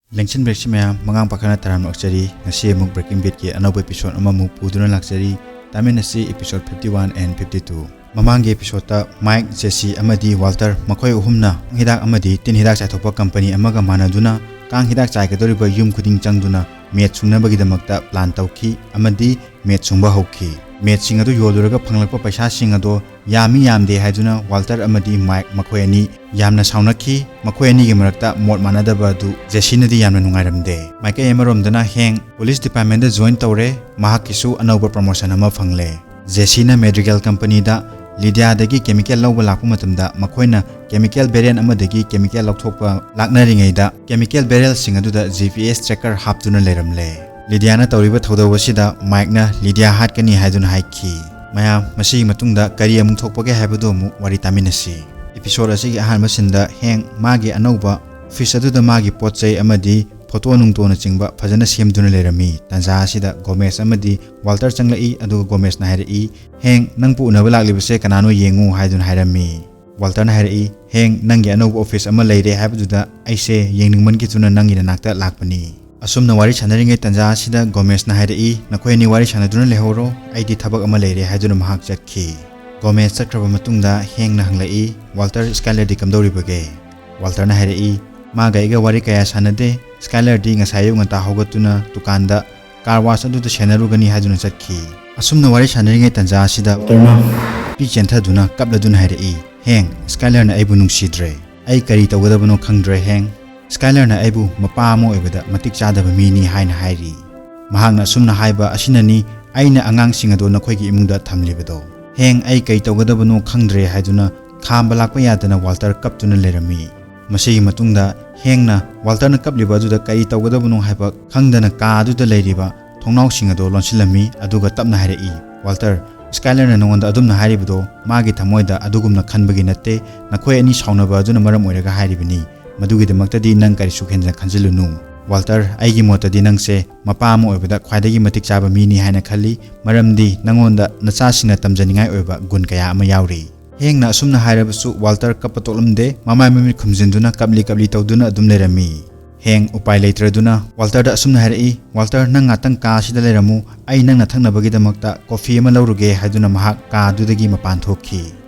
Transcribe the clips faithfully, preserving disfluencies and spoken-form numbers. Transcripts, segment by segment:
ꯂꯦꯡꯁꯤꯟꯕꯤꯔꯛꯁꯤ ꯃꯌꯥꯝ, ꯃꯉꯥꯡ ꯄꯥꯈꯪꯅ ꯇꯔꯥꯝꯅ ꯑꯣꯛꯆꯔꯤ꯫ ꯉꯁꯤ ꯑꯃꯨꯛ Breaking Badꯀꯤ ꯑꯅꯧꯕ episode ꯑꯃꯃꯨꯛ ꯄꯨꯗꯨꯅ ꯂꯥꯛꯆꯔꯤ꯫ ꯇꯥꯃꯤꯟꯅꯁꯤ episode fifty one and fifty two꯫ ꯃꯃꯥꯡꯒꯤ episodeꯇ Mike, Jesse ꯑꯃꯗꯤ Walter ꯃꯈꯣꯏ ꯑꯍꯨꯝꯅ ꯀꯥꯡ ꯍꯤꯗꯥꯛ ꯑꯃꯗꯤ ꯇꯤꯟ ꯍꯤꯗꯥꯛ ꯆꯥꯏꯊꯣꯛꯄ company ꯑꯃꯒ ꯃꯥꯟꯅꯗꯨꯅ ꯀꯥꯡ ꯍꯤꯗꯥꯛ ꯆꯥꯏꯒꯗꯧꯔꯤꯕ ꯌꯨꯝ ꯈꯨꯗꯤꯡ ꯆꯪꯗꯨꯅ meth ꯁꯨꯡꯅꯕꯒꯤꯗꯃꯛꯇ plan ꯇꯧꯈꯤ ꯑꯃꯗꯤ meth ꯁꯨꯡꯕ ꯍꯧꯈꯤ꯫ Methꯁꯤꯡ ꯑꯗꯨ ꯌꯣꯜꯂꯨꯔꯒ ꯐꯪꯂꯛꯄ ꯄꯩꯁꯥꯁꯤꯡ ꯑꯗꯣ ꯌꯥꯝꯃꯤ ꯌꯥꯝꯗꯦ ꯍꯥꯏꯗꯨꯅ Walter ꯑꯃꯗꯤ Mike ꯃꯈꯣꯏ ꯑꯅꯤ ꯌꯥꯝꯅ ꯁꯥꯎꯅꯈꯤ꯫ ꯃꯈꯣꯏ ꯑꯅꯤꯒꯤ ꯃꯔꯛꯇ ꯃꯣꯠ ꯃꯥꯟꯅꯗꯕ ꯑꯗꯨ ꯖꯦꯁꯤꯅꯗꯤ ꯌꯥꯝꯅ ꯅꯨꯡꯉꯥꯏꯔꯝꯗꯦ꯫ ꯃꯥꯏꯀꯩ ꯑꯃꯔꯣꯝꯗꯅ Hank police departmentꯇ join ꯇꯧꯔꯦ, ꯃꯍꯥꯛꯀꯤꯁꯨ ꯑꯅꯧꯕ promotion ꯑꯃ ꯐꯪꯂꯦ꯫ ꯖꯦꯁꯤꯅ Madrigal companyꯗ ꯂꯤꯗꯤꯌꯥꯗꯒꯤ chemical ꯂꯧꯕ ꯂꯥꯛꯄ ꯃꯇꯝꯗ ꯃꯈꯣꯏꯅ chemical barrel ꯑꯃꯗꯒꯤ chemical ꯂꯧꯊꯣꯛꯄ ꯂꯥꯛꯅꯔꯤꯉꯩꯗ chemical barrelꯁꯤꯡ ꯑꯗꯨꯗ G P S tracker ꯍꯥꯞꯇꯨꯅ ꯂꯩꯔꯝꯂꯦ꯫ ꯂꯤꯗꯤꯌꯥꯅ ꯇꯧꯔꯤꯕ ꯊꯧꯗꯧ ꯑꯁꯤꯗ Mikeꯅ ꯂꯤꯗꯤꯌꯥ ꯍꯥꯠꯀꯅꯤ ꯍꯥꯏꯗꯨꯅ ꯍꯥꯏꯈꯤ꯫ ꯃꯌꯥꯝ, ꯃꯁꯤꯒꯤ ꯃꯇꯨꯡꯗ ꯀꯔꯤ ꯑꯃꯨꯛ ꯊꯣꯛꯄꯒꯦ ꯍꯥꯏꯕꯗꯨ ꯑꯃꯨꯛ ꯋꯥꯔꯤ ꯇꯥꯃꯤꯟꯅꯁꯤ꯫ Episode ꯑꯁꯤꯒꯤ ꯑꯍꯥꯟꯕ sceneꯗ Hank ꯃꯥꯒꯤ ꯑꯅꯧꯕ office ꯑꯗꯨꯗ ꯃꯥꯒꯤ ꯄꯣꯠ ꯆꯩ ꯑꯃꯗꯤ photo ꯅꯨꯡꯇꯣꯅꯆꯤꯡꯕ ꯐꯖꯅ ꯁꯦꯝꯗꯨꯅ ꯂꯩꯔꯝꯃꯤ꯫ ꯇꯥꯟꯖꯥ ꯑꯁꯤꯗ Gomez ꯑꯃꯗꯤ Walter ꯆꯪꯂꯛꯏ, ꯑꯗꯨꯒ Gomezꯅ ꯍꯥꯏꯔꯛꯏ, "Hank, ꯅꯪꯕꯨ ꯎꯅꯕ ꯂꯥꯛꯂꯤꯕꯁꯦ ꯀꯅꯥꯅꯣ ꯌꯦꯡꯉꯨ" ꯍꯥꯏꯗꯨꯅ ꯍꯥꯏꯔꯝꯃꯤ꯫ Walterꯅ ꯍꯥꯏꯔꯛꯏ, "Hank, ꯅꯪꯒꯤ ꯑꯅꯧꯕ office ꯑꯃ ꯂꯩꯔꯦ ꯍꯥꯏꯕꯗꯨꯗ ꯑꯩꯁꯦ ꯌꯦꯡꯅꯤꯡꯃꯟꯈꯤꯗꯨꯅ ꯅꯪꯒꯤ ꯅꯅꯥꯛꯇ ꯂꯥꯛꯄꯅꯤ"꯫ ꯑꯁꯨꯝꯅ ꯋꯥꯔꯤ ꯁꯥꯟꯅꯔꯤꯉꯩ ꯇꯥꯟꯖꯥ ꯑꯁꯤꯗ Gomezꯅ ꯍꯥꯏꯔꯛꯏ, "ꯅꯈꯣꯏ ꯑꯅꯤ ꯋꯥꯔꯤ ꯁꯥꯟꯅꯗꯨꯅ ꯂꯩꯍꯧꯔꯣ, ꯑꯩꯗꯤ ꯊꯕꯛ ꯑꯃ ꯂꯩꯔꯦ" ꯍꯥꯏꯗꯨꯅ ꯃꯍꯥꯛ ꯆꯠꯈꯤ꯫ Gomez ꯆꯠꯈ꯭ꯔꯕ ꯃꯇꯨꯡꯗ Hankꯅ ꯍꯪꯂꯛꯏ, "Walter, Skylerꯗꯤ ꯀꯝꯗꯧꯔꯤꯕꯒꯦ?" Walterꯅ ꯍꯥꯏꯔꯛꯏ, "ꯃꯥꯒ ꯑꯩꯒ ꯋꯥꯔꯤ ꯀꯌꯥ ꯁꯥꯟꯅꯗꯦ꯫ Skylerꯗꯤ ꯉꯁꯥꯏ ꯑꯌꯨꯛ ꯉꯟꯇꯥ ꯍꯧꯒꯠꯇꯨꯅ ꯗꯨꯀꯥꯟꯗ car wash ꯑꯗꯨꯗ ꯁꯦꯟꯅꯔꯨꯒꯅꯤ ꯍꯥꯏꯗꯨꯅ ꯆꯠꯈꯤ"꯫ ꯑꯁꯨꯝꯅ ꯋꯥꯔꯤ ꯁꯥꯟꯅꯔꯤꯉꯩ ꯇꯥꯟꯖꯥ ꯑꯁꯤꯗ Walterꯅ ꯅꯨꯄꯤ ꯆꯦꯟꯊꯗꯨꯅ ꯀꯞꯂꯗꯨꯅ ꯍꯥꯏꯔꯛꯏ, "Hank, Skylerꯅ ꯑꯩꯕꯨ ꯅꯨꯡꯁꯤꯗ꯭ꯔꯦ꯫ ꯑꯩ ꯀꯔꯤ ꯇꯧꯒꯗꯕꯅꯣ ꯈꯪꯗ꯭ꯔꯦ, Hank꯫ Skylerꯅ ꯑꯩꯕꯨ ꯃꯄꯥ ꯑꯃ ꯑꯣꯏꯕꯗ ꯃꯇꯤꯛ ꯆꯥꯗꯕ ꯃꯤꯅꯤ ꯍꯥꯏꯅ ꯍꯥꯏꯔꯤ꯫ ꯃꯍꯥꯛꯅ ꯑꯁꯨꯝꯅ ꯍꯥꯏꯕ ꯑꯁꯤꯅꯅꯤ ꯑꯩꯅ ꯑꯉꯥꯡꯁꯤꯡ ꯑꯗꯨ ꯅꯈꯣꯏꯒꯤ ꯏꯃꯨꯡꯗ ꯊꯝꯂꯤꯕꯗꯣ"꯫ Hank, "ꯑꯩ ꯀꯩ ꯇꯧꯒꯗꯕꯅꯣ ꯈꯪꯗ꯭ꯔꯦ" ꯍꯥꯏꯗꯨꯅ ꯈꯥꯝꯕ ꯂꯥꯛꯄ ꯌꯥꯗꯅ Walter ꯀꯞꯇꯨꯅ ꯂꯩꯔꯝꯃꯤ꯫ ꯃꯁꯤꯒꯤ ꯃꯇꯨꯡꯗ Hankꯅ Walterꯅ ꯀꯞꯂꯤꯕ ꯑꯗꯨꯗ ꯀꯔꯤ ꯇꯧꯒꯗꯕꯅꯣ ꯍꯥꯏꯕ ꯈꯪꯗꯅ ꯀꯥ ꯑꯗꯨꯗ ꯂꯩꯔꯤꯕ ꯊꯣꯡꯅꯥꯎꯁꯤꯡ ꯑꯗꯨ ꯂꯣꯟꯁꯤꯜꯂꯝꯃꯤ, ꯑꯗꯨꯒ ꯇꯞꯅ ꯍꯥꯏꯔꯛꯏ, "Walter, Skylerꯅ ꯅꯉꯣꯟꯗ ꯑꯗꯨꯝꯅ ꯍꯥꯏꯔꯤꯕꯗꯣ ꯃꯥꯒꯤ ꯊꯃꯣꯏꯗ ꯑꯗꯨꯒꯨꯝꯅ ꯈꯟꯕꯒꯤ ꯅꯠꯇꯦ, ꯅꯈꯣꯏ ꯑꯅꯤ ꯁꯥꯎꯅꯕ ꯑꯗꯨꯅ ꯃꯔꯝ ꯑꯣꯏꯔꯒ ꯍꯥꯏꯔꯤꯕꯅꯤ꯫ ꯃꯗꯨꯒꯤꯗꯃꯛꯇꯗꯤ ꯅꯪ ꯀꯔꯤꯁꯨ ꯍꯦꯟꯅ ꯈꯟꯖꯤꯜꯂꯨꯅꯨ꯫ Walter, ꯑꯩꯒꯤ ꯃꯣꯠꯇꯗꯤ ꯅꯪꯁꯦ ꯃꯄꯥ ꯑꯃ ꯑꯣꯏꯕꯗ ꯈ꯭ꯋꯥꯏꯗꯒꯤ ꯃꯇꯤꯛ ꯆꯥꯕ ꯃꯤꯅꯤ ꯍꯥꯏꯅ ꯈꯜꯂꯤ, ꯃꯔꯝꯗꯤ ꯅꯉꯣꯟꯗ ꯅꯆꯥꯁꯤꯡꯅ ꯇꯝꯖꯅꯤꯡꯉꯥꯏ ꯑꯣꯏꯕ ꯒꯨꯟ ꯀꯌꯥ ꯑꯃ ꯌꯥꯎꯔꯤ"꯫ Hankꯅ ꯑꯁꯨꯝꯅ ꯍꯥꯏꯔꯕꯁꯨ Walter ꯀꯞꯄ ꯇꯣꯛꯂꯝꯗꯦ, ꯃꯃꯥꯏ ꯃꯃꯤꯠ ꯈꯨꯝꯖꯤꯟꯗꯨꯅ ꯀꯞꯂꯤ ꯀꯞꯂꯤ ꯇꯧꯗꯨꯅ ꯑꯗꯨꯝ ꯂꯩꯔꯝꯃꯤ꯫ ꯍꯦꯡ ꯎꯄꯥꯏ ꯂꯩꯇ꯭ꯔꯗꯨꯅ ꯋꯥꯜꯇꯔꯗ ꯑꯁꯨꯝꯅ ꯍꯥꯏꯔꯛꯏ, "ꯋꯥꯜꯇꯔ, ꯅꯪ ꯉꯥꯛꯇꯪ ꯀꯥ ꯑꯁꯤꯗ ꯂꯩꯔꯝꯃꯨ, ꯑꯩ ꯅꯪꯅ ꯊꯛꯅꯕꯒꯤꯗꯃꯛꯇ ꯀꯣꯐꯤ ꯑꯃ ꯂꯧꯔꯨꯒꯦ" ꯍꯥꯏꯗꯨꯅ ꯃꯍꯥꯛ ꯀꯥ ꯑꯗꯨꯗꯒꯤ ꯃꯄꯥꯟ ꯊꯣꯛꯈꯤ꯫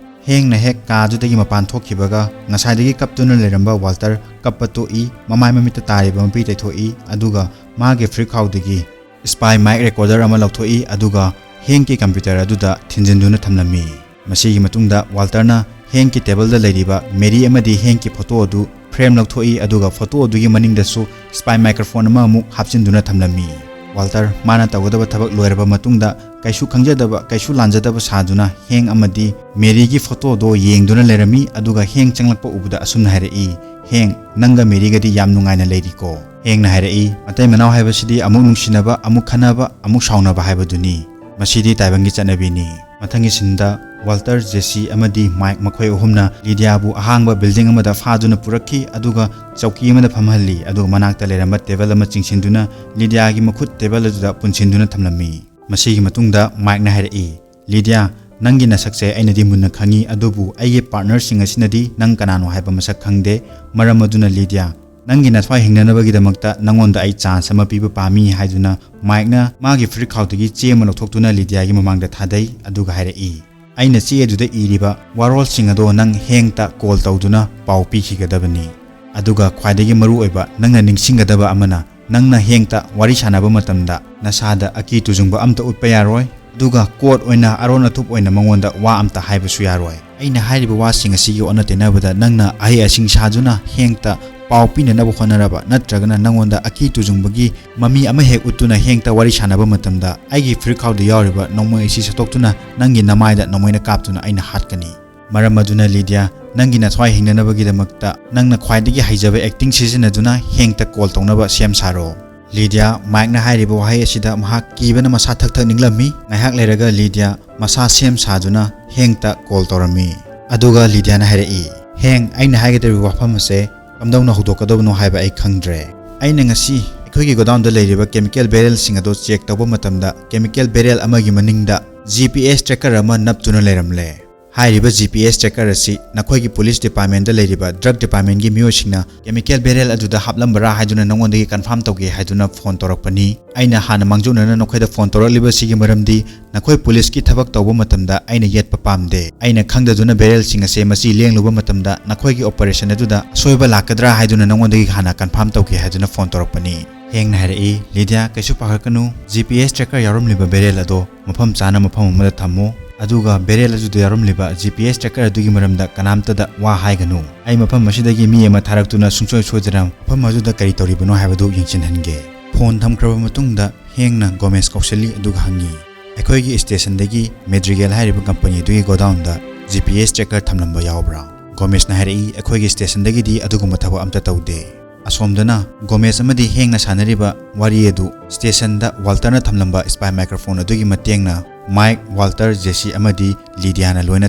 ꯍꯦꯡꯅ ꯍꯦꯛ ꯀꯥ ꯑꯗꯨꯗꯒꯤ ꯃꯄꯥꯟ ꯊꯣꯛꯈꯤꯕꯒ ꯉꯁꯥꯏꯗꯒꯤ ꯀꯞꯇꯨꯅ ꯂꯩꯔꯝꯕ ꯋꯥꯜꯇꯔ ꯀꯞꯄ ꯇꯣꯛꯏ, ꯃꯃꯥꯏ ꯃꯃꯤꯠꯇ ꯇꯥꯔꯤꯕ ꯃꯄꯤ ꯇꯩꯊꯣꯛꯏ, ꯑꯗꯨꯒ ꯃꯥꯒꯤ ꯐꯨꯔꯤꯠꯈꯥꯎꯗꯒꯤ ꯁ꯭ꯄꯥꯏ ꯃꯥꯏꯛ ꯔꯦꯀꯣꯔꯗꯔ ꯑꯃ ꯂꯧꯊꯣꯛꯏ, ꯑꯗꯨꯒ ꯍꯦꯡꯀꯤ ꯀꯝꯄ꯭ꯌꯨꯇꯔ ꯑꯗꯨꯗ ꯊꯤꯟꯖꯤꯟꯗꯨꯅ ꯊꯝꯂꯝꯃꯤ꯫ ꯃꯁꯤꯒꯤ ꯃꯇꯨꯡꯗ ꯋꯥꯜꯇꯔꯅ ꯍꯦꯡꯀꯤ ꯇꯦꯕꯜꯗ ꯂꯩꯔꯤꯕ ꯃꯦꯔꯤ ꯑꯃꯗꯤ ꯍꯦꯡꯀꯤ ꯐꯣꯇꯣ ꯑꯗꯨ ꯐ꯭ꯔꯦꯝ ꯂꯧꯊꯣꯛꯏ, ꯑꯗꯨꯒ ꯐꯣꯇꯣ ꯑꯗꯨꯒꯤ ꯃꯅꯤꯡꯗꯁꯨ ꯁ꯭ꯄꯥꯏ ꯃꯥꯏꯀ꯭ꯔꯣꯐꯣꯟ ꯑꯃ ꯑꯃꯨꯛ ꯍꯥꯞꯆꯤꯟꯗꯨꯅ ꯊꯝꯂꯝꯃꯤ꯫ ꯋꯥꯜꯇꯔ ꯃꯥꯅ ꯇꯧꯒꯗꯕ ꯊꯕꯛ ꯂꯣꯏꯔꯕ ꯃꯇꯨꯡꯗ ꯀꯩꯁꯨ ꯈꯪꯖꯗꯕ, ꯀꯩꯁꯨ ꯂꯥꯟꯖꯗꯕ ꯁꯥꯗꯨꯅ ꯍꯦꯡ ꯑꯃꯗꯤ ꯃꯦꯔꯤꯒꯤ ꯐꯣꯇꯣꯗꯣ ꯌꯦꯡꯗꯨꯅ ꯂꯩꯔꯝꯃꯤ, ꯑꯗꯨꯒ ꯍꯦꯡ ꯆꯪꯂꯛꯄ ꯎꯕꯗ ꯑꯁꯨꯝꯅ ꯍꯥꯏꯔꯛꯏ, "ꯍꯦꯡ, ꯅꯪꯒ ꯃꯦꯔꯤꯒꯗꯤ ꯌꯥꯝ ꯅꯨꯡꯉꯥꯏꯅ ꯂꯩꯔꯤꯀꯣ?" ꯍꯦꯡꯅ ꯍꯥꯏꯔꯛꯏ, "ꯃꯇꯩ ꯃꯅꯥꯎ ꯍꯥꯏꯕꯁꯤꯗꯤ ꯑꯃꯨꯛ ꯅꯨꯡꯁꯤꯅꯕ, ꯑꯃꯨꯛ ꯈꯟꯅꯕ, ꯑꯃꯨꯛ ꯁꯥꯎꯅꯕ ꯍꯥꯏꯕꯗꯨꯅꯤ꯫ ꯃꯁꯤꯗꯤ ꯇꯥꯏꯕꯪꯒꯤ ꯆꯠꯅꯕꯤꯅꯤ꯫" ꯃꯊꯪꯒꯤ ꯁꯤꯟꯗ ꯋꯥꯜꯇꯔ, ꯖꯦꯁꯤ ꯑꯃꯗꯤ ꯃꯥꯏꯛ ꯃꯈꯣꯏ ꯑꯍꯨꯝꯅ ꯂꯤꯗꯤꯌꯥꯕꯨ ꯑꯍꯥꯡꯕ ꯕꯤꯜꯗꯤꯡ ꯑꯃꯗ ꯐꯥꯗꯨꯅ ꯄꯨꯔꯛꯈꯤ, ꯑꯗꯨꯒ ꯆꯧꯀꯤ ꯑꯃꯗ ꯐꯝꯍꯜꯂꯤ, ꯑꯗꯨꯒ ꯃꯅꯥꯛꯇ ꯂꯩꯔꯝꯕ ꯇꯦꯕꯜ ꯑꯃ ꯆꯤꯡꯁꯤꯟꯗꯨꯅ ꯂꯤꯗꯤꯌꯥꯒꯤ ꯃꯈꯨꯠ ꯇꯦꯕꯜ ꯑꯗꯨꯗ ꯄꯨꯟꯁꯤꯟꯗꯨꯅ ꯊꯝꯂꯝꯃꯤ꯫ ꯃꯁꯤꯒꯤ ꯃꯇꯨꯡꯗ ꯃꯥꯏꯛꯅ ꯍꯥꯏꯔꯛꯏ, "ꯂꯤꯗꯤꯌꯥ, ꯅꯪꯒꯤ ꯅꯁꯛꯁꯦ ꯑꯩꯅꯗꯤ ꯃꯨꯟꯅ ꯈꯪꯉꯤ, ꯑꯗꯨꯕꯨ ꯑꯩꯒꯤ ꯄꯥꯔꯠꯅꯔꯁꯤꯡ ꯑꯁꯤꯅꯗꯤ ꯅꯪ ꯀꯅꯥꯅꯣ ꯍꯥꯏꯕ ꯃꯁꯛ ꯈꯪꯗꯦ꯫ ꯃꯔꯝ ꯑꯗꯨꯅ ꯂꯤꯗꯤꯌꯥ, ꯅꯪꯒꯤ ꯅꯊ꯭ꯋꯥꯏ ꯍꯤꯡꯅꯅꯕꯒꯤꯗꯃꯛꯇ ꯅꯪꯉꯣꯟꯗ ꯑꯩ ꯆꯥꯟꯁ ꯑꯃ ꯄꯤꯕ ꯄꯥꯝꯃꯤ" ꯍꯥꯏꯗꯨꯅ ꯃꯥꯏꯛꯅ ꯃꯥꯒꯤ ꯐꯨꯔꯤꯠꯈꯥꯎꯗꯒꯤ ꯆꯦ ꯑꯃ ꯂꯧꯊꯣꯛꯇꯨꯅ ꯂꯤꯗꯤꯌꯥꯒꯤ ꯃꯃꯥꯡꯗ ꯊꯥꯗꯩ, ꯑꯗꯨꯒ ꯍꯥꯏꯔꯛꯏ, "ꯑꯩꯅ ꯆꯦ ꯑꯗꯨꯗ ꯏꯔꯤꯕ ꯋꯥꯔꯣꯜꯁꯤꯡ ꯑꯗꯣ ꯅꯪ ꯍꯦꯡꯇ ꯀꯣꯜ ꯇꯧꯗꯨꯅ ꯄꯥꯎ ꯄꯤꯈꯤꯒꯗꯕꯅꯤ꯫ ꯑꯗꯨꯒ ꯈ꯭ꯋꯥꯏꯗꯒꯤ ꯃꯔꯨꯑꯣꯏꯕ ꯅꯪꯅ ꯅꯤꯡꯁꯤꯡꯒꯗꯕ ꯑꯃꯅ, ꯅꯪꯅ ꯍꯦꯡꯇ ꯋꯥꯔꯤ ꯁꯥꯟꯅꯕ ꯃꯇꯝꯗ ꯅꯁꯥꯗ ꯑꯀꯤ ꯇꯨꯖꯨꯡꯕ ꯑꯝꯇ ꯎꯠꯄ ꯌꯥꯔꯣꯏ, ꯑꯗꯨꯒ ꯀꯣꯔꯠ ꯑꯣꯏꯅ ꯑꯔꯣꯟ ꯑꯊꯨꯞ ꯑꯣꯏꯅ ꯃꯉꯣꯟꯗ ꯋꯥ ꯑꯝꯇ ꯍꯥꯏꯕꯁꯨ ꯌꯥꯔꯣꯏ꯫ ꯑꯩꯅ ꯍꯥꯏꯔꯤꯕ ꯋꯥꯁꯤꯡ ꯑꯁꯤꯒꯤ ꯑꯣꯟꯅ ꯇꯩꯅꯕꯗ ꯅꯪꯅ ꯑꯍꯩ ꯑꯁꯤꯡ ꯁꯥꯗꯨꯅ ꯍꯦꯡꯇ ꯄꯥꯎ ꯄꯤꯅꯅꯕ ꯍꯣꯠꯅꯔꯕ ꯅꯠꯇ꯭ꯔꯒꯅ ꯅꯪꯉꯣꯟꯗ ꯑꯀꯤ ꯇꯨꯖꯨꯡꯕꯒꯤ ꯃꯃꯤ ꯑꯃ ꯍꯦꯛ ꯎꯠꯇꯨꯅ ꯍꯦꯡꯇ ꯋꯥꯔꯤ ꯁꯥꯟꯅꯕ ꯃꯇꯝꯗ ꯑꯩꯒꯤ ꯐꯨꯔꯤꯠꯈꯥꯎꯗ ꯌꯥꯎꯔꯤꯕ ꯅꯣꯡꯃꯩ ꯑꯁꯤ ꯁꯠꯇꯣꯛꯇꯨꯅ ꯅꯪꯒꯤ ꯅꯃꯥꯏꯗ ꯅꯣꯡꯃꯩꯅ ꯀꯥꯞꯇꯨꯅ ꯑꯩꯅ ꯍꯥꯠꯀꯅꯤ꯫ ꯃꯔꯝ ꯑꯗꯨꯅ ꯂꯤꯗꯤꯌꯥ, ꯅꯪꯒꯤ ꯅꯊ꯭ꯋꯥꯏ ꯍꯤꯡꯅꯅꯕꯒꯤꯗꯃꯛꯇ ꯅꯪꯅ ꯈ꯭ꯋꯥꯏꯗꯒꯤ ꯍꯩꯖꯕ ꯑꯦꯛꯇꯤꯡ ꯁꯤꯖꯤꯟꯅꯗꯨꯅ ꯍꯦꯡꯇ ꯀꯣꯜ ꯇꯧꯅꯕ ꯁꯦꯝ ꯁꯥꯔꯣ꯫" ꯂꯤꯗꯤꯌꯥ ꯃꯥꯏꯛꯅ ꯍꯥꯏꯔꯤꯕ ꯋꯥꯍꯩ ꯑꯁꯤꯗ ꯃꯍꯥꯛ ꯀꯤꯕꯅ ꯃꯁꯥ ꯊꯛ ꯊꯛ ꯅꯤꯛꯂꯝꯃꯤ꯫ ꯉꯥꯏꯍꯥꯛ ꯂꯩꯔꯒ ꯂꯤꯗꯤꯌꯥ ꯃꯁꯥ ꯁꯦꯝ ꯁꯥꯗꯨꯅ ꯍꯦꯡꯇ ꯀꯣꯜ ꯇꯧꯔꯝꯃꯤ꯫ ꯑꯗꯨꯒ ꯂꯤꯗꯤꯌꯥꯅ ꯍꯥꯏꯔꯛꯏ, "ꯍꯦꯡ, ꯑꯩꯅ ꯍꯥꯏꯒꯗꯧꯔꯤꯕ ꯋꯥꯐꯝ ꯑꯁꯦ ꯀꯝꯗꯧꯅ ꯍꯧꯗꯣꯛꯀꯗꯕꯅꯣ ꯍꯥꯏꯕ ꯑꯩ ꯈꯪꯗ꯭ꯔꯦ꯫ ꯑꯩꯅ ꯉꯁꯤ ꯑꯩꯈꯣꯏꯒꯤ ꯒꯣꯗꯥꯎꯟꯗ ꯂꯩꯔꯤꯕ ꯀꯦꯃꯤꯀꯦꯜ ꯕꯦꯔꯦꯜꯁꯤꯡ ꯑꯗꯣ ꯆꯦꯛ ꯇꯧꯕ ꯃꯇꯝꯗ ꯀꯦꯃꯤꯀꯦꯜ ꯕꯦꯔꯦꯜ ꯑꯃꯒꯤ ꯃꯅꯤꯡꯗ ꯖꯤ ꯄꯤ ꯑꯦꯁ ꯇ꯭ꯔꯦꯀꯔ ꯑꯃ ꯅꯞꯇꯨꯅ ꯂꯩꯔꯝꯂꯦ꯫ ꯍꯥꯏꯔꯤꯕ G P S tracker ꯑꯁꯤ ꯅꯈꯣꯏꯒꯤ police department ꯗ ꯂꯩꯔꯤꯕ drug department ꯀꯤ ꯃꯤꯑꯣꯏꯁꯤꯡꯅ chemical barrel ꯑꯗꯨꯗ ꯍꯥꯞꯂꯝꯕꯔꯥ ꯍꯥꯏꯗꯨꯅ ꯅꯉꯣꯟꯗꯒꯤ confirm ꯇꯧꯒꯦ ꯍꯥꯏꯗꯨꯅ phone ꯇꯧꯔꯛꯄꯅꯤ꯫ ꯑꯩꯅ ꯍꯥꯟꯅ ꯃꯥꯡꯖꯧꯅꯅ ꯅꯈꯣꯏꯗ phone ꯇꯧꯔꯛꯂꯤꯕꯁꯤꯒꯤ ꯃꯔꯝꯗꯤ ꯅꯈꯣꯏ police ꯀꯤ ꯊꯕꯛ ꯇꯧꯕ ꯃꯇꯝꯗ ꯑꯩꯅ ꯌꯦꯠꯄ ꯄꯥꯝꯗꯦ꯫ ꯑꯩꯅ ꯈꯪꯗꯗꯨꯅ barrel ꯁꯤꯡ ꯑꯁꯦ ꯃꯁꯤ ꯂꯦꯡꯂꯨꯕ ꯃꯇꯝꯗ ꯅꯈꯣꯏꯒꯤ operation ꯑꯗꯨꯗ ꯑꯁꯣꯏꯕ ꯂꯥꯛꯀꯗ꯭ꯔꯥ ꯍꯥꯏꯗꯨꯅ ꯅꯉꯣꯟꯗꯒꯤ ꯍꯥꯟꯅ confirm ꯇꯧꯒꯦ ꯍꯥꯏꯗꯨꯅ phone ꯇꯧꯔꯛꯄꯅꯤ꯫ ꯍꯦꯡꯅ ꯍꯥꯏꯔꯛꯏ, "ꯂꯤꯗꯤꯌꯥ, ꯀꯩꯁꯨ ꯄꯥꯈꯠꯀꯅꯨ, G P S tracker ꯌꯥꯎꯔꯝꯂꯤꯕ barrel ꯑꯗꯣ ꯃꯐꯝ ꯆꯥꯅ ꯃꯐꯝ ꯑꯃꯗ ꯊꯝꯃꯨ, ꯑꯗꯨꯒ barrel ꯑꯗꯨꯗ ꯌꯥꯎꯔꯝꯂꯤꯕ G P S tracker ꯑꯗꯨꯒꯤ ꯃꯔꯝꯗ ꯀꯅꯥꯝꯇꯗ ꯋꯥ ꯍꯥꯏꯒꯅꯨ꯫ ꯑꯩ ꯃꯐꯝ ꯑꯁꯤꯗꯒꯤ ꯃꯤ ꯑꯃ ꯊꯥꯔꯛꯇꯨꯅ ꯁꯨꯡꯁꯣꯏ ꯁꯣꯏꯗꯅ ꯃꯐꯝ ꯑꯗꯨꯗ ꯀꯔꯤ ꯇꯧꯔꯤꯕꯅꯣ ꯍꯥꯏꯕꯗꯨ ꯌꯦꯡꯁꯤꯟꯍꯟꯒꯦ꯫" Phone ꯊꯝꯈ꯭ꯔꯕ ꯃꯇꯨꯡꯗ ꯍꯦꯡꯅ ꯒꯣꯃꯦꯁ ꯀꯧꯁꯤꯜꯂꯤ ꯑꯗꯨꯒ ꯍꯪꯉꯤ, "ꯑꯩꯈꯣꯏꯒꯤ station ꯗꯒꯤ Madrigal ꯍꯥꯏꯔꯤꯕ company ꯑꯗꯨꯒꯤ godown ꯗ G P S tracker ꯊꯝꯂꯝꯕ ꯌꯥꯎꯕ꯭ꯔꯥ?" ꯒꯣꯃꯦꯁꯅ ꯍꯥꯏꯔꯛꯏ, "ꯑꯩꯈꯣꯏꯒꯤ station ꯗꯒꯤꯗꯤ ꯑꯗꯨꯒꯨꯝꯕ ꯊꯕꯛ ꯑꯝꯇ ꯇꯧꯗꯦ꯫" ꯑꯁꯣꯝꯗꯅ ꯒꯣꯃꯦꯁ ꯑꯃꯗꯤ ꯍꯦꯡꯅ ꯁꯥꯟꯅꯔꯤꯕ ꯋꯥꯔꯤ ꯑꯗꯨ station ꯗ ꯋꯥꯜꯇꯔꯅ ꯊꯝꯂꯝꯕ spy microphone ꯑꯗꯨꯒꯤ ꯃꯇꯦꯡꯅ ꯃꯥꯏꯛ, ꯋꯥꯜꯇꯔ, ꯖꯦꯁꯤ ꯑꯃꯗꯤ ꯂꯤꯗꯤꯌꯥꯅ ꯂꯣꯏꯅ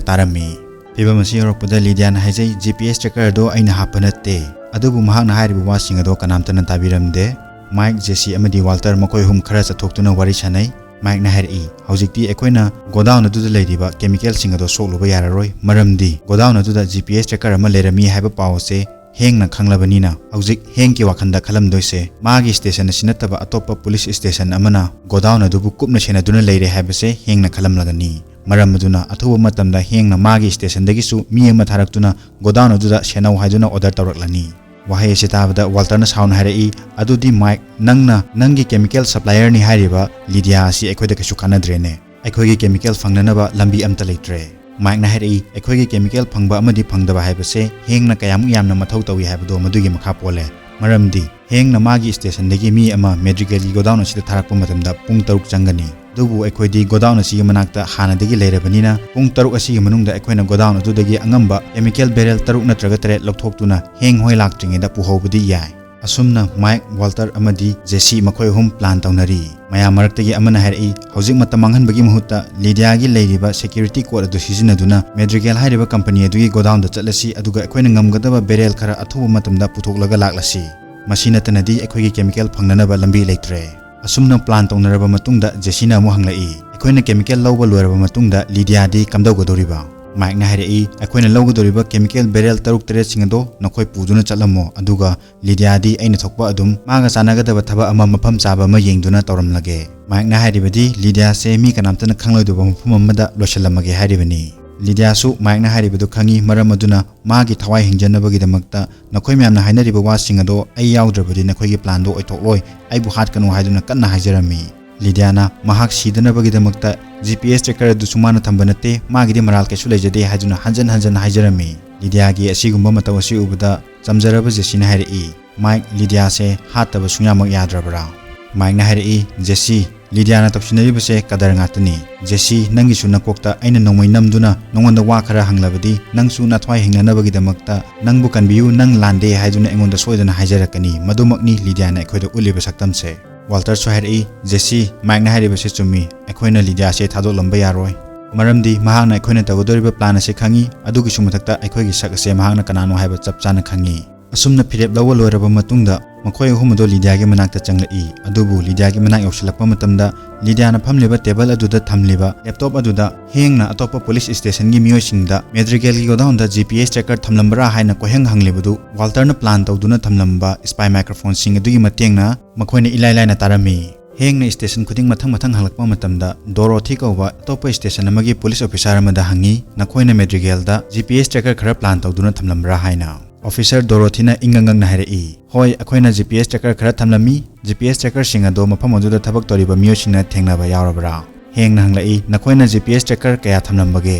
ꯇꯥꯔꯝꯃꯤ꯫ ꯐꯤꯚꯝ ꯑꯁꯤ ꯌꯧꯔꯛꯄꯗ ꯂꯤꯗꯤꯌꯥꯅ ꯍꯥꯏꯖꯩ, "G P S tracker ꯑꯗꯣ ꯑꯩꯅ ꯍꯥꯞꯄ ꯅꯠꯇꯦ꯫" ꯑꯗꯨꯕꯨ ꯃꯍꯥꯛꯅ ꯍꯥꯏꯔꯤꯕ ꯋꯥꯁꯤꯡ ꯑꯗꯣ ꯀꯅꯥꯝꯇꯅ ꯇꯥꯕꯤꯔꯝꯗꯦ꯫ ꯃꯥꯏꯛ, ꯖꯦꯁꯤ ꯑꯃꯗꯤ ꯋꯥꯜꯇꯔ ꯃꯈꯣꯏ ꯑꯍꯨꯝ ꯈꯔ ꯆꯠꯊꯣꯛꯇꯨꯅ ꯋꯥꯔꯤ ꯁꯥꯟꯅꯩ꯫ ꯃꯥꯏꯛꯅ ꯍꯥꯏꯔꯛꯏ, "ꯍꯧꯖꯤꯛꯇꯤ ꯑꯩꯈꯣꯏꯅ godown ꯑꯗꯨꯗ ꯂꯩꯔꯤꯕ chemical ꯁꯤꯡ ꯑꯗꯣ ꯁꯣꯛꯂꯨꯕ ꯌꯥꯔꯔꯣꯏ, ꯃꯔꯝꯗꯤ godown ꯑꯗꯨꯗ G P S tracker ꯑꯃ ꯂꯩꯔꯝꯃꯤ ꯍꯥꯏꯕ ꯄꯥꯎ ꯑꯁꯦ ꯍꯦꯡꯅ ꯈꯪꯂꯕꯅꯤꯅ ꯍꯧꯖꯤꯛ ꯍꯦꯡꯒꯤ ꯋꯥꯈꯜꯗ ꯈꯜꯂꯝꯗꯣꯏꯁꯦ ꯃꯥꯒꯤ station ꯑꯁꯤ ꯅꯠꯇꯕ ꯑꯇꯣꯞꯄ police station ꯑꯃꯅ godown ꯑꯗꯨꯕꯨ ꯀꯨꯞꯅ ꯁꯦꯟꯅꯗꯨꯅ ꯂꯩꯔꯦ ꯍꯥꯏꯕꯁꯦ ꯍꯦꯡꯅ ꯈꯜꯂꯝꯂꯒꯅꯤ꯫ ꯃꯔꯝ ꯑꯗꯨꯅ ꯑꯊꯨꯕ ꯃꯇꯝꯗ ꯍꯦꯡꯅ ꯃꯥꯒꯤ station ꯗꯒꯤꯁꯨ ꯃꯤ ꯑꯃ ꯊꯥꯔꯛꯇꯨꯅ godown ꯑꯗꯨꯗ ꯁꯦꯟꯅꯧ ꯍꯥꯏꯗꯨꯅ order ꯇꯧꯔꯛꯂꯅꯤ꯫" ꯋꯥꯍꯩ ꯑꯁꯤ ꯇꯥꯕꯗ ꯋꯥꯜꯇꯔꯅ ꯁꯥꯎꯅ ꯍꯥꯏꯔꯛꯏ, "ꯑꯗꯨꯗꯤ ꯃꯥꯏꯛ, ꯅꯪꯅ ꯅꯪꯒꯤ chemical supplier ꯅꯤ ꯍꯥꯏꯔꯤꯕ ꯂꯤꯗꯤꯌꯥ ꯑꯁꯤ ꯑꯩꯈꯣꯏꯗ ꯀꯩꯁꯨ ꯀꯥꯟꯅꯗ꯭ꯔꯦꯅꯦ꯫ ꯑꯩꯈꯣꯏꯒꯤ chemical ꯐꯪꯅꯅꯕ ꯂꯝꯕꯤ ꯑꯝꯇ ꯂꯩꯇ꯭ꯔꯦ꯫" ꯃꯥꯏꯛꯅ ꯍꯥꯏꯔꯛꯏ, "ꯑꯩꯈꯣꯏꯒꯤ chemical ꯐꯪꯕ ꯑꯃꯗꯤ ꯐꯪꯗꯕ ꯍꯥꯏꯕꯁꯦ ꯍꯦꯡꯅ ꯀꯌꯥꯃꯨꯛ ꯌꯥꯝꯅ ꯃꯊꯧ ꯇꯧꯏ ꯍꯥꯏꯕꯗꯣ ꯃꯗꯨꯒꯤ ꯃꯈꯥ ꯄꯣꯜꯂꯦ꯫ ꯃꯔꯝꯗꯤ ꯍꯦꯡꯅ ꯃꯥꯒꯤ station ꯗꯒꯤ ꯃꯤ ꯑꯃ Madrigal ꯒꯤ godown ꯑꯁꯤꯗ ꯊꯥꯔꯛꯄ ꯃꯇꯝꯗ ꯄꯨꯡ ꯇꯔꯨꯛ ꯆꯪꯒꯅꯤ꯫ ꯑꯗꯨꯕꯨ ꯑꯩꯈꯣꯏꯗꯤ godown ꯑꯁꯤꯒꯤ ꯃꯅꯥꯛꯇ ꯍꯥꯟꯅꯗꯒꯤ ꯂꯩꯔꯕꯅꯤꯅ ꯄꯨꯡ ꯇꯔꯨꯛ ꯑꯁꯤꯒꯤ ꯃꯅꯨꯡꯗ ꯑꯩꯈꯣꯏꯅ godown ꯑꯗꯨꯗꯒꯤ ꯑꯉꯝꯕ chemical barrel ꯇꯔꯨꯛ ꯅꯠꯇ꯭ꯔꯒ ꯇꯔꯦꯠ ꯂꯧꯊꯣꯛꯇꯨꯅ ꯍꯦꯡ ꯍꯣꯏ ꯂꯥꯛꯇ꯭ꯔꯤꯉꯩꯗ ꯄꯨꯍꯧꯕꯗꯤ ꯌꯥꯏ꯫" ꯑꯁꯨꯝꯅ ꯃꯥꯏꯛ, ꯋꯥꯜꯇꯔ ꯑꯃꯗꯤ ꯖꯦꯁꯤ ꯃꯈꯣꯏ ꯑꯍꯨꯝ plan ꯇꯧꯅꯔꯤ꯫ ꯃꯌꯥꯝ ꯃꯔꯛꯇꯒꯤ ꯑꯃꯅ ꯍꯥꯏꯔꯛꯏ, "ꯍꯧꯖꯤꯛ ꯃꯇꯝ ꯃꯥꯡꯍꯟꯕꯒꯤ ꯃꯍꯨꯠꯇ ꯂꯤꯗꯤꯌꯥꯒꯤ ꯂꯩꯔꯤꯕ security code ꯑꯗꯨ ꯁꯤꯖꯤꯟꯅꯗꯨꯅ Madrigal ꯍꯥꯏꯔꯤꯕ company ꯑꯗꯨꯒꯤ godown ꯗ ꯆꯠꯂꯁꯤ, ꯑꯗꯨꯒ ꯑꯩꯈꯣꯏꯅ ꯉꯝꯒꯗꯕ barrel ꯈꯔ ꯑꯊꯨꯕ ꯃꯇꯝꯗ ꯄꯨꯊꯣꯛꯂꯒ ꯂꯥꯛꯂꯁꯤ꯫ ꯃꯁꯤ ꯅꯠꯇꯅꯗꯤ ꯑꯩꯈꯣꯏꯒꯤ chemical ꯐꯪꯅꯅꯕ ꯂꯝꯕꯤ ꯂꯩꯇ꯭ꯔꯦ꯫" ꯑꯁꯨꯝꯅ plan ꯇꯧꯅꯔꯕ ꯃꯇꯨꯡꯗ ꯖꯦꯁꯤꯅ ꯑꯃꯨꯛ ꯍꯪꯂꯛꯏ, "ꯑꯩꯈꯣꯏꯅ chemical ꯂꯧꯕ ꯂꯣꯏꯔꯕ ꯃꯇꯨꯡꯗ ꯂꯤꯗꯤꯌꯥꯗꯤ ꯀꯝꯗꯧꯒꯗꯧꯔꯤꯕ?" ꯃꯥꯏꯛꯅ ꯍꯥꯏꯔꯛꯏ, "ꯑꯩꯈꯣꯏꯅ ꯂꯧꯒꯗꯧꯔꯤꯕ chemical barrel ꯇꯔꯨꯛ ꯇꯔꯦꯠꯁꯤꯡ ꯑꯗꯣ ꯅꯈꯣꯏ ꯄꯨꯗꯨꯅ ꯆꯠꯂꯝꯃꯣ, ꯑꯗꯨꯒ ꯂꯤꯗꯤꯌꯥꯗꯤ ꯑꯩꯅ ꯊꯣꯛꯄ ꯑꯗꯨꯝ ꯃꯥꯒ ꯆꯥꯟꯅꯒꯗꯕ ꯊꯕꯛ ꯑꯃ ꯃꯐꯝ ꯆꯥꯕ ꯑꯃ ꯌꯦꯡꯗꯨꯅ ꯇꯧꯔꯝꯂꯒꯦ꯫" ꯃꯥꯏꯛꯅ ꯍꯥꯏꯔꯤꯕꯗꯤ ꯂꯤꯗꯤꯌꯥꯁꯦ ꯃꯤ ꯀꯅꯥꯝꯇꯅ ꯈꯪꯂꯣꯏꯗꯕ ꯃꯐꯝ ꯑꯃꯗ ꯂꯣꯏꯁꯤꯜꯂꯝꯃꯒꯦ ꯍꯥꯏꯔꯤꯕꯅꯤ꯫ ꯂꯤꯗꯤꯌꯥꯁꯨ ꯃꯥꯏꯛꯅ ꯍꯥꯏꯔꯤꯕꯗꯨ ꯈꯪꯏ, ꯃꯔꯝ ꯑꯗꯨꯅ ꯃꯥꯒꯤ ꯊꯋꯥꯏ ꯍꯤꯡꯖꯅꯕꯒꯤꯗꯃꯛꯇ ꯅꯈꯣꯏ ꯃꯌꯥꯝꯅ ꯍꯥꯏꯅꯔꯤꯕ ꯋꯥꯁꯤꯡ ꯑꯗꯣ ꯑꯩ ꯌꯥꯎꯗ꯭ꯔꯕꯗꯤ ꯅꯈꯣꯏꯒꯤ plan ꯗꯣ ꯑꯣꯏꯊꯣꯛꯂꯣꯏ, ꯑꯩꯕꯨ ꯍꯥꯠꯀꯅꯨ ꯍꯥꯏꯗꯨꯅ ꯀꯟꯅ ꯍꯥꯏꯖꯔꯝꯃꯤ꯫ ꯂꯤꯗꯤꯌꯥꯅ ꯃꯍꯥꯛ ꯁꯤꯗꯅꯕꯒꯤꯗꯃꯛꯇ G P S tracker ꯑꯗꯨꯁꯨ ꯃꯥꯅ ꯊꯝꯕ ꯅꯠꯇꯦ, ꯃꯥꯒꯤꯗꯤ ꯃꯔꯥꯜ ꯀꯩꯁꯨ ꯂꯩꯖꯗꯦ ꯍꯥꯏꯗꯨꯅ ꯍꯟꯖꯟ ꯍꯟꯖꯟ ꯍꯥꯏꯖꯔꯝꯃꯤ꯫ ꯂꯤꯗꯤꯌꯥꯒꯤ ꯑꯁꯤꯒꯨꯝꯕ ꯃꯇꯧ ꯑꯁꯤ ꯎꯕꯗ ꯆꯝꯖꯔꯕ ꯖꯦꯁꯤꯅ ꯍꯥꯏꯔꯛꯏ, "ꯃꯥꯏꯛ, ꯂꯤꯗꯤꯌꯥꯁꯦ ꯍꯥꯠꯇꯕ ꯁꯨꯡꯌꯥꯃꯛ ꯌꯥꯗ꯭ꯔꯕ꯭ꯔꯥ?" ꯃꯥꯏꯛꯅ ꯍꯥꯏꯔꯛꯏ, "ꯖꯦꯁꯤ, ꯂꯤꯗꯤꯌꯥꯅ ꯇꯧꯁꯤꯟꯅꯔꯤꯕꯁꯦ ꯀꯗꯔ ꯉꯥꯛꯇꯅꯤ꯫ ꯖꯦꯁꯤ, ꯅꯪꯒꯤꯁꯨ ꯅꯀꯣꯛꯇ ꯑꯩꯅ ꯅꯣꯡꯃꯩ ꯅꯝꯗꯨꯅ ꯅꯉꯣꯟꯗ ꯋꯥ ꯈꯔ ꯍꯪꯂꯕꯗꯤ ꯅꯪꯁꯨ ꯅꯊ꯭ꯋꯥꯏ ꯍꯤꯡꯅꯅꯕꯒꯤꯗꯃꯛꯇ ꯅꯪꯕꯨ ꯀꯟꯕꯤꯌꯨ, ꯅꯪ ꯂꯥꯟꯗꯦ ꯍꯥꯏꯗꯨꯅ ꯑꯩꯉꯣꯟꯗ ꯁꯣꯏꯗꯅ ꯍꯥꯏꯖꯔꯛꯀꯅꯤ꯫ ꯃꯗꯨꯃꯛꯅꯤ ꯂꯤꯗꯤꯌꯥꯅ ꯑꯩꯈꯣꯏꯗ ꯎꯠꯂꯤꯕ ꯁꯛꯇꯝꯁꯦ꯫" ꯋꯥꯜꯇꯔꯁꯨ ꯍꯥꯏꯔꯛꯏ, "ꯖꯦꯁꯤ, ꯃꯥꯏꯛꯅ ꯍꯥꯏꯔꯤꯕꯁꯦ ꯆꯨꯝꯃꯤ, ꯑꯩꯈꯣꯏꯅ ꯂꯤꯗꯤꯌꯥꯁꯦ ꯊꯥꯗꯣꯛꯂꯝꯕ ꯌꯥꯔꯣꯏ꯫ ꯃꯔꯝꯗꯤ ꯃꯍꯥꯛꯅ ꯑꯩꯈꯣꯏꯅ ꯇꯧꯒꯗꯧꯔꯤꯕ plan ꯑꯁꯤ ꯈꯪꯏ, ꯑꯗꯨꯒꯤꯁꯨ ꯃꯊꯛꯇ ꯑꯩꯈꯣꯏꯒꯤ ꯁꯛ ꯑꯁꯦ ꯃꯍꯥꯛꯅ ꯀꯅꯥꯅꯣ ꯍꯥꯏꯕ ꯆꯞ ꯆꯥꯅ ꯈꯪꯏ꯫" ꯑꯁꯨꯝꯅ ꯐꯤꯔꯦꯞ ꯂꯧꯕ ꯂꯣꯏꯔꯕ ꯃꯇꯨꯡꯗ ꯃꯈꯣꯏ ꯑꯍꯨꯝ ꯑꯗꯨ ꯂꯤꯗꯤꯌꯥꯒꯤ ꯃꯅꯥꯛꯇ ꯆꯪꯂꯛꯏ꯫ ꯑꯗꯨꯕꯨ ꯂꯤꯗꯤꯌꯥꯒꯤ ꯃꯅꯥꯛ ꯌꯧꯁꯤꯜꯂꯛꯄ ꯃꯇꯝꯗ ꯂꯤꯗꯤꯌꯥꯅ ꯐꯝꯂꯤꯕ table ꯑꯗꯨꯗ ꯊꯝꯂꯤꯕ laptop ꯑꯗꯨꯗ ꯍꯦꯡꯅ ꯑꯇꯣꯞꯄ police station ꯒꯤ ꯃꯤꯑꯣꯏꯁꯤꯡꯗ ꯃꯦꯗ꯭ꯔꯤꯒꯦꯜꯒꯤ godown ꯗ G P S tracker ꯊꯝꯂꯝꯕ꯭ꯔꯥ ꯍꯥꯏꯅ ꯀꯣꯏꯍꯪ ꯍꯪꯂꯤꯕꯗꯨ ꯋꯥꯜꯇꯔꯅ plan ꯇꯧꯗꯨꯅ ꯊꯝꯂꯝꯕ spy microphone ꯁꯤꯡ ꯑꯗꯨꯒꯤ ꯃꯇꯦꯡꯅ ꯃꯈꯣꯏꯅ ꯏꯂꯥꯏ ꯂꯥꯏꯅ ꯇꯥꯔꯝꯃꯤ꯫ ꯍꯦꯡꯅ station ꯈꯨꯗꯤꯡ ꯃꯊꯪ ꯃꯊꯪ ꯍꯜꯂꯛꯄ ꯃꯇꯝꯗ ꯗꯣꯔꯣꯊꯤ ꯀꯧꯕ ꯑꯇꯣꯞꯄ station ꯑꯃꯒꯤ police officer ꯑꯃꯗ ꯍꯪꯉꯤ, "ꯅꯈꯣꯏꯅ ꯃꯦꯗ꯭ꯔꯤꯒꯦꯜꯗ G P S tracker ꯈꯔ plan ꯇꯧꯗꯨꯅ ꯊꯝꯂꯝꯕ꯭ꯔꯥ?" ꯍꯥꯏꯅ꯫ Officer ꯗꯣꯔꯣꯊꯤꯅ ꯏꯪꯉꯪ ꯉꯛꯅ ꯍꯥꯏꯔꯛꯏ, "ꯍꯣꯏ, ꯑꯩꯈꯣꯏꯅ G P S tracker ꯈꯔ ꯊꯝꯂꯝꯃꯤ꯫ G P S tracker ꯁꯤꯡ ꯑꯗꯣ ꯃꯐꯝ ꯑꯗꯨꯗ ꯊꯕꯛ ꯇꯧꯔꯤꯕ ꯃꯤꯑꯣꯏꯁꯤꯡꯅ ꯊꯦꯡꯅꯕ ꯌꯥꯎꯔꯕ꯭ꯔꯥ?" ꯍꯦꯡꯅ ꯍꯪꯂꯛꯏ, "ꯅꯈꯣꯏꯅ G P S tracker ꯀꯌꯥ ꯊꯝꯂꯝꯕꯒꯦ?"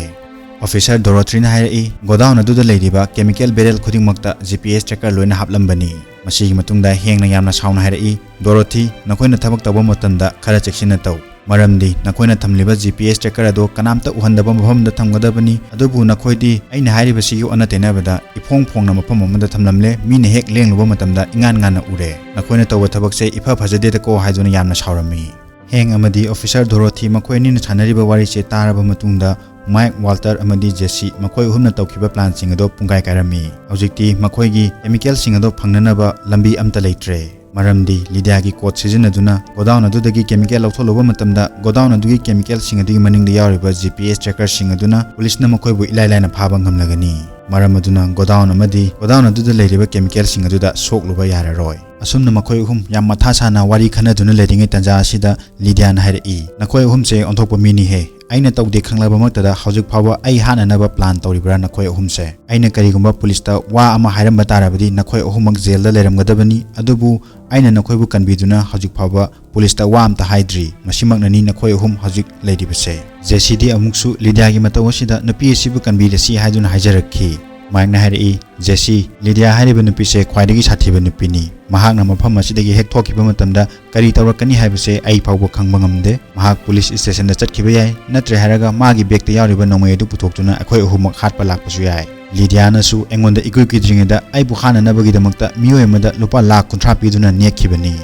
Officer ꯗꯣꯔꯣꯊꯤꯅ ꯍꯥꯏꯔꯛꯏ, "Godown ꯑꯗꯨꯗ ꯂꯩꯔꯤꯕ chemical barrel ꯈꯨꯗꯤꯡꯃꯛꯇ G P S tracker ꯂꯣꯏꯅ ꯍꯥꯞꯂꯝꯕꯅꯤ꯫" ꯃꯁꯤꯒꯤ ꯃꯇꯨꯡꯗ ꯍꯦꯡꯅ ꯌꯥꯝꯅ ꯁꯥꯎꯅ ꯍꯥꯏꯔꯛꯏ, "ꯗꯣꯔꯣꯊꯤ, ꯅꯈꯣꯏꯅ ꯊꯕꯛ ꯇꯧꯕ ꯃꯇꯝꯗ ꯈꯔ ꯆꯦꯛꯁꯤꯟꯅ ꯇꯧ꯫ ꯃꯔꯝꯗꯤ ꯅꯈꯣꯏꯅ ꯊꯝꯂꯤꯕ G P S tracker ꯑꯗꯨ ꯀꯅꯥꯝꯇ ꯎꯍꯟꯗꯕ ꯃꯐꯝꯗ ꯊꯝꯒꯗꯕꯅꯤ꯫ ꯑꯗꯨꯕꯨ ꯅꯈꯣꯏꯗꯤ ꯑꯩꯅ ꯍꯥꯏꯔꯤꯕꯁꯤꯒꯤ ꯑꯣꯟꯅ ꯇꯩꯅꯕꯗ ꯏꯐꯣꯡ ꯐꯣꯡꯅ ꯃꯐꯝ ꯑꯃꯗ ꯊꯝꯂꯝꯂꯦ꯫ ꯃꯤꯅ ꯍꯦꯛ ꯂꯦꯡꯂꯨꯕ ꯃꯇꯝꯗ ꯏꯉꯥꯟ ꯉꯥꯟꯅ ꯎꯔꯦ꯫ ꯅꯈꯣꯏꯅ ꯇꯧꯕ ꯊꯕꯛꯁꯦ ꯏꯐ ꯐꯖꯗꯦꯗꯀꯣ" ꯍꯥꯏꯗꯨꯅ ꯌꯥꯝꯅ ꯁꯥꯎꯔꯝꯃꯤ꯫ ꯍꯦꯡ ꯑꯃꯗꯤ Officer ꯗꯣꯔꯣꯊꯤ ꯃꯈꯣꯏ ꯑꯅꯤꯅ ꯁꯥꯟꯅꯔꯤꯕ ꯋꯥꯔꯤꯁꯦ ꯇꯥꯔꯕ ꯃꯇꯨꯡꯗ ꯃꯥꯏꯛ, ꯋꯥꯜꯇꯔ ꯑꯃꯗꯤ ꯖꯦꯁꯤ ꯃꯈꯣꯏ ꯑꯍꯨꯝꯅ ꯇꯧꯈꯤꯕ plan ꯁꯤꯡ ꯑꯗꯣ ꯄꯨꯡꯀꯥꯏ ꯀꯥꯏꯔꯝꯃꯤ꯫ ꯍꯧꯖꯤꯛꯇꯤ ꯃꯈꯣꯏꯒꯤ chemical ꯁꯤꯡ ꯑꯗꯣ ꯐꯪꯅꯅꯕ ꯂꯝꯕꯤ ꯑꯝꯇ ꯂꯩꯇ꯭ꯔꯦ꯫ ꯃꯔꯝꯗꯤ ꯂꯤꯗꯤꯌꯥꯒꯤ ꯀꯣꯗ ꯁꯤꯖꯤꯟꯅꯗꯨꯅ ꯒꯣꯗꯥꯎꯟ ꯑꯗꯨꯗꯒꯤ ꯀꯦꯃꯤꯀꯦꯜ ꯂꯧꯊꯣꯛꯂꯨꯕ ꯃꯇꯝꯗ, ꯒꯣꯗꯥꯎꯟ ꯑꯗꯨꯒꯤ ꯀꯦꯃꯤꯀꯦꯜꯁꯤꯡ ꯑꯗꯨꯒꯤ ꯃꯅꯤꯡꯗ ꯌꯥꯎꯔꯤꯕ ꯖꯤ ꯄꯤ ꯑꯦꯁ ꯇ꯭ꯔꯦꯀꯔꯁꯤꯡ ꯑꯗꯨꯅ ꯄꯨꯂꯤꯁꯅ ꯃꯈꯣꯏꯕꯨ ꯏꯂꯥꯏ ꯂꯥꯏꯅ ꯐꯥꯕ ꯉꯝꯂꯒꯅꯤ꯫ ꯃꯔꯝ ꯑꯗꯨꯅ ꯒꯣꯗꯥꯎꯟ ꯑꯃꯗꯤ ꯒꯣꯗꯥꯎꯟ ꯑꯗꯨꯗ ꯂꯩꯔꯤꯕ ꯀꯦꯃꯤꯀꯦꯜꯁꯤꯡ ꯑꯗꯨꯗ ꯁꯣꯛꯂꯨꯕ ꯌꯥꯔꯔꯣꯏ꯫ ꯑꯁꯨꯝꯅ ꯃꯈꯣꯏ ꯑꯍꯨꯝ ꯌꯥꯝ ꯃꯊꯥ ꯁꯥꯅ ꯋꯥꯔꯤ ꯈꯟꯅꯗꯨꯅ ꯂꯩꯔꯤꯉꯩ ꯇꯥꯟꯖꯥ ꯑꯁꯤꯗ ꯂꯤꯗꯤꯌꯥꯅ ꯍꯥꯏꯔꯛꯏ, "ꯅꯈꯣꯏ ꯑꯍꯨꯝꯁꯦ ꯑꯣꯟꯊꯣꯛꯄ ꯃꯤꯅꯤꯍꯦ꯫ ꯑꯩꯅ ꯇꯧꯗꯦ ꯈꯪꯂꯕꯃꯛꯇꯗ ꯍꯧꯖꯤꯛ ꯐꯥꯎꯕ ꯑꯩ ꯍꯥꯠꯅꯅꯕ ꯄ꯭ꯂꯥꯟ ꯇꯧꯔꯤꯕ꯭ꯔꯥ ꯅꯈꯣꯏ ꯑꯍꯨꯝꯁꯦ? ꯑꯩꯅ ꯀꯔꯤꯒꯨꯝꯕ ꯄꯨꯂꯤꯁꯇ ꯋꯥ ꯑꯃ ꯍꯥꯏꯔꯝꯕ ꯇꯥꯔꯕꯗꯤ ꯅꯈꯣꯏ ꯑꯍꯨꯝꯃꯛ ꯖꯦꯜꯗ ꯂꯩꯔꯝꯒꯗꯕꯅꯤ, ꯑꯗꯨꯕꯨ ꯑꯩꯅ ꯅꯈꯣꯏꯕꯨ ꯀꯟꯕꯤꯗꯨꯅ ꯍꯧꯖꯤꯛ ꯐꯥꯎꯕ ꯄꯨꯂꯤꯁꯇ ꯋꯥ ꯑꯝꯇ ꯍꯥꯏꯗ꯭ꯔꯤ꯫ ꯃꯁꯤꯃꯛꯅꯅꯤ ꯅꯈꯣꯏ ꯑꯍꯨꯝ ꯍꯧꯖꯤꯛ ꯂꯩꯔꯤꯕꯁꯦ꯫" ꯖꯦꯁꯤꯗꯤ ꯑꯃꯨꯛꯁꯨ ꯂꯤꯗꯤꯌꯥꯒꯤ ꯃꯇꯧ ꯑꯁꯤꯗ ꯅꯨꯄꯤ ꯑꯁꯤꯕꯨ ꯀꯟꯕꯤꯔꯁꯤ ꯍꯥꯏꯗꯨꯅ ꯍꯥꯏꯖꯔꯛꯈꯤ꯫ ꯃꯥꯏꯛꯅ ꯍꯥꯏꯔꯛꯏ, "ꯖꯦꯁꯤ, ꯂꯤꯗꯤꯌꯥ ꯍꯥꯏꯔꯤꯕ ꯅꯨꯄꯤꯁꯦ ꯈ꯭ꯋꯥꯏꯗꯒꯤ ꯁꯥꯊꯤꯕ ꯅꯨꯄꯤꯅꯤ꯫ ꯃꯍꯥꯛꯅ ꯃꯐꯝ ꯑꯁꯤꯗꯒꯤ ꯍꯦꯛ ꯊꯣꯛꯈꯤꯕ ꯃꯇꯝꯗ ꯀꯔꯤ ꯇꯧꯔꯛꯀꯅꯤ ꯍꯥꯏꯕꯁꯦ ꯑꯩ ꯐꯥꯎꯕ ꯈꯪꯕ ꯉꯝꯗꯦ꯫ ꯃꯍꯥꯛ ꯄꯨꯂꯤꯁ ꯁ꯭ꯇꯦꯁꯟꯗ ꯆꯠꯈꯤꯕ ꯌꯥꯏ, ꯅꯠꯇ꯭ꯔꯦ ꯍꯥꯏꯔꯒ ꯃꯥꯒꯤ ꯕꯦꯒꯇ ꯌꯥꯎꯔꯤꯕ ꯅꯣꯡꯃꯩ ꯑꯗꯨ ꯄꯨꯊꯣꯛꯇꯨꯅ ꯑꯩꯈꯣꯏ ꯑꯍꯨꯝꯃꯛ ꯍꯥꯠꯄ ꯂꯥꯛꯄꯁꯨ ꯌꯥꯏ꯫ ꯂꯤꯗꯤꯌꯥꯅꯁꯨ ꯑꯩꯉꯣꯟꯗ ꯏꯀꯨꯏ ꯀꯨꯏꯗ꯭ꯔꯤꯉꯩꯗ ꯑꯩꯕꯨ ꯍꯥꯠꯅꯅꯕꯒꯤꯗꯃꯛꯇ ꯃꯤꯑꯣꯏ ꯑꯃꯗ ꯂꯨꯄꯥ ꯂꯥꯈ ꯀꯨꯟꯊ꯭ꯔꯥ ꯄꯤꯗꯨꯅ ꯅꯦꯛꯈꯤꯕꯅꯤ꯫"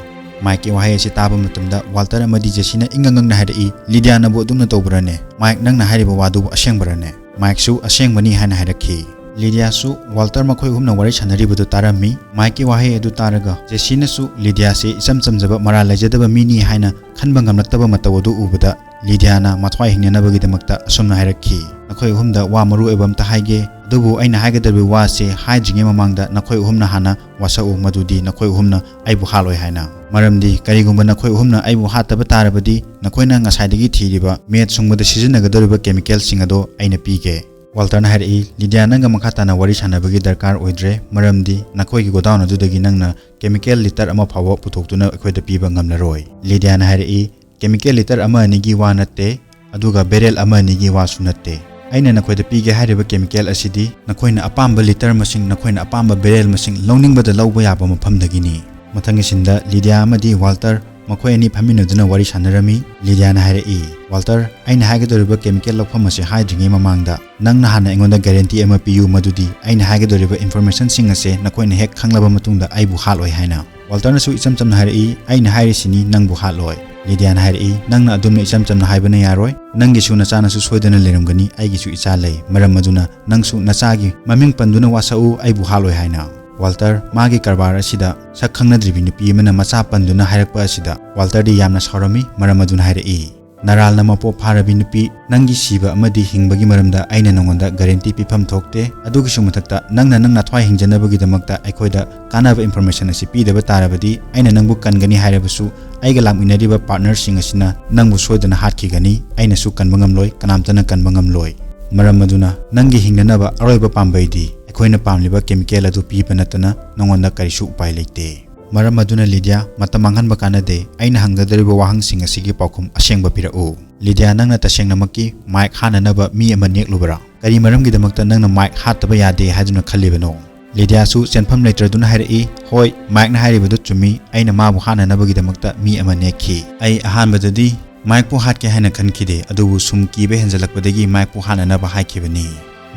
ꯃꯥꯏꯛꯀꯤ ꯋꯥꯍꯩ ꯑꯁꯤ ꯇꯥꯕ ꯃꯇꯝꯗ ꯋꯥꯜꯇꯔ ꯑꯃꯗꯤ ꯖꯦꯁꯤꯅ ꯏꯪꯉꯪ ꯉꯪꯅ ꯍꯥꯏꯔꯛꯏ, "ꯂꯤꯗꯤꯌꯥꯅꯕꯨ ꯑꯗꯨꯝꯅ ꯇꯧꯕ꯭ꯔꯅꯦ? ꯃꯥꯏꯛ, ꯅꯪꯅ ꯍꯥꯏꯔꯤꯕ ꯋꯥꯗꯨꯕꯨ ꯑꯁꯦꯡꯕꯔꯅꯦ?" ꯃꯥꯏꯛꯁꯨ ꯑꯁꯦꯡꯕꯅꯤ ꯍꯥꯏꯅ ꯍꯥꯏꯔꯛꯈꯤ꯫ ꯂꯤꯗꯤꯌꯥꯁꯨ ꯋꯥꯜꯇꯔ ꯃꯈꯣꯏ ꯑꯍꯨꯝꯅ ꯋꯥꯔꯤ ꯁꯥꯟꯅꯔꯤꯕꯗꯨ ꯇꯥꯔꯝꯃꯤ꯫ ꯃꯥꯏꯛꯀꯤ ꯋꯥꯍꯩ ꯑꯗꯨ ꯇꯥꯔꯒ ꯖꯦꯁꯤꯅꯁꯨ ꯂꯤꯗꯤꯌꯥꯁꯦ ꯏꯆꯝ ꯆꯝꯖꯕ, ꯃꯔꯥꯜ ꯂꯩꯖꯗꯕ ꯃꯤꯅꯤ ꯍꯥꯏꯅ ꯈꯟꯕ ꯉꯝꯂꯛꯇꯕ ꯃꯇꯧ ꯑꯗꯨ ꯎꯕꯗ ꯂꯤꯗꯤꯌꯥꯅ ꯃꯊ꯭ꯋꯥꯏ ꯍꯤꯡꯅꯅꯕꯒꯤꯗꯃꯛꯇ ꯑꯁꯨꯝꯅ ꯍꯥꯏꯔꯛꯈꯤ, "ꯅꯈꯣꯏ ꯑꯍꯨꯝꯗ ꯋꯥ ꯃꯔꯨ ꯑꯣꯏꯕ ꯑꯝꯇ ꯍꯥꯏꯒꯦ, ꯑꯗꯨꯕꯨ ꯑꯩꯅ ꯍꯥꯏꯒꯗꯧꯔꯤꯕ ꯋꯥꯁꯦ ꯍꯥꯏꯗ꯭ꯔꯤꯉꯩ ꯃꯃꯥꯡꯗ ꯅꯈꯣꯏ ꯑꯍꯨꯝꯅ ꯍꯥꯟꯅ ꯋꯥꯁꯛꯎ, ꯃꯗꯨꯗꯤ ꯅꯈꯣꯏ ꯑꯍꯨꯝꯅ ꯑꯩꯕꯨ ꯍꯥꯠꯂꯣꯏ ꯍꯥꯏꯅ꯫ ꯃꯔꯝꯗꯤ ꯀꯔꯤꯒꯨꯝꯕ ꯅꯈꯣꯏ ꯑꯍꯨꯝꯅ ꯑꯩꯕꯨ ꯍꯥꯠꯇꯕ ꯇꯥꯔꯕꯗꯤ ꯅꯈꯣꯏꯅ ꯉꯁꯥꯏꯗꯒꯤ ꯊꯤꯔꯤꯕ ꯃꯦꯠ ꯁꯨꯡꯕꯗ ꯁꯤꯖꯤꯟꯅꯒꯗꯧꯔꯤꯕ ꯀꯦꯃꯤꯀꯦꯜꯁꯤꯡ ꯑꯗꯣ ꯑꯩꯅ ꯄꯤꯒꯦ꯫" ꯋꯥꯜꯇꯔꯅ ꯍꯥꯏꯔꯛꯏ, "ꯂꯤꯗꯤꯌꯥ, ꯅꯪꯒ ꯃꯈꯥ ꯇꯥꯅ ꯋꯥꯔꯤ ꯁꯥꯟꯅꯕꯒꯤ ꯗꯔꯀꯥꯔ ꯑꯣꯏꯗ꯭ꯔꯦ, ꯃꯔꯝꯗꯤ ꯅꯈꯣꯏꯒꯤ ꯒꯣꯗꯥꯎꯟ ꯑꯗꯨꯗꯒꯤ ꯅꯪꯅ ꯀꯦꯃꯤꯀꯦꯜ ꯂꯤꯇꯔ ꯑꯃ ꯐꯥꯎꯕ ꯄꯨꯊꯣꯛꯇꯨꯅ ꯑꯩꯈꯣꯏꯗ ꯄꯤꯕ ꯉꯝꯂꯔꯣꯏ꯫" ꯂꯤꯗꯤꯌꯥꯅ ꯍꯥꯏꯔꯛꯏ, "ꯀꯦꯃꯤꯀꯦꯜ ꯂꯤꯇꯔ ꯑꯃ ꯑꯅꯤꯒꯤ ꯋꯥ ꯅꯠꯇꯦ, ꯑꯗꯨꯒ ꯕꯦꯔꯦꯜ ꯑꯃ ꯑꯅꯤꯒꯤ ꯋꯥꯁꯨ ꯅꯠꯇꯦ꯫ ꯑꯩꯅ ꯅꯈꯣꯏꯗ ꯄꯤꯒꯦ ꯍꯥꯏꯔꯤꯕ ꯀꯦꯃꯤꯀꯦꯜ ꯑꯁꯤꯗꯤ ꯅꯈꯣꯏꯅ ꯑꯄꯥꯝꯕ ꯂꯤꯇꯔ ꯃꯁꯤꯡ, ꯅꯈꯣꯏꯅ ꯑꯄꯥꯝꯕ ꯕꯦꯔꯦꯜ ꯃꯁꯤꯡ ꯂꯧꯅꯤꯡꯕꯗ ꯂꯧꯕ ꯌꯥꯕ ꯃꯐꯝꯗꯒꯤꯅꯤ꯫" ꯃꯊꯪꯒꯤ ꯁꯤꯟꯗ ꯂꯤꯗꯤꯌꯥ ꯑꯃꯗꯤ ꯋꯥꯜꯇꯔ ꯃꯈꯣꯏ ꯑꯅꯤ ꯐꯝꯃꯤꯟꯅꯗꯨꯅ ꯋꯥꯔꯤ ꯁꯥꯟꯅꯔꯝꯃꯤ꯫ ꯂꯤꯗꯤꯌꯥꯅ ꯍꯥꯏꯔꯛꯏ, "ꯋꯥꯜꯇꯔ, ꯑꯩꯅ ꯍꯥꯏꯒꯗꯧꯔꯤꯕ ꯀꯦꯃꯤꯀꯦꯜ ꯂꯧꯐꯝ ꯑꯁꯤ ꯍꯥꯏꯗ꯭ꯔꯤꯉꯩ ꯃꯃꯥꯡꯗ ꯅꯪꯅ ꯍꯥꯟꯅ ꯑꯩꯉꯣꯟꯗ ꯒꯥꯔꯦꯟꯇꯤ ꯑꯃ ꯄꯤꯌꯨ ꯃꯗꯨꯗꯤ ꯑꯩꯅ ꯍꯥꯏꯒꯗꯧꯔꯤꯕ ꯏꯟꯐꯣꯔꯃꯦꯁꯟꯁꯤꯡ ꯑꯁꯦ ꯅꯈꯣꯏꯅ ꯍꯦꯛ ꯈꯪꯂꯕ ꯃꯇꯨꯡꯗ ꯑꯩꯕꯨ ꯍꯥꯠꯂꯣꯏ ꯍꯥꯏꯅ꯫" ꯋꯥꯜꯇꯔꯅꯁꯨ ꯏꯆꯝ ꯆꯝꯅ ꯍꯥꯏꯔꯛꯏ, "ꯑꯩꯅ ꯍꯥꯏꯔꯤꯁꯤꯅꯤ, ꯅꯪꯕꯨ ꯍꯥꯠꯂꯣꯏ꯫" ꯂꯤꯗꯤꯌꯥꯅ ꯍꯥꯏꯔꯛꯏ, "ꯅꯪꯅ ꯑꯗꯨꯝꯅ ꯏꯆꯝ ꯆꯝꯅ ꯍꯥꯏꯕꯅ ꯌꯥꯔꯣꯏ꯫ ꯅꯪꯒꯤꯁꯨ ꯅꯆꯥꯅꯁꯨ ꯁꯣꯏꯗꯅ ꯂꯩꯔꯝꯒꯅꯤ, ꯑꯩꯒꯤꯁꯨ ꯏꯆꯥ ꯂꯩ꯫ ꯃꯔꯝ ꯑꯗꯨꯅ ꯅꯪꯁꯨ ꯅꯆꯥꯒꯤ ꯃꯃꯤꯡ ꯄꯟꯗꯨꯅ ꯋꯥꯁꯛꯎ, ꯑꯩꯕꯨ ꯍꯥꯠꯂꯣꯏ ꯍꯥꯏꯅ꯫" ꯋꯥꯜꯇꯔ, ꯃꯥꯒꯤ ꯀꯔꯕꯥꯔ ꯑꯁꯤꯗ ꯁꯛ ꯈꯪꯅꯗ꯭ꯔꯤꯕꯤ ꯅꯨꯄꯤ ꯑꯃꯅ ꯃꯆꯥ ꯄꯟꯗꯨꯅ ꯍꯥꯏꯔꯛꯄ ꯑꯁꯤꯗ ꯋꯥꯜꯇꯔꯗꯤ ꯌꯥꯝꯅ ꯁꯥꯎꯔꯝꯃꯤ꯫ ꯃꯔꯝ ꯑꯗꯨꯅ ꯍꯥꯏꯔꯛꯏ, "ꯅꯔꯥꯜꯅ ꯃꯄꯣꯞ ꯐꯥꯔꯕꯤ ꯅꯨꯄꯤ, ꯅꯪꯒꯤ ꯁꯤꯕ ꯑꯃꯗꯤ ꯍꯤꯡꯕꯒꯤ ꯃꯔꯝꯗ ꯑꯩꯅ ꯅꯉꯣꯟꯗ ꯒꯥꯔꯦꯟꯇꯤ ꯄꯤꯐꯝ ꯊꯣꯛꯇꯦ꯫ ꯑꯗꯨꯒꯤꯁꯨ ꯃꯊꯛꯇ ꯅꯪꯅ ꯅꯪ ꯅꯊ꯭ꯋꯥꯏ ꯍꯤꯡꯖꯅꯕꯒꯤꯗꯃꯛꯇ ꯑꯩꯈꯣꯏꯗ ꯀꯥꯟꯅꯕ ꯏꯟꯐꯣꯔꯃꯦꯁꯟ ꯑꯁꯤ ꯄꯤꯗꯕ ꯇꯥꯔꯕꯗꯤ ꯑꯩꯅ ꯅꯪꯕꯨ ꯀꯟꯒꯅꯤ ꯍꯥꯏꯔꯕꯁꯨ ꯑꯩꯒ ꯂꯥꯛꯃꯤꯟꯅꯔꯤꯕ ꯄꯥꯔꯠꯅꯔꯁꯤꯡ ꯑꯁꯤꯅ ꯅꯪꯕꯨ ꯁꯣꯏꯗꯅ ꯍꯥꯠꯈꯤꯒꯅꯤ꯫ ꯑꯩꯅꯁꯨ ꯀꯟꯕ ꯉꯝꯂꯣꯏ, ꯀꯅꯥꯝꯇꯅ ꯀꯟꯕ ꯉꯝꯂꯣꯏ꯫ ꯃꯔꯝ ꯑꯗꯨꯅ ꯅꯪꯒꯤ ꯍꯤꯡꯅꯅꯕ ꯑꯔꯣꯏꯕ ꯄꯥꯝꯕꯩꯗꯤ ꯑꯩꯈꯣꯏꯅ ꯄꯥꯝꯂꯤꯕ ꯀꯦꯃꯤꯀꯦꯜ ꯑꯗꯨ ꯄꯤꯕ ꯅꯠꯇꯅ ꯅꯉꯣꯟꯗ ꯀꯔꯤꯁꯨ ꯎꯄꯥꯏ ꯂꯩꯇꯦ꯫ ꯃꯔꯝ ꯑꯗꯨꯅ ꯂꯤꯗꯤꯌꯥ, ꯃꯇꯝ ꯃꯥꯡꯍꯟꯕ ꯀꯥꯟꯅꯗꯦ꯫ ꯑꯩꯅ ꯍꯪꯒꯗꯧꯔꯤꯕ ꯋꯥꯍꯪꯁꯤꯡ ꯑꯁꯤꯒꯤ ꯄꯥꯎꯈꯨꯝ ꯑꯁꯦꯡꯕ ꯄꯤꯔꯛꯎ꯫ ꯂꯤꯗꯤꯌꯥ, ꯅꯪꯅ ꯇꯁꯦꯡꯅꯃꯛꯀꯤ ꯃꯥꯏꯛ ꯍꯥꯠꯅꯅꯕ ꯃꯤ ꯑꯃ ꯅꯦꯛꯂꯨꯕ꯭ꯔꯥ? ꯀꯔꯤ ꯃꯔꯝꯒꯤꯗꯃꯛꯇ ꯅꯪꯅ ꯃꯥꯏꯛ ꯍꯥꯠꯇꯕ ꯌꯥꯗꯦ ꯍꯥꯏꯗꯨꯅ ꯈꯜꯂꯤꯕꯅꯣ?" ꯂꯤꯗꯤꯌꯥꯁꯨ ꯆꯦꯟꯐꯝ ꯂꯩꯇ꯭ꯔꯗꯨꯅ ꯍꯥꯏꯔꯛꯏ, "ꯍꯣꯏ, ꯃꯥꯏꯛꯅ ꯍꯥꯏꯔꯤꯕꯗꯨ ꯆꯨꯝꯃꯤ꯫ ꯑꯩꯅ ꯃꯥꯕꯨ ꯍꯥꯠꯅꯅꯕꯒꯤꯗꯃꯛꯇ ꯃꯤ ꯑꯃ ꯅꯦꯛꯈꯤ꯫ ꯑꯩ ꯑꯍꯥꯟꯕꯗꯗꯤ ꯃꯥꯏꯛꯄꯨ ꯍꯥꯠꯀꯦ ꯍꯥꯏꯅ ꯈꯟꯈꯤꯗꯦ, ꯑꯗꯨꯕꯨ ꯁꯨꯝ ꯀꯤꯕ ꯍꯦꯟꯖꯜꯂꯛꯄꯗꯒꯤ ꯃꯥꯏꯛꯄꯨ ꯍꯥꯠꯅꯅꯕ ꯍꯥꯏꯈꯤꯕꯅꯤ꯫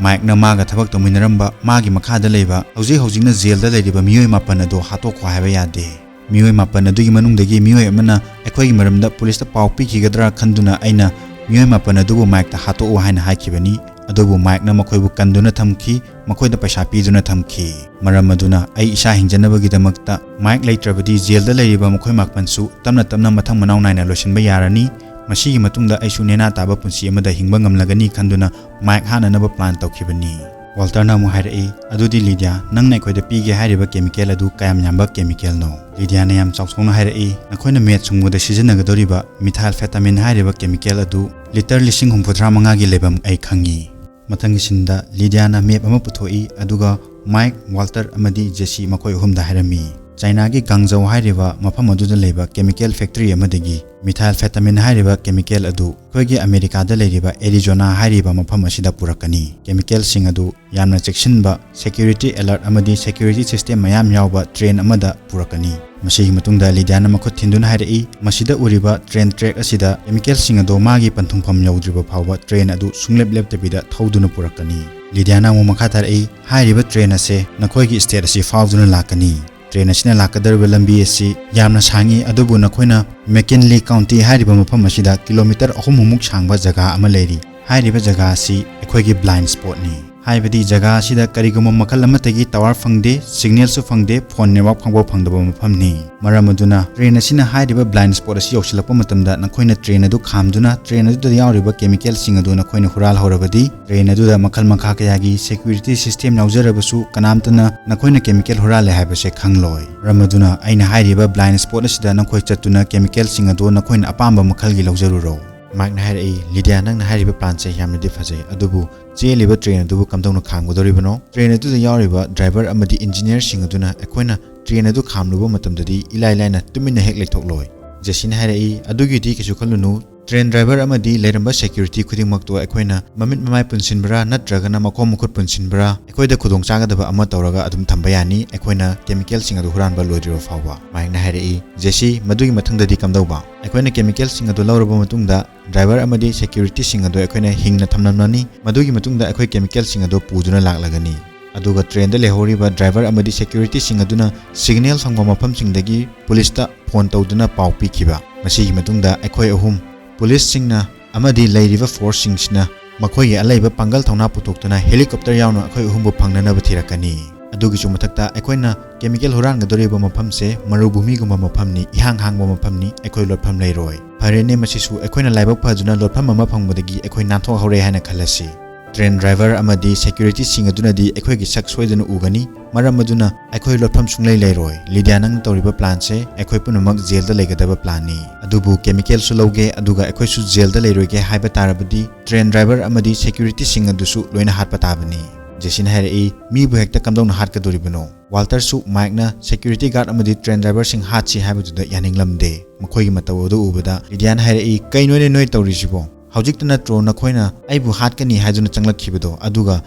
ꯃꯥꯏꯛꯅ ꯃꯥꯒ ꯊꯕꯛ ꯇꯧꯃꯤꯟꯅꯔꯝꯕ ꯃꯥꯒꯤ ꯃꯈꯥꯗ ꯂꯩꯕ, ꯍꯧꯖꯤꯛ ꯍꯧꯖꯤꯛꯅ ꯖꯦꯜꯗ ꯂꯩꯔꯤꯕ ꯃꯤꯑꯣꯏ ꯃꯥꯄꯟ ꯑꯗꯨ ꯍꯥꯠꯇꯣꯛꯈꯣ ꯍꯥꯏꯕ ꯌꯥꯗꯦ꯫ ꯃꯤꯑꯣꯏ ꯃꯥꯄꯟ ꯑꯗꯨꯒꯤ ꯃꯅꯨꯡꯗꯒꯤ ꯃꯤꯑꯣꯏ ꯑꯃꯅ ꯑꯩꯈꯣꯏꯒꯤ ꯃꯔꯝꯗ ꯄꯨꯂꯤꯁꯇ ꯄꯥꯎ ꯄꯤꯈꯤꯒꯗ꯭ꯔꯥ ꯈꯟꯗꯨꯅ ꯑꯩꯅ ꯃꯤꯑꯣꯏ ꯃꯥꯄꯟ ꯑꯗꯨꯕꯨ ꯃꯥꯏꯛꯇ ꯍꯥꯠꯇꯣꯛꯎ ꯍꯥꯏꯅ ꯍꯥꯏꯈꯤꯕꯅꯤ꯫ ꯑꯗꯨꯕꯨ ꯃꯥꯏꯛꯅ ꯃꯈꯣꯏꯕꯨ ꯀꯟꯗꯨꯅ ꯊꯝꯈꯤ, ꯃꯈꯣꯏꯗ ꯄꯩꯁꯥ ꯄꯤꯗꯨꯅ ꯊꯝꯈꯤ꯫ ꯃꯔꯝ ꯑꯗꯨꯅ ꯑꯩ ꯏꯁꯥ ꯍꯤꯡꯖꯅꯕꯒꯤꯗꯃꯛꯇ ꯃꯥꯏꯛ ꯂꯩꯇ꯭ꯔꯕꯗꯤ ꯖꯦꯜꯗ ꯂꯩꯔꯤꯕ ꯃꯈꯣꯏ ꯃꯥꯄꯟꯁꯨ ꯇꯞꯅ ꯇꯞꯅ ꯃꯊꯪ ꯃꯅꯥꯎ ꯅꯥꯏꯅ ꯂꯣꯏꯁꯤꯟꯕ ꯌꯥꯔꯅꯤ꯫ ꯃꯁꯤꯒꯤ ꯃꯇꯨꯡꯗ ꯑꯩꯁꯨ ꯅꯦꯅꯥ ꯇꯥꯕ ꯄꯨꯟꯁꯤ ꯑꯃꯗ ꯍꯤꯡꯕ ꯉꯝꯂꯒꯅꯤ ꯈꯟꯗꯨꯅ ꯃꯥꯏꯛ ꯍꯥꯠꯅꯅꯕ ꯄ꯭ꯂꯥꯟ ꯇꯧꯈꯤꯕꯅꯤ꯫ ꯋꯥꯜꯇꯔꯅ ꯑꯃꯨꯛ ꯍꯥꯏꯔꯛꯏ, "ꯑꯗꯨꯗꯤ ꯂꯤꯗꯤꯌꯥ, ꯅꯪꯅ ꯑꯩꯈꯣꯏꯗ ꯄꯤꯒꯦ ꯍꯥꯏꯔꯤꯕ ꯀꯦꯃꯤꯀꯦꯜ ꯑꯗꯨ ꯀꯌꯥꯝ ꯌꯥꯝꯕ ꯀꯦꯃꯤꯀꯦꯜꯅꯣ?" ꯂꯤꯗꯤꯌꯥꯅ ꯌꯥꯝ ꯆꯥꯎꯊꯣꯛꯅ ꯍꯥꯏꯔꯛꯏ, "ꯅꯈꯣꯏꯅ ꯃꯦꯠ ꯁꯨꯡꯕꯗ ꯁꯤꯖꯤꯟꯅꯒꯗꯧꯔꯤꯕ ꯃꯤꯊꯥꯏꯜ ꯐꯦꯇꯥꯃꯤꯟ ꯍꯥꯏꯔꯤꯕ ꯀꯦꯃꯤꯀꯦꯜ ꯑꯗꯨ ꯂꯤꯇꯔ ꯂꯤꯁꯤꯡ ꯍꯨꯝꯐꯨꯇꯔꯥ ꯃꯉꯥꯒꯤ ꯂꯩꯐꯝ ꯑꯩ ꯈꯪꯉꯤ꯫" ꯃꯊꯪꯒꯤ ꯁꯤꯟꯗ ꯂꯤꯗꯤꯌꯥꯅ ꯃꯦꯞ ꯑꯃ ꯄꯨꯊꯣꯛꯏ, ꯑꯗꯨꯒ ꯃꯥꯏꯛ, ꯋꯥꯜꯇꯔ ꯑꯃꯗꯤ ꯖꯦꯁꯤ ꯃꯈꯣꯏ ꯑꯍꯨꯝꯗ ꯍꯥꯏꯔꯝꯃꯤ, ꯆꯥꯏꯅꯥꯒꯤ ꯒꯥꯡꯖꯧ ꯍꯥꯏꯔꯤꯕ ꯃꯐꯝ ꯑꯗꯨꯗ ꯂꯩꯕ ꯀꯦꯃꯤꯀꯦꯜ ꯐꯦꯛꯇꯔꯤ ꯑꯃꯗꯒꯤ ꯃꯤꯊꯥꯏꯜ ꯐꯦꯇꯥꯃꯤꯟ ꯍꯥꯏꯔꯤꯕ ꯀꯦꯃꯤꯀꯦꯜ ꯑꯗꯨ ꯑꯩꯈꯣꯏꯒꯤ ꯑꯃꯦꯔꯤꯀꯥꯗ ꯂꯩꯔꯤꯕ ꯑꯦꯔꯤꯖꯣꯅꯥ ꯍꯥꯏꯔꯤꯕ ꯃꯐꯝ ꯑꯁꯤꯗ ꯄꯨꯔꯛꯀꯅꯤ꯫ ꯀꯦꯃꯤꯀꯦꯜꯁꯤꯡ ꯑꯗꯨ ꯌꯥꯝꯅ ꯆꯦꯛꯁꯤꯟꯕ, ꯁꯦꯀ꯭ꯌꯨꯔꯤꯇꯤ ꯑꯦꯂꯔꯠ ꯑꯃꯗꯤ ꯁꯦꯀ꯭ꯌꯨꯔꯤꯇꯤ ꯁꯤꯁꯇꯦꯝ ꯃꯌꯥꯝ ꯌꯥꯎꯕ ꯇ꯭ꯔꯦꯟ ꯑꯃꯗ ꯄꯨꯔꯛꯀꯅꯤ꯫ ꯃꯁꯤꯒꯤ ꯃꯇꯨꯡꯗ ꯂꯤꯗꯤꯌꯥꯅ ꯃꯈꯨꯠ ꯊꯤꯟꯗꯨꯅ ꯍꯥꯏꯔꯛꯏ, "ꯃꯁꯤꯗ ꯎꯔꯤꯕ ꯇ꯭ꯔꯦꯟ ꯇ꯭ꯔꯦꯛ ꯑꯁꯤꯗ ꯀꯦꯃꯤꯀꯦꯜꯁꯤꯡ ꯑꯗꯣ ꯃꯥꯒꯤ ꯄꯟꯊꯨꯡꯐꯝ ꯌꯧꯗ꯭ꯔꯤꯕ ꯐꯥꯎꯕ ꯇ꯭ꯔꯦꯟ ꯑꯗꯨ ꯁꯨꯡꯂꯦꯞ ꯂꯦꯞꯇꯕꯤꯗ ꯊꯧꯗꯨꯅ ꯄꯨꯔꯛꯀꯅꯤ꯫" ꯂꯤꯗꯤꯌꯥꯅ ꯑꯃꯨꯛ ꯃꯈꯥ ꯇꯥꯔꯛꯏ, "ꯍꯥꯏꯔꯤꯕ ꯇ꯭ꯔꯦꯟ ꯑꯁꯦ ꯅꯈꯣꯏꯒꯤ ꯁ꯭ꯇꯦꯠ ꯑꯁꯤ ꯐꯥꯎꯗꯨꯅ ꯂꯥꯛꯀꯅꯤ꯫ ꯇ꯭ꯔꯦꯟ ꯑꯁꯤꯅ ꯂꯥꯛꯀꯗꯧꯔꯤꯕ ꯂꯝꯕꯤ ꯑꯁꯤ ꯌꯥꯝꯅ ꯁꯥꯡꯏ, ꯑꯗꯨꯕꯨ ꯅꯈꯣꯏꯅ ꯃꯦꯀꯤꯟꯂꯤ ꯀꯥꯎꯟꯇꯤ ꯍꯥꯏꯔꯤꯕ ꯃꯐꯝ ꯑꯁꯤꯗ ꯀꯤꯂꯣꯃꯤꯇꯔ ꯑꯍꯨꯝꯃꯨꯛ ꯁꯥꯡꯕ ꯖꯒꯥ ꯑꯃ ꯂꯩꯔꯤ꯫ ꯍꯥꯏꯔꯤꯕ ꯖꯒꯥ ꯑꯁꯤ ꯑꯩꯈꯣꯏꯒꯤ ꯕ꯭ꯂꯥꯏꯟ ꯁ꯭ꯄꯣꯠꯅꯤ꯫ ꯍꯥꯏꯕꯗꯤ ꯖꯒꯥ ꯑꯁꯤꯗ ꯀꯔꯤꯒꯨꯝꯕ ꯃꯈꯜ ꯑꯃꯠꯇꯒꯤ tower ꯐꯪꯗꯦ, signalꯁꯨ ꯐꯪꯗꯦ, phone network ꯐꯥꯎꯕ ꯐꯪꯗꯕ ꯃꯐꯝꯅꯤ꯫ ꯃꯔꯝ ꯑꯗꯨꯅ train ꯑꯁꯤꯅ ꯍꯥꯏꯔꯤꯕ blind spot ꯑꯁꯤ ꯌꯧꯁꯤꯜꯂꯛꯄ ꯃꯇꯝꯗ ꯅꯈꯣꯏꯅ train ꯑꯗꯨ ꯈꯥꯝꯗꯨꯅ train ꯑꯗꯨꯗ ꯌꯥꯎꯔꯤꯕ chemicalꯁꯤꯡ ꯑꯗꯨ ꯅꯈꯣꯏꯅ ꯍꯨꯔꯥꯜꯍꯧꯔꯕꯗꯤ, train ꯑꯗꯨꯗ ꯃꯈꯜ ꯃꯈꯥ ꯀꯌꯥꯒꯤ security system ꯌꯥꯎꯖꯔꯕꯁꯨ ꯀꯅꯥꯝꯇꯅ ꯅꯈꯣꯏꯅ chemical ꯍꯨꯔꯥꯜꯂꯦ ꯍꯥꯏꯕꯁꯦ ꯈꯪꯂꯣꯏ꯫ ꯃꯔꯝ ꯑꯗꯨꯅ ꯑꯩꯅ ꯍꯥꯏꯔꯤꯕ blind spot ꯑꯁꯤꯗ ꯅꯈꯣꯏ ꯆꯠꯇꯨꯅ chemicalꯁꯤꯡ ꯑꯗꯨ ꯅꯈꯣꯏꯅ ꯑꯄꯥꯝꯕ ꯃꯈꯜꯒꯤ ꯂꯧꯖꯔꯨꯔꯣ꯫ ꯃꯥꯏꯛꯅ ꯍꯥꯏꯔꯛꯏ, "ꯂꯤꯗꯤꯌꯥ, ꯅꯪꯅ ꯍꯥꯏꯔꯤꯕ planꯁꯦ ꯌꯥꯝꯅꯗꯤ ꯐꯖꯩ, ꯑꯗꯨꯕꯨ ꯆꯦꯜꯂꯤꯕ train ꯑꯗꯨꯕꯨ ꯀꯝꯗꯧꯅ ꯈꯥꯝꯒꯗꯧꯔꯤꯕꯅꯣ? Train ꯑꯗꯨꯗ ꯌꯥꯎꯔꯤꯕ driver ꯑꯃꯗꯤ engineerꯁꯤꯡ ꯑꯗꯨꯅ ꯑꯩꯈꯣꯏꯅ train ꯑꯗꯨ ꯈꯥꯝꯂꯨꯕ ꯃꯇꯝꯗꯗꯤ ꯏꯂꯥꯏ ꯂꯥꯏꯅ ꯇꯨꯃꯤꯟꯅ ꯍꯦꯛ ꯂꯩꯊꯣꯛꯂꯣꯏ꯫" ꯖꯦꯁꯤꯅ ꯍꯥꯏꯔꯛꯏ, "ꯑꯗꯨꯒꯤꯗꯤ ꯀꯩꯁꯨ ꯈꯜꯂꯨꯅꯨ, train driver ꯑꯃꯗꯤ ꯂꯩꯔꯝꯕ security ꯈꯨꯗꯤꯡꯃꯛꯇꯣ ꯑꯩꯈꯣꯏꯅ ꯃꯃꯤꯠ ꯃꯃꯥꯏ ꯄꯨꯟꯁꯤꯟꯕ꯭ꯔꯥ ꯅꯠꯇ꯭ꯔꯒꯅ ꯃꯈꯣꯡ ꯃꯈꯨꯠ ꯄꯨꯟꯁꯤꯟꯕ꯭ꯔꯥ, ꯑꯩꯈꯣꯏꯗ ꯈꯨꯗꯣꯡ ꯆꯥꯒꯗꯕ ꯑꯃ ꯇꯧꯔꯒ ꯑꯗꯨꯝ ꯊꯝꯕ ꯌꯥꯅꯤ, ꯑꯩꯈꯣꯏꯅ chemicalꯁꯤꯡ ꯑꯗꯨ ꯍꯨꯔꯥꯟꯕ ꯂꯣꯏꯗ꯭ꯔꯤꯕ ꯐꯥꯎꯕ꯫" ꯃꯥꯏꯛꯅ ꯍꯥꯏꯔꯛꯏ, "ꯖꯦꯁꯤ, ꯃꯗꯨꯒꯤ ꯃꯊꯪꯗꯗꯤ ꯀꯝꯗꯧꯕ? ꯑꯩꯈꯣꯏꯅ chemicalꯁꯤꯡ ꯑꯗꯨ ꯂꯧꯔꯕ ꯃꯇꯨꯡꯗ driver ꯑꯃꯗꯤ securityꯁꯤꯡ ꯑꯗꯨ ꯑꯩꯈꯣꯏꯅ ꯍꯤꯡꯅ ꯊꯝꯂꯝꯂꯅꯤ꯫ ꯃꯗꯨꯒꯤ ꯃꯇꯨꯡꯗ ꯑꯩꯈꯣꯏ chemicalꯁꯤꯡ ꯑꯗꯨ ꯄꯨꯗꯨꯅ ꯂꯥꯛꯂꯒꯅꯤ꯫" ꯑꯗꯨꯒ trainꯗ ꯂꯩꯍꯧꯔꯤꯕ driver ꯑꯃꯗꯤ securityꯁꯤꯡ ꯑꯗꯨꯅ signal ꯐꯪꯕ ꯃꯐꯝꯁꯤꯡꯗꯒꯤ policeꯇ phone ꯇꯧꯗꯨꯅ ꯄꯥꯎ ꯄꯤꯈꯤꯕ꯫ ꯃꯁꯤꯒꯤ ꯃꯇꯨꯡꯗ ꯑꯩꯈꯣꯏ ꯑꯍꯨꯝ, policeꯁꯤꯡꯅ ꯑꯃꯗꯤ ꯂꯩꯔꯤꯕ forceꯁꯤꯡꯁꯤꯅ ꯃꯈꯣꯏꯒꯤ ꯑꯂꯩꯕ ꯄꯥꯡꯒꯜ ꯊꯧꯅꯥ ꯄꯨꯊꯣꯛꯇꯨꯅ helicopter ꯌꯥꯎꯅ ꯑꯩꯈꯣꯏ ꯑꯍꯨꯝꯕꯨ ꯐꯪꯅꯅꯕ ꯊꯤꯔꯛꯀꯅꯤ꯫ ꯑꯗꯨꯒꯤꯁꯨ ꯃꯊꯛꯇ ꯑꯩꯈꯣꯏꯅ chemical ꯍꯨꯔꯥꯟꯒꯗꯧꯔꯤꯕ ꯃꯐꯝꯁꯦ ꯃꯔꯨꯚꯨꯃꯤꯒꯨꯝꯕ ꯃꯐꯝꯅꯤ, ꯏꯍꯥꯡ ꯍꯥꯡꯕ ꯃꯐꯝꯅꯤ, ꯑꯩꯈꯣꯏ ꯂꯣꯠꯐꯝ ꯂꯩꯔꯣꯏ꯫ ꯐꯔꯦꯅꯦ, ꯃꯁꯤꯁꯨ ꯑꯩꯈꯣꯏꯅ ꯂꯥꯏꯕꯛ ꯐꯗꯨꯅ ꯂꯣꯠꯐꯝ ꯑꯃ ꯐꯪꯕꯗꯒꯤ ꯑꯩꯈꯣꯏ ꯅꯥꯟꯊꯣꯛꯍꯧꯔꯦ ꯍꯥꯏꯅ ꯈꯜꯂꯁꯤ꯫ Train driver ꯑꯃꯗꯤ securityꯁꯤꯡ ꯑꯗꯨꯅꯗꯤ ꯑꯩꯈꯣꯏꯒꯤ ꯁꯛ ꯁꯣꯏꯗꯅ ꯎꯒꯅꯤ, ꯃꯔꯝ ꯑꯗꯨꯅ ꯑꯩꯈꯣꯏ ꯂꯣꯠꯐꯝ ꯁꯨꯡꯂꯩ ꯂꯩꯔꯣꯏ꯫ ꯂꯤꯗꯤꯌꯥ, ꯅꯪꯅ ꯇꯧꯔꯤꯕ planꯁꯦ ꯑꯩꯈꯣꯏ ꯄꯨꯝꯅꯃꯛ jailꯗ ꯂꯩꯒꯗꯕ planꯅꯤ꯫ ꯑꯗꯨꯕꯨ chemicalꯁꯨ ꯂꯧꯒꯦ, ꯑꯗꯨꯒ ꯑꯩꯈꯣꯏꯁꯨ jailꯗ ꯂꯩꯔꯣꯏꯒꯦ ꯍꯥꯏꯕ ꯇꯥꯔꯕꯗꯤ train driver ꯑꯃꯗꯤ securityꯁꯤꯡ ꯑꯗꯨꯁꯨ ꯂꯣꯏꯅ ꯍꯥꯠꯄ ꯇꯥꯕꯅꯤ꯫ ꯖꯦꯁꯤꯅ ꯍꯥꯏꯔꯛꯏ, "ꯃꯤꯕꯨ ꯍꯦꯛꯇ ꯀꯝꯗꯧꯅ ꯍꯥꯠꯀꯗꯣꯔꯤꯕꯅꯣ?" ꯋꯥꯜꯇꯔꯁꯨ ꯃꯥꯏꯛꯅ security guard ꯑꯃꯗꯤ train driverꯁꯤꯡ ꯍꯥꯠꯁꯤ ꯍꯥꯏꯕꯗꯨꯗ ꯌꯥꯅꯤꯡꯂꯝꯗꯦ꯫ ꯃꯈꯣꯏꯒꯤ ꯃꯇꯧ ꯑꯗꯨ ꯎꯕꯗ ꯂꯤꯗꯤꯌꯥꯅ ꯍꯥꯏꯔꯛꯏ, "ꯀꯩꯅꯣꯅꯦ ꯅꯣꯏ ꯇꯧꯔꯤꯁꯤꯕꯣ? ꯍꯧꯖꯤꯛꯇ ꯅꯠꯇ꯭ꯔꯣ ꯅꯈꯣꯏꯅ ꯑꯩꯕꯨ ꯍꯥꯠꯀꯅꯤ ꯍꯥꯏꯗꯨꯅ ꯆꯪꯂꯛꯈꯤꯕꯗꯣ? ꯑꯗꯨꯒ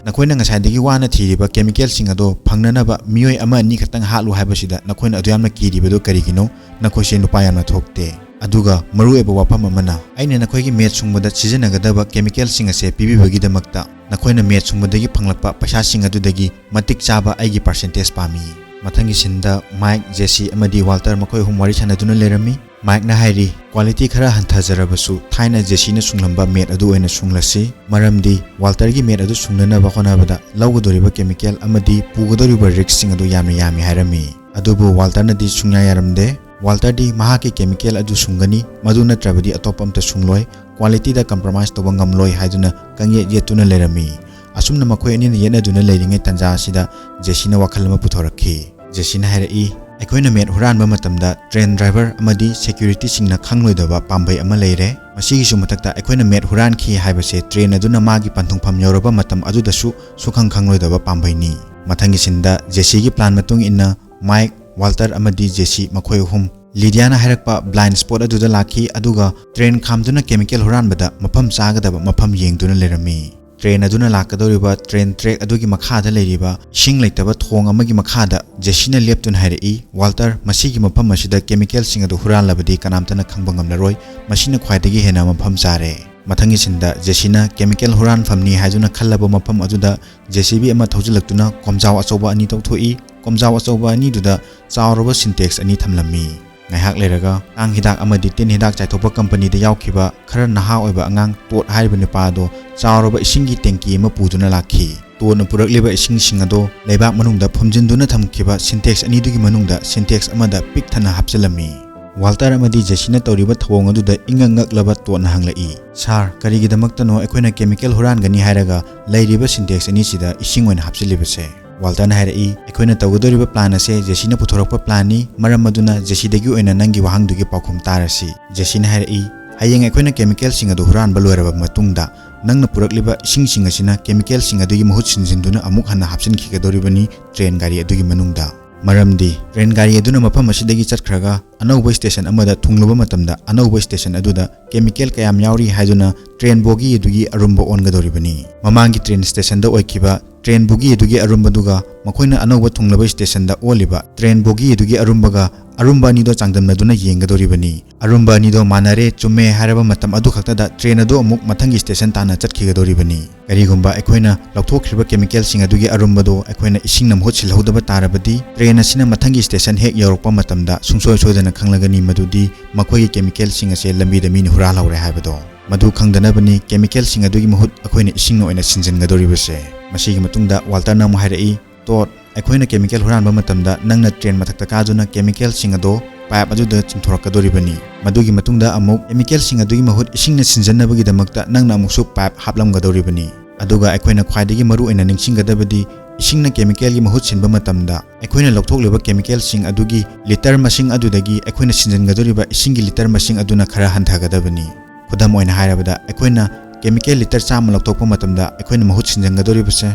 ꯅꯈꯣꯏꯅ ꯉꯁꯥꯏꯗꯒꯤ ꯋꯥꯅ ꯊꯤꯔꯤꯕ chemicalꯁꯤꯡ ꯑꯗꯣ ꯐꯪꯅꯅꯕ ꯃꯤꯑꯣꯏ ꯑꯃ ꯑꯅꯤ ꯈꯛꯇꯪ ꯍꯥꯠꯂꯨ ꯍꯥꯏꯕꯁꯤꯗ ꯅꯈꯣꯏꯅ ꯑꯗꯨ ꯌꯥꯝꯅ ꯀꯤꯔꯤꯕꯗꯣ ꯀꯔꯤꯒꯤꯅꯣ? ꯅꯈꯣꯏꯁꯦ ꯅꯨꯄꯥ ꯌꯥꯝꯅ ꯊꯣꯛꯇꯦ꯫ ꯑꯗꯨꯒ ꯃꯔꯨꯑꯣꯏꯕ ꯋꯥꯐꯝ ꯑꯃꯅ, ꯑꯩꯅ ꯅꯈꯣꯏꯒꯤ ꯃꯦꯠ ꯁꯨꯡꯕꯗ ꯁꯤꯖꯤꯟꯅꯒꯗꯕ chemicalꯁꯤꯡ ꯑꯁꯦ ꯄꯤꯕꯤꯕꯒꯤꯗꯃꯛꯇ ꯅꯈꯣꯏꯅ ꯃꯦꯠ ꯁꯨꯡꯕꯗꯒꯤ ꯐꯪꯂꯛꯄ ꯄꯩꯁꯥꯁꯤꯡ ꯑꯗꯨꯗꯒꯤ ꯃꯇꯤꯛ ꯆꯥꯕ ꯑꯩꯒꯤ percentage ꯄꯥꯝꯃꯤ꯫" ꯃꯊꯪꯒꯤ sceneꯗ ꯃꯥꯏꯛ, ꯖꯦꯁꯤ ꯑꯃꯗꯤ ꯋꯥꯜꯇꯔ ꯃꯈꯣꯏ ꯑꯍꯨꯝ ꯋꯥꯔꯤ ꯁꯥꯟꯅꯗꯨꯅ ꯂꯩꯔꯝꯃꯤ꯫ ꯃꯥꯏꯛꯅ ꯍꯥꯏꯔꯤ, "ꯀ꯭ꯋꯥꯂꯤꯇꯤ ꯈꯔ ꯍꯟꯊꯖꯔꯕꯁꯨ ꯊꯥꯏꯅ ꯖꯦꯁꯤꯅ ꯁꯨꯡꯂꯝꯕ ꯃꯦꯠ ꯑꯗꯨ ꯑꯣꯏꯅ ꯁꯨꯡꯂꯁꯤ, ꯃꯔꯝꯗꯤ ꯋꯥꯜꯇꯔꯒꯤ ꯃꯦꯠ ꯑꯗꯨ ꯁꯨꯡꯅꯅꯕ ꯍꯣꯠꯅꯕꯗ ꯂꯧꯒꯗꯧꯔꯤꯕ ꯀꯦꯃꯤꯀꯦꯜ ꯑꯃꯗꯤ ꯄꯨꯒꯗꯧꯔꯤꯕ ꯔꯤꯛꯁꯁꯤꯡ ꯑꯗꯨ ꯌꯥꯝꯅ ꯌꯥꯝꯃꯤ" ꯍꯥꯏꯔꯝꯃꯤ꯫ ꯑꯗꯨꯕꯨ ꯋꯥꯜꯇꯔꯅꯗꯤ ꯁꯨꯡꯌꯥ ꯌꯥꯔꯝꯗꯦ꯫ ꯋꯥꯜꯇꯔꯗꯤ ꯃꯍꯥꯛꯀꯤ ꯀꯦꯃꯤꯀꯦꯜ ꯑꯗꯨ ꯁꯨꯡꯒꯅꯤ, ꯃꯗꯨ ꯅꯠꯇ꯭ꯔꯕꯗꯤ ꯑꯇꯣꯞꯄ ꯑꯝꯇ ꯁꯨꯡꯂꯣꯏ, ꯀ꯭ꯋꯥꯂꯤꯇꯤꯗ ꯀꯝꯄ꯭ꯔꯣꯃꯥꯏꯁ ꯇꯧꯕ ꯉꯝꯂꯣꯏ ꯍꯥꯏꯗꯨꯅ ꯀꯪꯌꯦꯠ ꯌꯦꯠꯇꯨꯅ ꯂꯩꯔꯝꯃꯤ꯫ ꯑꯁꯨꯝꯅ ꯃꯈꯣꯏ ꯑꯅꯤꯅ ꯌꯦꯠꯅꯗꯨꯅ ꯂꯩꯔꯤꯉꯩ ꯇꯥꯟꯖꯥ ꯑꯁꯤꯗ ꯖꯦꯁꯤꯅ ꯋꯥꯈꯜ ꯑꯃ ꯄꯨꯊꯣꯔꯛꯈꯤ꯫ ꯖꯦꯁꯤꯅ ꯍꯥꯏꯔꯛꯏ, "ꯑꯩꯈꯣꯏꯅ ꯃꯦꯠ ꯍꯨꯔꯥꯟꯕ ꯃꯇꯝꯗ ꯇ꯭ꯔꯦꯟ ꯗ꯭ꯔꯥꯏꯚꯔ ꯑꯃꯗꯤ ꯁꯦꯀ꯭ꯌꯨꯔꯤꯇꯤꯁꯤꯡꯅ ꯈꯪꯂꯣꯏꯗꯕ ꯄꯥꯝꯕꯩ ꯑꯃ ꯂꯩꯔꯦ꯫ ꯃꯁꯤꯒꯤꯁꯨ ꯃꯊꯛꯇ ꯑꯩꯈꯣꯏꯅ ꯃꯦꯠ ꯍꯨꯔꯥꯟꯈꯤ ꯍꯥꯏꯕꯁꯦ ꯇ꯭ꯔꯦꯟ ꯑꯗꯨꯅ ꯃꯥꯒꯤ ꯄꯟꯊꯨꯡꯐꯝ ꯌꯧꯔꯕ ꯃꯇꯝ ꯑꯗꯨꯗꯁꯨ ꯁꯨꯈꯪ ꯈꯪꯂꯣꯏꯗꯕ ꯄꯥꯝꯕꯩꯅꯤ"꯫ ꯃꯊꯪꯒꯤ ꯁꯤꯟꯗ ꯖꯦꯁꯤꯒꯤ ꯄ꯭ꯂꯥꯟ ꯃꯇꯨꯡ ꯏꯟꯅ ꯃꯥꯏꯛ, ꯋꯥꯜꯇꯔ ꯑꯃꯗꯤ ꯖꯦꯁꯤ ꯃꯈꯣꯏ ꯑꯍꯨꯝ ꯂꯤꯗꯤꯌꯥꯅ ꯍꯥꯏꯔꯛꯄ ꯕ꯭ꯂꯥꯏꯟ ꯁ꯭ꯄꯣꯠ ꯑꯗꯨꯗ ꯂꯥꯛꯈꯤ, ꯑꯗꯨꯒ ꯇ꯭ꯔꯦꯟ ꯈꯥꯝꯗꯨꯅ ꯀꯦꯃꯤꯀꯦꯜ ꯍꯨꯔꯥꯟꯕꯗ ꯃꯐꯝ ꯆꯥꯒꯗꯕ ꯃꯐꯝ ꯌꯦꯡꯗꯨꯅ ꯂꯩꯔꯝꯃꯤ꯫ ꯇ꯭ꯔꯦꯟ ꯑꯗꯨꯅ ꯂꯥꯛꯀꯗꯧꯔꯤꯕ ꯇ꯭ꯔꯦꯟ ꯇ꯭ꯔꯦꯛ ꯑꯗꯨꯒꯤ ꯃꯈꯥꯗ ꯂꯩꯔꯤꯕ ꯏꯁꯤꯡ ꯂꯩꯇꯕ ꯊꯣꯡ ꯑꯃꯒꯤ ꯃꯈꯥꯗ ꯖꯦꯁꯤꯅ ꯂꯦꯞꯇꯨꯅ ꯍꯥꯏꯔꯛꯏ, "ꯋꯥꯜꯇꯔ, ꯃꯁꯤꯒꯤ ꯃꯐꯝ ꯑꯁꯤꯗ ꯀꯦꯃꯤꯀꯦꯜꯁꯤꯡ ꯑꯗꯨ ꯍꯨꯔꯥꯜꯂꯕꯗꯤ ꯀꯅꯥꯝꯇꯅ ꯈꯪꯕ ꯉꯝꯂꯔꯣꯏ꯫ ꯃꯁꯤꯅ ꯈ꯭ꯋꯥꯏꯗꯒꯤ ꯍꯦꯟꯅ ꯃꯐꯝ ꯆꯥꯔꯦ"꯫ ꯃꯊꯪꯒꯤ ꯁꯤꯟꯗ ꯖꯦꯁꯤꯅ ꯀꯦꯃꯤꯀꯦꯜ ꯍꯨꯔꯥꯟꯐꯝꯅꯤ ꯍꯥꯏꯗꯨꯅ ꯈꯜꯂꯕ ꯃꯐꯝ ꯑꯗꯨꯗ ꯖꯦꯁꯤꯕꯤ ꯑꯃ ꯊꯧꯖꯤꯜꯂꯛꯇꯨꯅ ꯀꯣꯝꯖꯥꯎ ꯑꯆꯧꯕ ꯑꯅꯤ ꯇꯧꯊꯣꯛꯏ꯫ ꯀꯣꯝꯖꯥꯎ ꯑꯆꯧꯕ ꯑꯅꯤꯗꯨꯗ ꯆꯥꯎꯔꯕ ꯁꯤꯟꯇꯦꯛꯁ ꯑꯅꯤ ꯊꯝꯂꯝꯃꯤ꯫ ꯉꯥꯏꯍꯥꯛ ꯂꯩꯔꯒ ꯀꯥꯡ ꯍꯤꯗꯥꯛ ꯑꯃꯗꯤ ꯇꯤꯟ ꯍꯤꯗꯥꯛ ꯆꯥꯏꯊꯣꯛꯄ ꯀꯝꯄꯅꯤꯗ ꯌꯥꯎꯈꯤꯕ ꯈꯔ ꯅꯍꯥ ꯑꯣꯏꯕ ꯑꯉꯥꯡ ꯇꯣꯠ ꯍꯥꯏꯔꯤꯕ ꯅꯨꯄꯥ ꯑꯗꯣ ꯆꯥꯎꯔꯕ ꯏꯁꯤꯡꯒꯤ ꯇꯦꯡꯀꯤ ꯑꯃ ꯄꯨꯗꯨꯅ ꯂꯥꯛꯈꯤ꯫ ꯇꯣꯠꯅ ꯄꯨꯔꯛꯂꯤꯕ ꯏꯁꯤꯡꯁꯤꯡ ꯑꯗꯣ ꯂꯩꯕꯥꯛ ꯃꯅꯨꯡꯗ ꯐꯨꯝꯖꯤꯟꯗꯨꯅ ꯊꯝꯈꯤꯕ ꯁꯤꯟꯇꯦꯛꯁ ꯑꯅꯤꯗꯨꯒꯤ ꯃꯅꯨꯡꯗ ꯁꯤꯟꯇꯦꯛꯁ ꯑꯃꯗ ꯄꯤꯛ ꯊꯟꯅ ꯍꯥꯞꯆꯤꯜꯂꯝꯃꯤ꯫ ꯋꯥꯜꯇꯔ ꯑꯃꯗꯤ ꯖꯦꯁꯤꯅ ꯇꯧꯔꯤꯕ ꯊꯧꯑꯣꯡ ꯑꯗꯨꯗ ꯏꯉꯛ ꯉꯛꯂꯕ ꯇꯣꯠꯅ ꯍꯪꯂꯛꯏ, "ꯁꯥꯔ, ꯀꯔꯤꯒꯤꯗꯃꯛꯇꯅꯣ ꯑꯩꯈꯣꯏꯅ ꯀꯦꯃꯤꯀꯦꯜ ꯍꯨꯔꯥꯟꯒꯅꯤ ꯍꯥꯏꯔꯒ ꯂꯩꯔꯤꯕ ꯁꯤꯟꯇꯦꯛꯁ ꯑꯅꯤꯁꯤꯗ ꯏꯁꯤꯡ ꯑꯣꯏꯅ ꯍꯥꯞꯆꯤꯜꯂꯤꯕꯁꯦ?" ꯋꯥꯜꯇꯔꯅ ꯍꯥꯏꯔꯛꯏ, "ꯑꯩꯈꯣꯏꯅ ꯇꯧꯒꯗꯧꯔꯤꯕ ꯄ꯭ꯂꯥꯟ ꯑꯁꯦ ꯖꯦꯁꯤꯅ ꯄꯨꯊꯣꯔꯛꯄ ꯄ꯭ꯂꯥꯟꯅꯤ, ꯃꯔꯝ ꯑꯗꯨꯅ ꯖꯦꯁꯤꯗꯒꯤ ꯑꯣꯏꯅ ꯅꯪꯒꯤ ꯋꯥꯍꯪꯗꯨꯒꯤ ꯄꯥꯎꯈꯨꯝ ꯇꯥꯔꯁꯤ"꯫ ꯖꯦꯁꯤꯅ ꯍꯥꯏꯔꯛꯏ, "ꯍꯌꯦꯡ ꯑꯩꯈꯣꯏꯅ ꯀꯦꯃꯤꯀꯦꯜꯁꯤꯡ ꯑꯗꯨ ꯍꯨꯔꯥꯟꯕ ꯂꯣꯏꯔꯕ ꯃꯇꯨꯡꯗ ꯅꯪꯅ ꯄꯨꯔꯛꯂꯤꯕ ꯏꯁꯤꯡꯁꯤꯡ ꯑꯁꯤꯅ ꯀꯦꯃꯤꯀꯦꯜꯁꯤꯡ ꯑꯗꯨꯒꯤ ꯃꯍꯨꯠ ꯁꯤꯟꯖꯤꯟꯗꯨꯅ ꯑꯃꯨꯛ ꯍꯟꯅ ꯍꯥꯞꯆꯤꯟꯈꯤꯒꯗꯧꯔꯤꯕꯅꯤ ꯇ꯭ꯔꯦꯟ ꯒꯥꯔꯤ ꯑꯗꯨꯒꯤ ꯃꯅꯨꯡꯗ꯫ ꯃꯔꯝꯗꯤ ꯇ꯭ꯔꯦꯟ ꯒꯥꯔꯤ ꯑꯗꯨꯅ ꯃꯐꯝ ꯑꯁꯤꯗꯒꯤ ꯆꯠꯈ꯭ꯔꯒ ꯑꯅꯧꯕ ꯁ꯭ꯇꯦꯁꯟ ꯑꯃꯗ ꯊꯨꯡꯂꯨꯕ ꯃꯇꯝꯗ ꯑꯅꯧꯕ ꯁ꯭ꯇꯦꯁꯟ ꯑꯗꯨꯗ ꯀꯦꯃꯤꯀꯦꯜ ꯀꯌꯥꯝ ꯌꯥꯎꯔꯤ ꯍꯥꯏꯗꯨꯅ ꯇ꯭ꯔꯦꯟ ꯕꯣꯒꯤ ꯑꯗꯨꯒꯤ ꯑꯔꯨꯝꯕ ꯑꯣꯟꯒꯗꯧꯔꯤꯕꯅꯤ꯫ ꯃꯃꯥꯡꯒꯤ ꯇ꯭ꯔꯦꯟ ꯁ꯭ꯇꯦꯁꯟꯗ ꯑꯣꯏꯈꯤꯕ train bogie ꯑꯗꯨꯒꯤ ꯑꯔꯨꯝꯕꯗꯨꯒ ꯃꯈꯣꯏꯅ ꯑꯅꯧꯕ ꯊꯨꯡꯂꯕ stationꯗ ꯑꯣꯜꯂꯤꯕ train bogie ꯑꯗꯨꯒꯤ ꯑꯔꯨꯝꯕꯒ ꯑꯔꯨꯝꯕ ꯑꯅꯤꯗꯣ ꯆꯥꯡꯗꯝꯅꯗꯨꯅ ꯌꯦꯡꯒꯗꯧꯔꯤꯕꯅꯤ꯫ ꯑꯔꯨꯝꯕ ꯑꯅꯤꯗꯣ ꯃꯥꯟꯅꯔꯦ, ꯆꯨꯝꯃꯦ ꯍꯥꯏꯔꯕ ꯃꯇꯝ ꯑꯗꯨ ꯈꯛꯇꯗ train ꯑꯗꯨ ꯑꯃꯨꯛ ꯃꯊꯪꯒꯤ station ꯇꯥꯟꯅ ꯆꯠꯈꯤꯒꯗꯧꯔꯤꯕꯅꯤ꯫ ꯀꯔꯤꯒꯨꯝꯕ ꯑꯩꯈꯣꯏꯅ ꯂꯧꯊꯣꯛꯈ꯭ꯔꯤꯕ chemicalꯁꯤꯡ ꯑꯗꯨꯒꯤ ꯑꯔꯨꯝꯕꯗꯣ ꯑꯩꯈꯣꯏꯅ ꯏꯁꯤꯡꯅ ꯃꯍꯨꯠ ꯁꯤꯜꯍꯧꯗꯕ ꯇꯥꯔꯕꯗꯤ, train ꯑꯁꯤꯅ ꯃꯊꯪꯒꯤ station ꯍꯦꯛ ꯌꯧꯔꯛꯄ ꯃꯇꯝꯗ ꯁꯨꯡꯁꯣꯏ ꯁꯣꯏꯗꯅ ꯈꯪꯂꯒꯅꯤ ꯃꯗꯨꯗꯤ ꯃꯈꯣꯏꯒꯤ chemicalꯁꯤꯡ ꯑꯁꯦ ꯂꯝꯕꯤꯗ ꯃꯤꯅ ꯍꯨꯔꯥꯜꯍꯧꯔꯦ ꯍꯥꯏꯕꯗꯣ꯫ ꯃꯗꯨ ꯈꯪꯗꯅꯕꯅꯤ chemicalꯁꯤꯡ ꯑꯗꯨꯒꯤ ꯃꯍꯨꯠ ꯑꯩꯈꯣꯏꯅ ꯏꯁꯤꯡꯅ ꯑꯣꯏꯅ ꯁꯤꯟꯖꯤꯟꯒꯗꯧꯔꯤꯕꯁꯦ꯫ ꯃꯁꯤꯒꯤ ꯃꯇꯨꯡꯗ Walterꯅ ꯑꯃꯨꯛ ꯍꯥꯏꯔꯛꯏ, "Todd, ꯑꯩꯈꯣꯏꯅ chemical ꯍꯨꯔꯥꯟꯕ ꯃꯇꯝꯗ ꯅꯪꯅ train ꯃꯊꯛꯇ ꯀꯥꯗꯨꯅ chemicalꯁꯤꯡ ꯑꯗꯣ pipe ꯑꯗꯨꯗ ꯆꯤꯡꯊꯣꯔꯛꯀꯗꯧꯔꯤꯕꯅꯤ꯫ ꯃꯗꯨꯒꯤ ꯃꯇꯨꯡꯗ ꯑꯃꯨꯛ chemicalꯁꯤꯡ ꯑꯗꯨꯒꯤ ꯃꯍꯨꯠ ꯏꯁꯤꯡꯅ ꯁꯤꯟꯖꯟꯅꯕꯒꯤꯗꯃꯛꯇ ꯅꯪꯅ ꯑꯃꯨꯛꯁꯨ pipe ꯍꯥꯞꯂꯝꯒꯗꯧꯔꯤꯕꯅꯤ꯫ ꯑꯗꯨꯒ ꯑꯩꯈꯣꯏꯅ ꯈ꯭ꯋꯥꯏꯗꯒꯤ ꯃꯔꯨ ꯑꯣꯏꯅ ꯅꯤꯡꯁꯤꯡꯒꯗꯕꯗꯤ ꯏꯁꯤꯡꯅ chemicalꯒꯤ ꯃꯍꯨꯠ ꯁꯤꯟꯕ ꯃꯇꯝꯗ ꯑꯩꯈꯣꯏꯅ ꯂꯧꯊꯣꯛꯂꯤꯕ chemicalꯁꯤꯡ ꯑꯗꯨꯒꯤ litre ꯃꯁꯤꯡ ꯑꯗꯨꯗꯒꯤ ꯑꯩꯈꯣꯏꯅ ꯁꯤꯟꯖꯤꯟꯒꯗꯧꯔꯤꯕ ꯏꯁꯤꯡꯒꯤ litre ꯃꯁꯤꯡ ꯑꯗꯨꯅ ꯈꯔ ꯍꯟꯊꯒꯗꯕꯅꯤ꯫ ꯈꯨꯗꯝ ꯑꯣꯏꯅ ꯍꯥꯏꯔꯕꯗ, ꯑꯩꯈꯣꯏꯅ chemical litre ꯆꯥꯝꯃ ꯂꯧꯊꯣꯛꯄ ꯃꯇꯝꯗ ꯑꯩꯈꯣꯏꯅ ꯃꯍꯨꯠ ꯁꯤꯟꯖꯤꯟꯒꯗꯧꯔꯤꯕꯁꯦ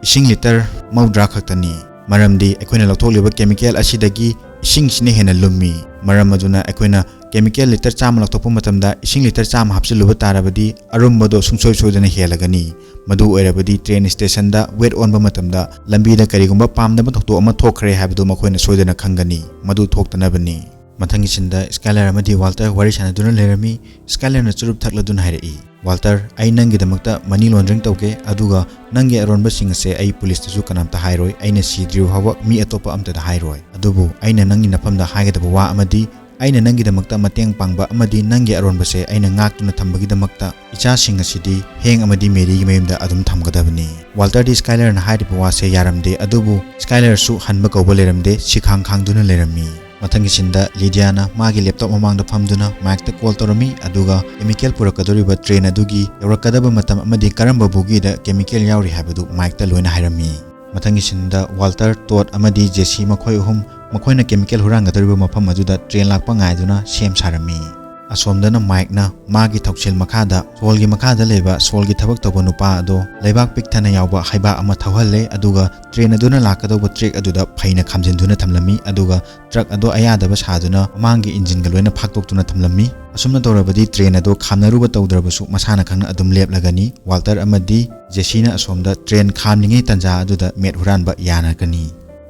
ꯏꯁꯤꯡ litre ꯃꯧꯗ꯭ꯔꯥ ꯈꯛꯇꯅꯤ꯫ ꯃꯔꯝꯗꯤ ꯑꯩꯈꯣꯏꯅ ꯂꯧꯊꯣꯛꯂꯤꯕ chemical ꯑꯁꯤꯗꯒꯤ ꯏꯁꯤꯡꯁꯤꯅ ꯍꯦꯟꯅ ꯂꯨꯝꯃꯤ꯫ ꯃꯔꯝ ꯑꯗꯨꯅ ꯑꯩꯈꯣꯏꯅ chemical litre ꯆꯥꯝꯃ ꯂꯧꯊꯣꯛꯄ ꯃꯇꯝꯗ ꯏꯁꯤꯡ litre ꯆꯥꯝꯃ ꯍꯥꯞꯆꯤꯜꯂꯨꯕ ꯇꯥꯔꯕꯗꯤ ꯑꯔꯨꯝꯕꯗꯣ ꯁꯨꯡꯁꯣꯏ ꯁꯣꯏꯗꯅ ꯍꯦꯜꯂꯒꯅꯤ꯫ ꯃꯗꯨ ꯑꯣꯏꯔꯕꯗꯤ train stationꯗ weight ꯑꯣꯟꯕ ꯃꯇꯝꯗ ꯂꯝꯕꯤꯗ ꯀꯔꯤꯒꯨꯝꯕ ꯄꯥꯝꯗꯕ ꯊꯧꯗꯣꯛ ꯑꯃ ꯊꯣꯛꯈ꯭ꯔꯦ ꯍꯥꯏꯕꯗꯨ ꯃꯈꯣꯏꯅ ꯁꯣꯏꯗꯅ ꯈꯪꯒꯅꯤ꯫ ꯃꯗꯨ ꯊꯣꯛꯇꯅꯕꯅꯤ꯫ ꯃꯊꯪꯒꯤ sceneꯗ Skyler ꯑꯃꯗꯤ Walter ꯋꯥꯔꯤ ꯁꯥꯟꯅꯗꯨꯅ ꯂꯩꯔꯝꯃꯤ꯫ Skylerꯅ ꯆꯨꯔꯨꯞ ꯊꯛꯂꯗꯨꯅ ꯍꯥꯏꯔꯛꯏ, "Walter, ꯑꯩ ꯅꯪꯒꯤꯗꯃꯛꯇ money laundering ꯇꯧꯒꯦ, ꯑꯗꯨꯒ ꯅꯪꯒꯤ ꯑꯔꯣꯟꯕꯁꯤꯡ ꯑꯁꯦ ꯑꯩ policeꯇꯁꯨ ꯀꯅꯥꯝꯇ ꯍꯥꯏꯔꯣꯏ, ꯑꯩꯅ ꯁꯤꯗ꯭ꯔꯤꯕ ꯐꯥꯎꯕ ꯃꯤ ꯑꯇꯣꯞꯄ ꯑꯝꯇꯗ ꯍꯥꯏꯔꯣꯏ꯫ ꯑꯗꯨꯕꯨ ꯑꯩꯅ ꯅꯪꯒꯤ ꯅꯐꯝꯗ ꯍꯥꯏꯒꯗꯕ ꯋꯥ ꯑꯃꯗꯤ, ꯑꯩꯅ ꯅꯪꯒꯤꯗꯃꯛꯇ ꯃꯇꯦꯡ ꯄꯥꯡꯕ ꯑꯃꯗꯤ ꯅꯪꯒꯤ ꯑꯔꯣꯟꯕꯁꯦ ꯑꯩꯅ ꯉꯥꯛꯇꯨꯅ ꯊꯝꯕꯒꯤꯗꯃꯛꯇ ꯏꯆꯥꯁꯤꯡ ꯑꯁꯤꯗꯤ Hank ꯑꯃꯗꯤ Maryꯒꯤ ꯃꯌꯨꯝꯗ ꯑꯗꯨꯝ ꯊꯝꯒꯗꯕꯅꯤ꯫" Walterꯗꯤ Skylerꯅ ꯍꯥꯏꯔꯤꯕ ꯋꯥꯁꯦ ꯌꯥꯔꯝꯗꯦ, ꯑꯗꯨꯕꯨ Skylerꯁꯨ ꯍꯟꯕ ꯀꯧꯕ ꯂꯩꯔꯝꯗꯦ, ꯁꯤꯈꯥꯡ ꯈꯥꯡꯗꯨꯅ ꯂꯩꯔꯝꯃꯤ꯫ ꯃꯊꯪꯒꯤ sceneꯗ Lydiaꯅ ꯃꯥꯒꯤ laptop ꯃꯃꯥꯡꯗ ꯐꯝꯗꯨꯅ Mikeꯇ call ꯇꯧꯔꯝꯃꯤ, ꯑꯗꯨꯒ chemical ꯄꯨꯔꯛꯀꯗꯧꯔꯤꯕ train ꯑꯗꯨꯒꯤ ꯌꯧꯔꯛꯀꯗꯕ ꯃꯇꯝ ꯑꯃꯗꯤ ꯀꯔꯝꯕ bogiꯗ chemical ꯌꯥꯎꯔꯤ ꯍꯥꯏꯕꯗꯨ Mikeꯇ ꯂꯣꯏꯅ ꯍꯥꯏꯔꯝꯃꯤ꯫ ꯃꯊꯪꯒꯤ sceneꯗ Walter, Todd ꯑꯃꯗꯤ Jesse ꯃꯈꯣꯏ ꯑꯍꯨꯝ ꯃꯈꯣꯏꯅ chemical ꯍꯨꯔꯥꯟꯒꯗꯧꯔꯤꯕ ꯃꯐꯝ ꯑꯗꯨꯗ train ꯂꯥꯛꯄ ꯉꯥꯏꯗꯨꯅ ꯁꯦꯝ ꯁꯥꯔꯝꯃꯤ꯫ ꯑꯁꯣꯝꯗꯅ ꯃꯥꯏꯛꯅ ꯃꯥꯒꯤ ꯊꯧꯁꯤꯜ ꯃꯈꯥꯗ ꯁꯣꯜꯒꯤ ꯃꯈꯥꯗ ꯂꯩꯕ ꯁꯣꯜꯒꯤ ꯊꯕꯛ ꯇꯧꯕ ꯅꯨꯄꯥ ꯑꯗꯣ ꯂꯩꯕꯥꯛ ꯄꯤꯛ ꯊꯟꯅ ꯌꯥꯎꯕ ꯍꯩꯕꯥꯛ ꯑꯃ ꯊꯧꯍꯜꯂꯦ, ꯑꯗꯨꯒ ꯇ꯭ꯔꯦꯟ ꯑꯗꯨꯅ ꯂꯥꯛꯀꯗꯧꯕ ꯇ꯭ꯔꯦꯛ ꯑꯗꯨꯗ ꯐꯩꯅ ꯈꯥꯝꯖꯤꯟꯗꯨꯅ ꯊꯝꯂꯝꯃꯤ, ꯑꯗꯨꯒ ꯇ꯭ꯔꯛ ꯑꯗꯣ ꯑꯌꯥꯗꯕ ꯁꯥꯗꯨꯅ ꯃꯃꯥꯡꯒꯤ ꯏꯟꯖꯤꯟꯒ ꯂꯣꯏꯅ ꯐꯥꯛꯇꯣꯛꯇꯨꯅ ꯊꯝꯂꯝꯃꯤ꯫ ꯑꯁꯨꯝꯅ ꯇꯧꯔꯕꯗꯤ ꯇ꯭ꯔꯦꯟ ꯑꯗꯣ ꯈꯥꯝꯅꯔꯨꯕ ꯇꯧꯗ꯭ꯔꯕꯁꯨ ꯃꯁꯥꯅ ꯈꯪꯅ ꯑꯗꯨꯝ ꯂꯦꯞꯂꯒꯅꯤ꯫ ꯋꯥꯜꯇꯔ ꯑꯃꯗꯤ ꯖꯦꯁꯤꯅ ꯑꯁꯣꯝꯗ ꯇ꯭ꯔꯦꯟ ꯈꯥꯝꯂꯤꯉꯩ ꯇꯟꯖꯥ ꯑꯗꯨꯗ ꯃꯦꯠ ꯍꯨꯔꯥꯟꯕ ꯌꯥꯅꯒꯅꯤ꯫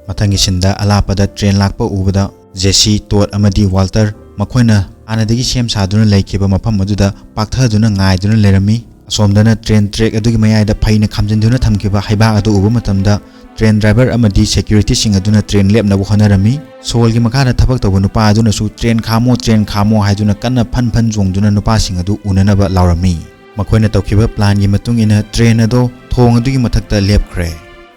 ꯃꯊꯪꯒꯤ ꯁꯤꯟꯗ ꯑꯂꯥꯞꯄꯗ ꯇ꯭ꯔꯦꯟ ꯂꯥꯛꯄ ꯎꯕꯗ ꯖꯦꯁꯤ, ꯇꯣꯠ ꯑꯃꯗꯤ ꯋꯥꯜꯇꯔ ꯃꯈꯣꯏꯅ ꯍꯥꯟꯅꯗꯒꯤ ꯁꯦꯝ ꯁꯥꯗꯨꯅ ꯂꯩꯈꯤꯕ ꯃꯐꯝ ꯑꯗꯨꯗ ꯄꯥꯛꯊꯗꯨꯅ ꯉꯥꯏꯗꯨꯅ ꯂꯩꯔꯝꯃꯤ꯫ ꯑꯁꯣꯝꯗꯅ ꯇ꯭ꯔꯦꯟ ꯇ꯭ꯔꯦꯛ ꯑꯗꯨꯒꯤ ꯃꯌꯥꯏꯗ ꯐꯩꯅ ꯈꯥꯝꯖꯤꯟꯗꯨꯅ ꯊꯝꯈꯤꯕ ꯍꯩꯕꯥꯛ ꯑꯗꯨ ꯎꯕ ꯃꯇꯝꯗ ꯇ꯭ꯔꯦꯟ ꯗ꯭ꯔꯥꯏꯚꯔ ꯑꯃꯗꯤ ꯁꯦꯀ꯭ꯌꯨꯔꯤꯇꯤꯁꯤꯡ ꯑꯗꯨꯅ ꯇ꯭ꯔꯦꯟ ꯂꯦꯞꯅꯕ ꯍꯣꯠꯅꯔꯝꯃꯤ꯫ ꯁꯣꯜꯒꯤ ꯃꯈꯥꯗ ꯊꯕꯛ ꯇꯧꯕ ꯅꯨꯄꯥ ꯑꯗꯨꯅꯁꯨ "ꯇ꯭ꯔꯦꯟ ꯈꯥꯝꯃꯣ, ꯇ꯭ꯔꯦꯟ ꯈꯥꯝꯃꯣ" ꯍꯥꯏꯗꯨꯅ ꯀꯟꯅ ꯐꯟ ꯐꯟ ꯆꯣꯡꯗꯨꯅ ꯅꯨꯄꯥꯁꯤꯡ ꯑꯗꯨ ꯎꯅꯅꯕ ꯂꯥꯎꯔꯝꯃꯤ꯫ ꯃꯈꯣꯏꯅ ꯇꯧꯈꯤꯕ ꯄ꯭ꯂꯥꯟꯒꯤ ꯃꯇꯨꯡ ꯏꯟꯅ ꯇ꯭ꯔꯦꯟ ꯑꯗꯨ ꯊꯣꯡ ꯑꯗꯨꯒꯤ ꯃꯊꯛꯇ ꯂꯦꯞꯈ꯭ꯔꯦ꯫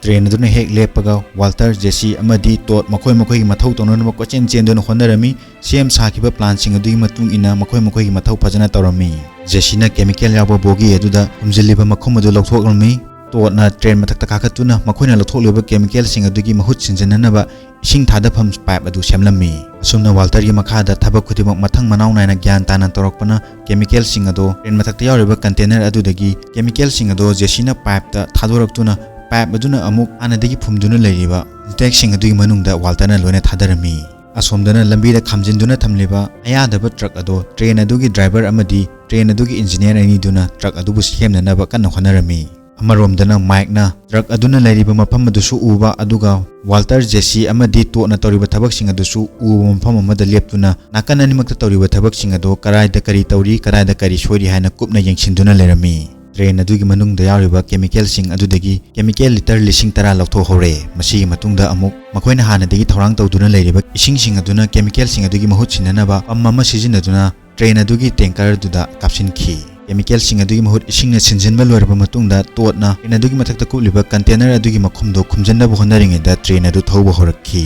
ꯇ꯭ꯔꯦꯟ ꯑꯗꯨꯅ ꯍꯦꯛ ꯂꯦꯞꯄꯒ ꯋꯥꯜꯇꯔ, ꯖꯦꯁꯤ ꯑꯃꯗꯤ ꯇꯣꯠ ꯃꯈꯣꯏ ꯃꯈꯣꯏꯒꯤ ꯃꯊꯧ ꯇꯧꯅꯅꯕ ꯀꯣꯏꯆꯦꯟ ꯆꯦꯟꯗꯨꯅ ꯍꯣꯠꯅꯔꯝꯃꯤ꯫ ꯁꯦꯝ ꯁꯥꯈꯤꯕ ꯄ꯭ꯂꯥꯟꯁꯤꯡ ꯑꯗꯨꯒꯤ ꯃꯇꯨꯡ ꯏꯟꯅ ꯃꯈꯣꯏ ꯃꯈꯣꯏꯒꯤ ꯃꯊꯧ ꯐꯖꯅ ꯇꯧꯔꯝꯃꯤ꯫ ꯖꯦꯁꯤꯅ ꯀꯦꯃꯤꯀꯦꯜ ꯌꯥꯎꯕ ꯕꯣꯒꯤ ꯑꯗꯨꯗ ꯈꯨꯝꯖꯤꯜꯂꯤꯕ ꯃꯈꯨꯝ ꯑꯗꯨ ꯂꯧꯊꯣꯛꯂꯝꯃꯤ꯫ ꯇꯣꯠꯅ ꯇ꯭ꯔꯦꯟ ꯃꯊꯛꯇ ꯀꯥꯈꯠꯇꯨꯅ ꯃꯈꯣꯏꯅ ꯂꯧꯊꯣꯛꯂꯤꯕ ꯀꯦꯃꯤꯀꯦꯜꯁꯤꯡ ꯑꯗꯨꯒꯤ ꯃꯍꯨꯠ ꯁꯤꯟꯖꯟꯅꯅꯕ ꯏꯁꯤꯡ ꯊꯥꯗꯐꯝ ꯄꯥꯏꯞ ꯑꯗꯨ ꯁꯦꯝꯂꯝꯃꯤ꯫ ꯑꯁꯨꯝꯅ ꯋꯥꯜꯇꯔꯒꯤ ꯃꯈꯥꯗ ꯊꯕꯛ ꯈꯨꯗꯤꯡꯃꯛ ꯃꯊꯪ ꯃꯅꯥꯎ ꯅꯥꯏꯅ ꯒ꯭ꯌꯥꯟ ꯇꯥꯅ ꯇꯧꯔꯛꯄꯅ ꯀꯦꯃꯤꯀꯦꯜꯁꯤꯡ ꯑꯗꯣ ꯇ꯭ꯔꯦꯟ ꯃꯊꯛꯇ ꯌꯥꯎꯔꯤꯕ ꯀꯟꯇꯦꯅꯔ ꯑꯗꯨꯗꯒꯤ ꯀꯦꯃꯤꯀꯦꯜꯁꯤꯡ ꯑꯗꯣ ꯖꯦꯁꯤꯅ ꯄꯥꯏꯞꯇ ꯊꯥꯗꯣꯔꯛꯇꯨꯅ ꯄꯥꯏꯞ ꯑꯗꯨꯅ ꯑꯃꯨꯛ ꯍꯥꯟꯅꯗꯒꯤ ꯐꯨꯝꯗꯨꯅ ꯂꯩꯔꯤꯕ ꯏꯟꯇꯦꯛꯁꯤꯡ ꯑꯗꯨꯒꯤ ꯃꯅꯨꯡꯗ ꯋꯥꯜꯇꯔꯅ ꯂꯣꯏꯅ ꯊꯥꯗꯔꯝꯃꯤ꯫ ꯑꯁꯣꯝꯗꯅ ꯂꯝꯕꯤꯗ ꯈꯥꯝꯖꯤꯟꯗꯨꯅ ꯊꯝꯂꯤꯕ ꯑꯌꯥꯗꯕ ꯇ꯭ꯔꯛ ꯑꯗꯣ ꯇ꯭ꯔꯦꯟ ꯑꯗꯨꯒꯤ ꯗ꯭ꯔꯥꯏꯚꯔ ꯑꯃꯗꯤ ꯇ꯭ꯔꯦꯟ ꯑꯗꯨꯒꯤ ꯏꯟꯖꯤꯅꯤꯌꯔ ꯑꯅꯤꯗꯨꯅ ꯇ꯭ꯔꯛ ꯑꯗꯨꯕꯨ ꯁꯦꯝꯅꯅꯕ ꯀꯟꯅ ꯍꯣꯠꯅꯔꯝꯃꯤ꯫ ꯑꯃꯔꯣꯝꯗꯅ ꯃꯥꯏꯛꯅ ꯇ꯭ꯔꯛ ꯑꯗꯨꯅ ꯂꯩꯔꯤꯕ ꯃꯐꯝ ꯑꯗꯨꯁꯨ ꯎꯕ, ꯑꯗꯨꯒ ꯋꯥꯜꯇꯔ, ꯖꯦꯁꯤ ꯑꯃꯗꯤ ꯇꯣꯠꯅ ꯇꯧꯔꯤꯕ ꯊꯕꯛꯁꯤꯡ ꯑꯗꯨꯁꯨ ꯎꯕ ꯃꯐꯝ ꯑꯃꯗ ꯂꯦꯞꯇꯨꯅ ꯅꯥꯀꯟ ꯑꯅꯤꯃꯛꯇ ꯇꯧꯔꯤꯕ ꯊꯕꯛꯁꯤꯡ ꯑꯗꯣ ꯀꯗꯥꯏꯗ ꯀꯔꯤ ꯇꯧꯔꯤ, ꯀꯗꯥꯏꯗ ꯀꯔꯤ ꯁꯣꯏꯔꯤ ꯍꯥꯏꯅ ꯀꯨꯞꯅ ꯌꯦꯡꯁꯤꯟꯗꯨꯅ ꯂꯩꯔꯝꯃꯤ꯫ ꯇ꯭ꯔꯦꯟ ꯑꯗꯨꯒꯤ ꯃꯅꯨꯡꯗ ꯌꯥꯎꯔꯤꯕ ꯀꯦꯃꯤꯀꯦꯜꯁꯤꯡ ꯑꯗꯨꯗꯒꯤ ꯀꯦꯃꯤꯀꯦꯜ ꯂꯤꯇꯔ ꯂꯤꯁꯤꯡ ꯇꯔꯥ ꯂꯧꯊꯣꯛꯍꯧꯔꯦ꯫ ꯃꯁꯤꯒꯤ ꯃꯇꯨꯡꯗ ꯑꯃꯨꯛ ꯃꯈꯣꯏꯅ ꯍꯥꯟꯅꯗꯒꯤ ꯊꯧꯔꯥꯡ ꯇꯧꯗꯨꯅ ꯂꯩꯔꯤꯕ ꯏꯁꯤꯡꯁꯤꯡ ꯑꯗꯨꯅ ꯀꯦꯃꯤꯀꯦꯜꯁꯤꯡ ꯑꯗꯨꯒꯤ ꯃꯍꯨꯠ ꯁꯤꯟꯅꯅꯕ ꯄꯝ ꯑꯃ ꯁꯤꯖꯤꯟꯅꯗꯨꯅ ꯇ꯭ꯔꯦꯟ ꯑꯗꯨꯒꯤ ꯇꯦꯡꯀꯔ ꯑꯗꯨꯗ ꯀꯥꯞꯁꯤꯟꯈꯤ꯫ ꯀꯦꯃꯤꯀꯦꯜꯁꯤꯡ ꯑꯗꯨꯒꯤ ꯃꯍꯨꯠ ꯏꯁꯤꯡꯅ ꯁꯤꯟꯖꯤꯟꯕ ꯂꯣꯏꯔꯕ ꯃꯇꯨꯡꯗ, ꯇꯣꯠꯅ ꯇ꯭ꯔꯦꯟ ꯑꯗꯨꯒꯤ ꯃꯊꯛꯇ ꯀꯨꯞꯂꯤꯕ ꯀꯟꯇꯦꯅꯔ ꯑꯗꯨꯒꯤ ꯃꯈꯨꯝꯗꯨ ꯈꯨꯝꯖꯤꯟꯅꯕ ꯍꯣꯠꯅꯔꯤꯉꯩꯗ ꯇ꯭ꯔꯦꯟ ꯑꯗꯨ ꯊꯧꯕ ꯍꯧꯔꯛꯈꯤ꯫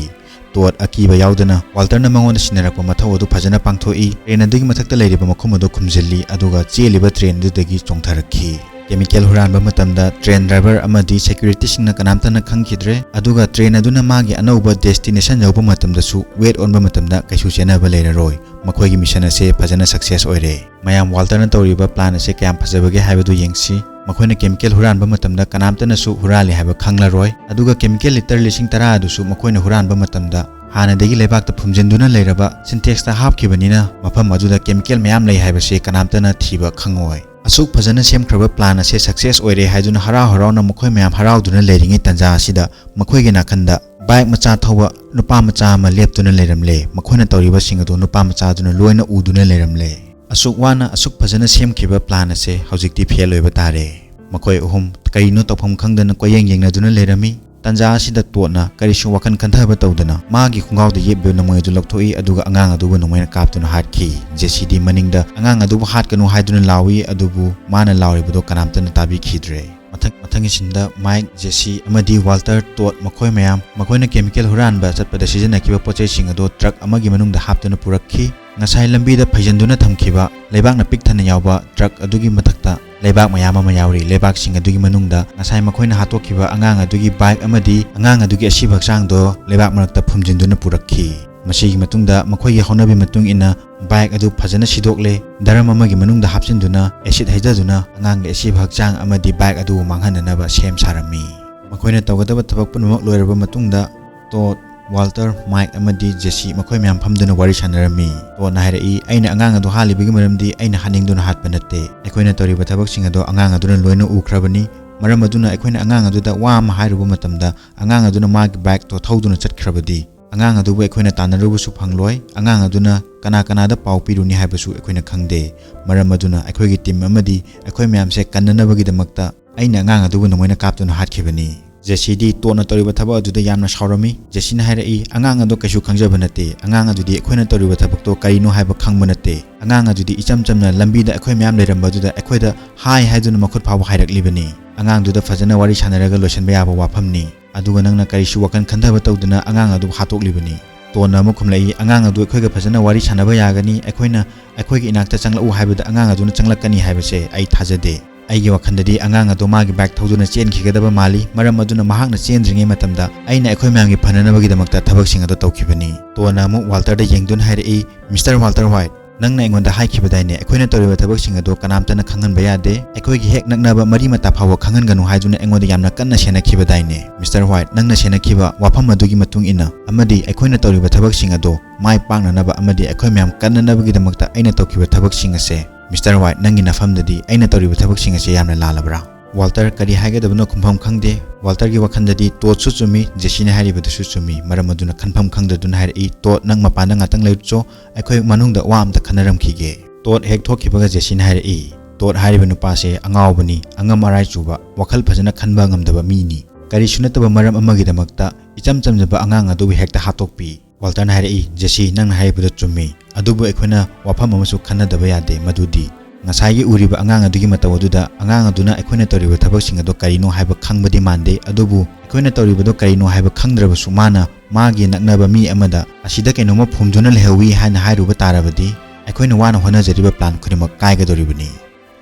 ꯇꯣꯠ ꯑꯀꯤꯕ ꯌꯥꯎꯗꯅ ꯋꯥꯜꯇꯔꯅ ꯃꯉꯣꯟꯗ ꯁꯤꯟꯅꯔꯛꯄ ꯃꯊꯧ ꯑꯗꯨ ꯐꯖꯅ ꯄꯥꯡꯊꯣꯛꯏ꯫ ꯇ꯭ꯔꯦꯟ ꯑꯗꯨꯒꯤ ꯃꯊꯛꯇ ꯂꯩꯔꯤꯕ ꯃꯈꯨꯝ ꯑꯗꯨ ꯈꯨꯝꯖꯤꯜꯂꯤ, ꯑꯗꯨꯒ ꯆꯦꯜꯂꯤꯕ ꯇ꯭ꯔꯦꯟ ꯑꯗꯨꯗꯒꯤ ꯆꯣꯡꯊꯔꯛꯈꯤ꯫ ꯀꯦꯃꯤꯀꯦꯜ ꯍꯨꯔꯥꯟꯕ ꯃꯇꯝꯗ ꯇ꯭ꯔꯦꯟ ꯗ꯭ꯔꯥꯏꯚꯔ ꯑꯃꯗꯤ ꯁꯦꯀ꯭ꯌꯨꯔꯤꯇꯤꯁꯤꯡꯅ ꯀꯅꯥꯝꯇꯅ ꯈꯪꯈꯤꯗ꯭ꯔꯦ, ꯑꯗꯨꯒ ꯇ꯭ꯔꯦꯟ ꯑꯗꯨꯅ ꯃꯥꯒꯤ ꯑꯅꯧꯕ ꯗꯦꯁꯇꯤꯅꯦꯁꯟ ꯌꯧꯕ ꯃꯇꯝꯗꯁꯨ ꯋꯦꯠ ꯑꯣꯟꯕ ꯃꯇꯝꯗ ꯀꯩꯁꯨ ꯆꯦꯟꯅꯕ ꯂꯩꯔꯔꯣꯏ꯫ ꯃꯈꯣꯏꯒꯤ ꯃꯤꯁꯟ ꯑꯁꯦ ꯐꯖꯅ ꯁꯛꯁꯦꯁ ꯑꯣꯏꯔꯦ꯫ ꯃꯌꯥꯝ, ꯋꯥꯜꯇꯔꯅ ꯇꯧꯔꯤꯕ ꯄ꯭ꯂꯥꯟ ꯑꯁꯦ ꯀꯌꯥꯝ ꯐꯖꯕꯒꯦ ꯍꯥꯏꯕꯗꯨ ꯌꯦꯡꯁꯤ꯫ ꯃꯈꯣꯏꯅ ꯀꯦꯃꯤꯀꯦꯜ ꯍꯨꯔꯥꯟꯕ ꯃꯇꯝꯗ ꯀꯅꯥꯝꯇꯅꯁꯨ ꯍꯨꯔꯥꯜꯂꯤ ꯍꯥꯏꯕ ꯈꯪꯂꯔꯣꯏ, ꯑꯗꯨꯒ ꯀꯦꯃꯤꯀꯦꯜ ꯂꯤꯇꯔ ꯂꯤꯁꯤꯡ ꯇꯔꯥ ꯑꯗꯨꯁꯨ ꯃꯈꯣꯏꯅ ꯍꯨꯔꯥꯟꯕ ꯃꯇꯝꯗ ꯍꯥꯟꯅꯗꯒꯤ ꯂꯩꯕꯥꯛꯇ ꯐꯨꯝꯖꯤꯟꯗꯨꯅ ꯂꯩꯔꯕ ꯁꯤꯟꯇꯦꯛꯁꯇ ꯍꯥꯞꯈꯤꯕꯅꯤꯅ ꯃꯐꯝ ꯑꯗꯨꯗ ꯀꯦꯃꯤꯀꯦꯜ ꯃꯌꯥꯝ ꯂꯩ ꯍꯥꯏꯕꯁꯤ ꯀꯅꯥꯝꯇꯅ ꯊꯤꯕ ꯈꯪꯉꯣꯏ꯫ ꯑꯁꯨꯛ ꯐꯖꯅ ꯁꯦꯝꯈ꯭ꯔꯕ ꯄ꯭ꯂꯥꯟ ꯑꯁꯦ ꯁꯛꯁꯦꯁ ꯑꯣꯏꯔꯦ ꯍꯥꯏꯗꯨꯅ ꯍꯔꯥꯎ ꯍꯔꯥꯎꯅ ꯃꯈꯣꯏ ꯃꯌꯥꯝ ꯍꯔꯥꯎꯗꯨꯅ ꯂꯩꯔꯤꯉꯩ ꯇꯥꯟꯖꯥ ꯑꯁꯤꯗ ꯃꯈꯣꯏꯒꯤ ꯅꯥꯀꯟꯗ ꯕꯥꯏꯛ ꯃꯆꯥ ꯊꯧꯕ ꯅꯨꯄꯥ ꯃꯆꯥ ꯑꯃ ꯂꯦꯞꯇꯨꯅ ꯂꯩꯔꯝꯂꯦ꯫ ꯃꯈꯣꯏꯅ ꯇꯧꯔꯤꯕꯁꯤꯡ ꯑꯗꯨ ꯅꯨꯄꯥ ꯃꯆꯥ ꯑꯗꯨꯅ ꯂꯣꯏꯅ ꯎꯗꯨꯅ ꯂꯩꯔꯝꯂꯦ꯫ ꯑꯁꯨꯛ ꯋꯥꯅ ꯑꯁꯨꯛ ꯐꯖꯅ ꯁꯦꯝꯈꯤꯕ ꯄ꯭ꯂꯥꯟ ꯑꯁꯦ ꯍꯧꯖꯤꯛꯇꯤ ꯐꯦꯜ ꯑꯣꯏꯕ ꯇꯥꯔꯦ꯫ ꯃꯈꯣꯏ ꯑꯍꯨꯝ ꯀꯔꯤꯅꯣ ꯇꯧꯐꯝ ꯈꯪꯗꯅ ꯀꯣꯏꯌꯦꯡ ꯌꯦꯡꯅꯗꯨꯅ ꯂꯩꯔꯝꯃꯤ꯫ ꯇꯥꯟꯖꯥ ꯑꯁꯤꯗ ꯇꯣꯠꯅ ꯀꯔꯤꯁꯨ ꯋꯥꯈꯜ ꯈꯟꯊꯕ ꯇꯧꯗꯅ ꯃꯥꯒꯤ ꯈꯣꯡꯒꯥꯎꯗ ꯌꯦꯞꯄꯤꯕ ꯅꯣꯡꯃꯩ ꯑꯗꯨ ꯂꯧꯊꯣꯛꯏ, ꯑꯗꯨꯒ ꯑꯉꯥꯡ ꯑꯗꯨꯕꯨ ꯅꯣꯡꯃꯩꯅ ꯀꯥꯞꯇꯨꯅ ꯍꯥꯠꯈꯤ꯫ ꯖꯦꯁꯤꯗꯤ ꯃꯅꯤꯡꯗ ꯑꯉꯥꯡ ꯑꯗꯨꯕꯨ ꯍꯥꯠꯀꯅꯨ ꯍꯥꯏꯗꯨꯅ ꯂꯥꯎꯏ, ꯑꯗꯨꯕꯨ ꯃꯥꯅ ꯂꯥꯎꯔꯤꯕꯗꯨ ꯀꯅꯥꯝꯇꯅ ꯇꯥꯕꯤꯈꯤꯗ꯭ꯔꯦ꯫ ꯃꯊꯪ, ꯃꯊꯪꯒꯤ ꯁꯤꯟꯗ ꯃꯥꯏꯛ, ꯖꯦꯁꯤ ꯑꯃꯗꯤ ꯋꯥꯜꯇꯔ, ꯇꯣꯠ ꯃꯈꯣꯏ ꯃꯌꯥꯝ ꯃꯈꯣꯏꯅ ꯀꯦꯃꯤꯀꯦꯜ ꯍꯨꯔꯥꯟꯕ ꯆꯠꯄꯗ ꯁꯤꯖꯤꯟꯅꯈꯤꯕ ꯄꯣꯠ ꯆꯩꯁꯤꯡ ꯑꯗꯨ ꯇ꯭ꯔꯛ ꯑꯃꯒꯤ ꯃꯅꯨꯡꯗ ꯍꯥꯞꯇꯨꯅ ꯄꯨꯔꯛꯈꯤ꯫ ꯉꯁꯥꯏ ꯂꯝꯕꯤꯗ ꯐꯩꯖꯤꯟꯗꯨꯅ ꯊꯝꯈꯤꯕ ꯂꯩꯕꯥꯛꯅ ꯄꯤꯛ ꯊꯟꯅ ꯌꯥꯎꯕ ꯇ꯭ꯔꯛ ꯑꯗꯨꯒꯤ ꯃꯊꯛꯇ ꯂꯩꯕꯥꯛ ꯃꯌꯥꯝ ꯑꯃ ꯌꯥꯎꯔꯤ꯫ ꯂꯩꯕꯥꯛꯁꯤꯡ ꯑꯗꯨꯒꯤ ꯃꯅꯨꯡꯗ ꯉꯁꯥꯏ ꯃꯈꯣꯏꯅ ꯍꯥꯠꯇꯣꯛꯈꯤꯕ ꯑꯉꯥꯡ ꯑꯗꯨꯒꯤ ꯕꯥꯏꯛ ꯑꯃꯗꯤ ꯑꯉꯥꯡ ꯑꯗꯨꯒꯤ ꯑꯁꯤꯕ ꯍꯛꯆꯥꯡꯗꯣ ꯂꯩꯕꯥꯛ ꯃꯔꯛꯇ ꯐꯨꯝꯖꯤꯟꯗꯨꯅ ꯄꯨꯔꯛꯈꯤ꯫ ꯃꯁꯤꯒꯤ ꯃꯇꯨꯡꯗ ꯃꯈꯣꯏꯒꯤ ꯍꯧꯅꯕꯤ ꯃꯇꯨꯡ ꯏꯟꯅ ꯕꯥꯏꯛ ꯑꯗꯨ ꯐꯖꯅ ꯁꯤꯗꯣꯛꯂꯦ꯫ ꯗꯔꯝ ꯑꯃꯒꯤ ꯃꯅꯨꯡꯗ ꯍꯥꯞꯆꯤꯟꯗꯨꯅ ꯑꯦꯁꯤꯗ ꯍꯩꯖꯗꯨꯅ ꯑꯉꯥꯡꯒꯤ ꯑꯁꯤꯕ ꯍꯛꯆꯥꯡ ꯑꯃꯗꯤ ꯕꯥꯏꯛ ꯑꯗꯨꯕꯨ ꯃꯥꯡꯍꯟꯅꯅꯕ ꯁꯦꯝ ꯁꯥꯔꯝꯃꯤ꯫ ꯃꯈꯣꯏꯅ ꯇꯧꯒꯗꯕ ꯊꯕꯛ ꯄꯨꯝꯅꯃꯛ ꯂꯣꯏꯔꯕ ꯃꯇꯨꯡꯗ ꯇꯣꯠ, ꯋꯥꯜꯇꯔ, ꯃꯥꯏꯛ ꯑꯃꯗꯤ ꯖꯦꯁꯤ ꯃꯈꯣꯏ ꯃꯌꯥꯝ ꯐꯝꯗꯨꯅ ꯋꯥꯔꯤ ꯁꯥꯟꯅꯔꯝꯃꯤ꯫ ꯇꯣꯠꯅ ꯍꯥꯏꯔꯛꯏ, "ꯑꯩꯅ ꯑꯉꯥꯡ ꯑꯗꯨ ꯍꯥꯠꯂꯤꯕꯒꯤ ꯃꯔꯝꯗꯤ ꯑꯩꯅ ꯍꯥꯠꯅꯤꯡꯗꯨꯅ ꯍꯥꯠꯄ ꯅꯠꯇꯦ꯫ ꯑꯩꯈꯣꯏꯅ ꯇꯧꯔꯤꯕ ꯊꯕꯛꯁꯤꯡ ꯑꯗꯣ ꯑꯉꯥꯡ ꯑꯗꯨꯅ ꯂꯣꯏꯅ ꯎꯈ꯭ꯔꯕꯅꯤ꯫ ꯃꯔꯝ ꯑꯗꯨꯅ ꯑꯩꯈꯣꯏꯅ ꯑꯉꯥꯡ ꯑꯗꯨꯗ ꯋꯥ ꯑꯃ ꯍꯥꯏꯔꯨꯕ ꯃꯇꯝꯗ ꯑꯉꯥꯡ ꯑꯗꯨꯅ ꯃꯥꯒꯤ ꯕꯥꯏꯛꯇꯣ ꯊꯧꯗꯨꯅ ꯆꯠꯈ꯭ꯔꯕꯗꯤ ꯑꯉꯥꯡ ꯑꯗꯨꯕꯨ ꯑꯩꯈꯣꯏꯅ ꯇꯥꯟꯅꯔꯨꯕꯁꯨ ꯐꯪꯂꯣꯏ꯫ ꯑꯉꯥꯡ ꯑꯗꯨꯅ ꯀꯅꯥ ꯀꯅꯥꯗ ꯄꯥꯎ ꯄꯤꯔꯨꯅꯤ ꯍꯥꯏꯕꯁꯨ ꯑꯩꯈꯣꯏꯅ ꯈꯪꯗꯦ꯫ ꯃꯔꯝ ꯑꯗꯨꯅ ꯑꯩꯈꯣꯏꯒꯤ ꯇꯤꯝ ꯑꯃꯗꯤ ꯑꯩꯈꯣꯏ ꯃꯌꯥꯝꯁꯦ ꯀꯟꯅꯅꯕꯒꯤꯗꯃꯛꯇ ꯑꯩꯅ ꯑꯉꯥꯡ ꯑꯗꯨꯕꯨ ꯅꯣꯡꯃꯩꯅ ꯀꯥꯞꯇꯨꯅ ꯍꯥꯠꯈꯤꯕꯅꯤ"꯫ ꯖꯦꯁꯤꯗꯤ ꯇꯣꯠꯅ ꯇꯧꯔꯤꯕ ꯊꯕꯛ ꯑꯗꯨꯗ ꯌꯥꯝꯅ ꯁꯥꯎꯔꯝꯃꯤ꯫ ꯖꯦꯁꯤꯅ ꯍꯥꯏꯔꯛꯏ, "ꯑꯉꯥꯡ ꯑꯗꯣ ꯀꯩꯁꯨ ꯈꯪꯖꯕ ꯅꯠꯇꯦ꯫ ꯑꯉꯥꯡ ꯑꯗꯨꯗꯤ ꯑꯩꯈꯣꯏꯅ ꯇꯧꯔꯤꯕ ꯊꯕꯛꯇꯣ ꯀꯔꯤꯅꯣ ꯍꯥꯏꯕ ꯈꯪꯕ ꯅꯠꯇꯦ꯫ ꯑꯉꯥꯡ ꯑꯗꯨꯗꯤ ꯏꯆꯝ ꯆꯝꯅ ꯂꯝꯕꯤꯗ ꯑꯩꯈꯣꯏ ꯃꯌꯥꯝ ꯂꯩꯔꯝꯕꯗꯨꯗ ꯑꯩꯈꯣꯏꯗ ꯍꯥꯏ ꯍꯥꯏꯗꯨꯅ ꯃꯈꯨꯠ ꯐꯥꯎꯕ ꯍꯥꯏꯔꯛꯂꯤꯕꯅꯤ꯫ ꯑꯉꯥꯡꯗꯨꯗ ꯐꯖꯅ ꯋꯥꯔꯤ ꯁꯥꯟꯅꯔꯒ ꯂꯣꯏꯁꯤꯟꯕ ꯌꯥꯕ ꯋꯥꯐꯝꯅꯤ꯫ ꯑꯗꯨꯒ ꯅꯪꯅ ꯀꯔꯤꯁꯨ ꯋꯥꯈꯜ ꯈꯟꯊꯕ ꯇꯧꯗꯅ ꯑꯉꯥꯡ ꯑꯗꯨ ꯍꯥꯠꯇꯣꯛꯂꯤꯕꯅꯤ"꯫ ꯇꯣꯟꯅ ꯑꯃꯨꯛ ꯈꯨꯝꯂꯛꯏ, "ꯑꯉꯥꯡ ꯑꯗꯨ ꯑꯩꯈꯣꯏꯒ ꯐꯖꯅ ꯋꯥꯔꯤ ꯁꯥꯟꯅꯕ ꯌꯥꯒꯅꯤ꯫ ꯑꯩꯈꯣꯏꯅ ꯑꯩꯈꯣꯏꯒꯤ ꯏꯅꯥꯛꯇ ꯆꯪꯂꯛꯎ ꯍꯥꯏꯕꯗ ꯑꯉꯥꯡ ꯑꯗꯨꯅ ꯆꯪꯂꯛꯀꯅꯤ ꯍꯥꯏꯕꯁꯦ ꯑꯩ ꯊꯥꯖꯗꯦ"꯫ ꯑꯩꯒꯤ ꯋꯥꯈꯜꯗꯗꯤ ꯑꯉꯥꯡ ꯑꯗꯨ ꯃꯥꯒꯤ ꯕꯥꯏꯛ ꯊꯧꯗꯨꯅ ꯆꯦꯟꯈꯤꯒꯗꯕ ꯃꯥꯜꯂꯤ, ꯃꯔꯝ ꯑꯗꯨꯅ ꯃꯍꯥꯛꯅ ꯆꯦꯟꯗ꯭ꯔꯤꯉꯩ ꯃꯇꯝꯗ ꯑꯩꯅ ꯑꯩꯈꯣꯏ ꯃꯌꯥꯝꯒꯤ ꯐꯅꯅꯕꯒꯤꯗꯃꯛꯇ ꯊꯕꯛꯁꯤꯡ ꯑꯗꯨ ꯇꯧꯈꯤꯕꯅꯤ꯫ ꯇꯣꯅ ꯑꯃꯨꯛ ꯋꯥꯜꯇꯔꯗ ꯌꯦꯡꯗꯨꯅ ꯍꯥꯏꯔꯛꯏ, "ꯃꯤꯁꯇꯔ ꯋꯥꯜꯇꯔ ꯋꯥꯏꯠ, ꯅꯪꯅ ꯑꯩꯉꯣꯟꯗ ꯍꯥꯏꯈꯤꯕꯗꯥꯏꯅꯦ, ꯑꯩꯈꯣꯏꯅ ꯇꯧꯔꯤꯕ ꯊꯕꯛꯁꯤꯡ ꯑꯗꯨ ꯀꯅꯥꯝꯇꯅ ꯈꯪꯍꯟꯕ ꯌꯥꯗꯦ, ꯑꯩꯈꯣꯏꯒꯤ ꯍꯦꯛ ꯅꯛꯅꯕ ꯃꯔꯤ ꯃꯇꯥ ꯐꯥꯎꯕ ꯈꯪꯍꯟꯒꯅꯨ ꯍꯥꯏꯗꯨꯅ ꯑꯩꯉꯣꯟꯗ ꯌꯥꯝꯅ ꯀꯟꯅ ꯁꯦꯟꯅꯈꯤꯕꯗꯥꯏꯅꯦ? ꯃꯤꯁꯇꯔ ꯋꯥꯏꯠ, ꯅꯪꯅ ꯁꯦꯟꯅꯈꯤꯕ ꯋꯥꯐꯝ ꯑꯗꯨꯒꯤ ꯃꯇꯨꯡ ꯏꯟꯅ ꯑꯃꯗꯤ ꯑꯩꯈꯣꯏꯅ ꯇꯧꯔꯤꯕ ꯊꯕꯛꯁꯤꯡ ꯑꯗꯨ ꯃꯥꯏ ꯄꯥꯛꯅꯅꯕ ꯑꯃꯗꯤ ꯑꯩꯈꯣꯏ ꯃꯌꯥꯝ ꯀꯟꯅꯅꯕꯒꯤꯗꯃꯛꯇ ꯑꯩꯅ ꯇꯧꯈꯤꯕ ꯊꯕꯛꯁꯤꯡ ꯑꯁꯦ, ꯃꯤꯁꯇꯔ ꯋꯥꯏꯠ, ꯅꯪꯒꯤ ꯅꯐꯝꯗꯗꯤ ꯑꯩꯅ ꯇꯧꯔꯤꯕ ꯊꯕꯛꯁꯤꯡ ꯑꯁꯦ ꯌꯥꯝꯅ ꯂꯥꯜꯂꯕ꯭ꯔꯥ?" ꯋꯥꯜꯇꯔ ꯀꯔꯤ ꯍꯥꯏꯒꯗꯕꯅꯣ ꯈꯨꯝꯐꯝ ꯈꯪꯗꯦ꯫ ꯋꯥꯜꯇꯔꯒꯤ ꯋꯥꯈꯜꯗꯗꯤ ꯇꯣꯠꯁꯨ ꯆꯨꯝꯃꯤ, ꯖꯦꯁꯤꯅ ꯍꯥꯏꯔꯤꯕꯗꯨꯁꯨ ꯆꯨꯝꯃꯤ, ꯃꯔꯝ ꯑꯗꯨꯅ ꯈꯟꯐꯝ ꯈꯪꯗꯗꯨꯅ ꯍꯥꯏꯔꯛꯏ, "ꯇꯣꯠ, ꯅꯪ ꯃꯄꯥꯟꯗ ꯉꯥꯛꯇꯪ ꯂꯩꯔꯨꯆꯣ, ꯑꯩꯈꯣꯏ ꯃꯅꯨꯡꯗ ꯋꯥ ꯑꯝꯇ ꯈꯟꯅꯔꯝꯈꯤꯒꯦ"꯫ ꯇꯣꯠ ꯍꯦꯛ ꯊꯣꯛꯈꯤꯕꯒ ꯖꯦꯁꯤꯅ ꯍꯥꯏꯔꯛꯏ, "ꯇꯣꯠ ꯍꯥꯏꯔꯤꯕ ꯅꯨꯄꯥꯁꯦ ꯑꯉꯥꯎꯕꯅꯤ, ꯑꯉꯝ ꯑꯔꯥꯏ ꯆꯨꯕ, ꯋꯥꯈꯜ ꯐꯖꯅ ꯈꯟꯕ ꯉꯝꯗꯕ ꯃꯤꯅꯤ꯫ ꯀꯔꯤꯁꯨ ꯅꯠꯇꯕ ꯃꯔꯝ ꯑꯃꯒꯤꯗꯃꯛꯇ ꯏꯆꯝ ꯆꯝꯖꯕ ꯑꯉꯥꯡ ꯑꯗꯨꯕꯨ ꯍꯦꯛꯇ ꯍꯥꯠꯇꯣꯛꯄꯤ"꯫ ꯋꯥꯜꯇꯔꯅ ꯍꯥꯏꯔꯛꯏ, "ꯖꯦꯁꯤ, ꯅꯪꯅ ꯍꯥꯏꯔꯤꯕꯗꯨ ꯆꯨꯝꯃꯤ, ꯑꯗꯨꯕꯨ ꯑꯩꯈꯣꯏꯅ ꯋꯥꯐꯝ ꯑꯃꯁꯨ ꯈꯟꯅꯗꯕ ꯌꯥꯗꯦ, ꯃꯗꯨꯗꯤ ꯉꯁꯥꯏꯒꯤ ꯎꯔꯤꯕ ꯑꯉꯥꯡ ꯑꯗꯨꯒꯤ ꯃꯇꯧ ꯑꯗꯨꯗ ꯑꯉꯥꯡ ꯑꯗꯨꯅ ꯑꯩꯈꯣꯏꯅ ꯇꯧꯔꯤꯕ ꯊꯕꯛꯁꯤꯡ ꯑꯗꯨ ꯀꯔꯤꯅꯣ ꯍꯥꯏꯕ ꯈꯪꯕꯗꯤ ꯃꯥꯟꯗꯦ, ꯑꯗꯨꯕꯨ ꯑꯩꯈꯣꯏꯅ ꯇꯧꯔꯤꯕꯗꯣ ꯀꯔꯤꯅꯣ ꯍꯥꯏꯕ ꯈꯪꯗ꯭ꯔꯕꯁꯨ ꯃꯥꯅ ꯃꯥꯒꯤ ꯅꯛꯅꯕ ꯃꯤ ꯑꯃꯗ ꯑꯁꯤꯗ ꯀꯩꯅꯣꯝꯃ ꯐꯨꯝꯗꯨꯅ ꯂꯩꯍꯧꯋꯤ ꯍꯥꯏꯅ ꯍꯥꯏꯔꯨꯕ ꯇꯥꯔꯕꯗꯤ ꯑꯩꯈꯣꯏꯅ ꯋꯥꯅ ꯍꯣꯠꯅꯖꯔꯤꯕ ꯄ꯭ꯂꯥꯟ ꯈꯨꯗꯤꯡꯃꯛ ꯀꯥꯏꯒꯗꯧꯔꯤꯕꯅꯤ꯫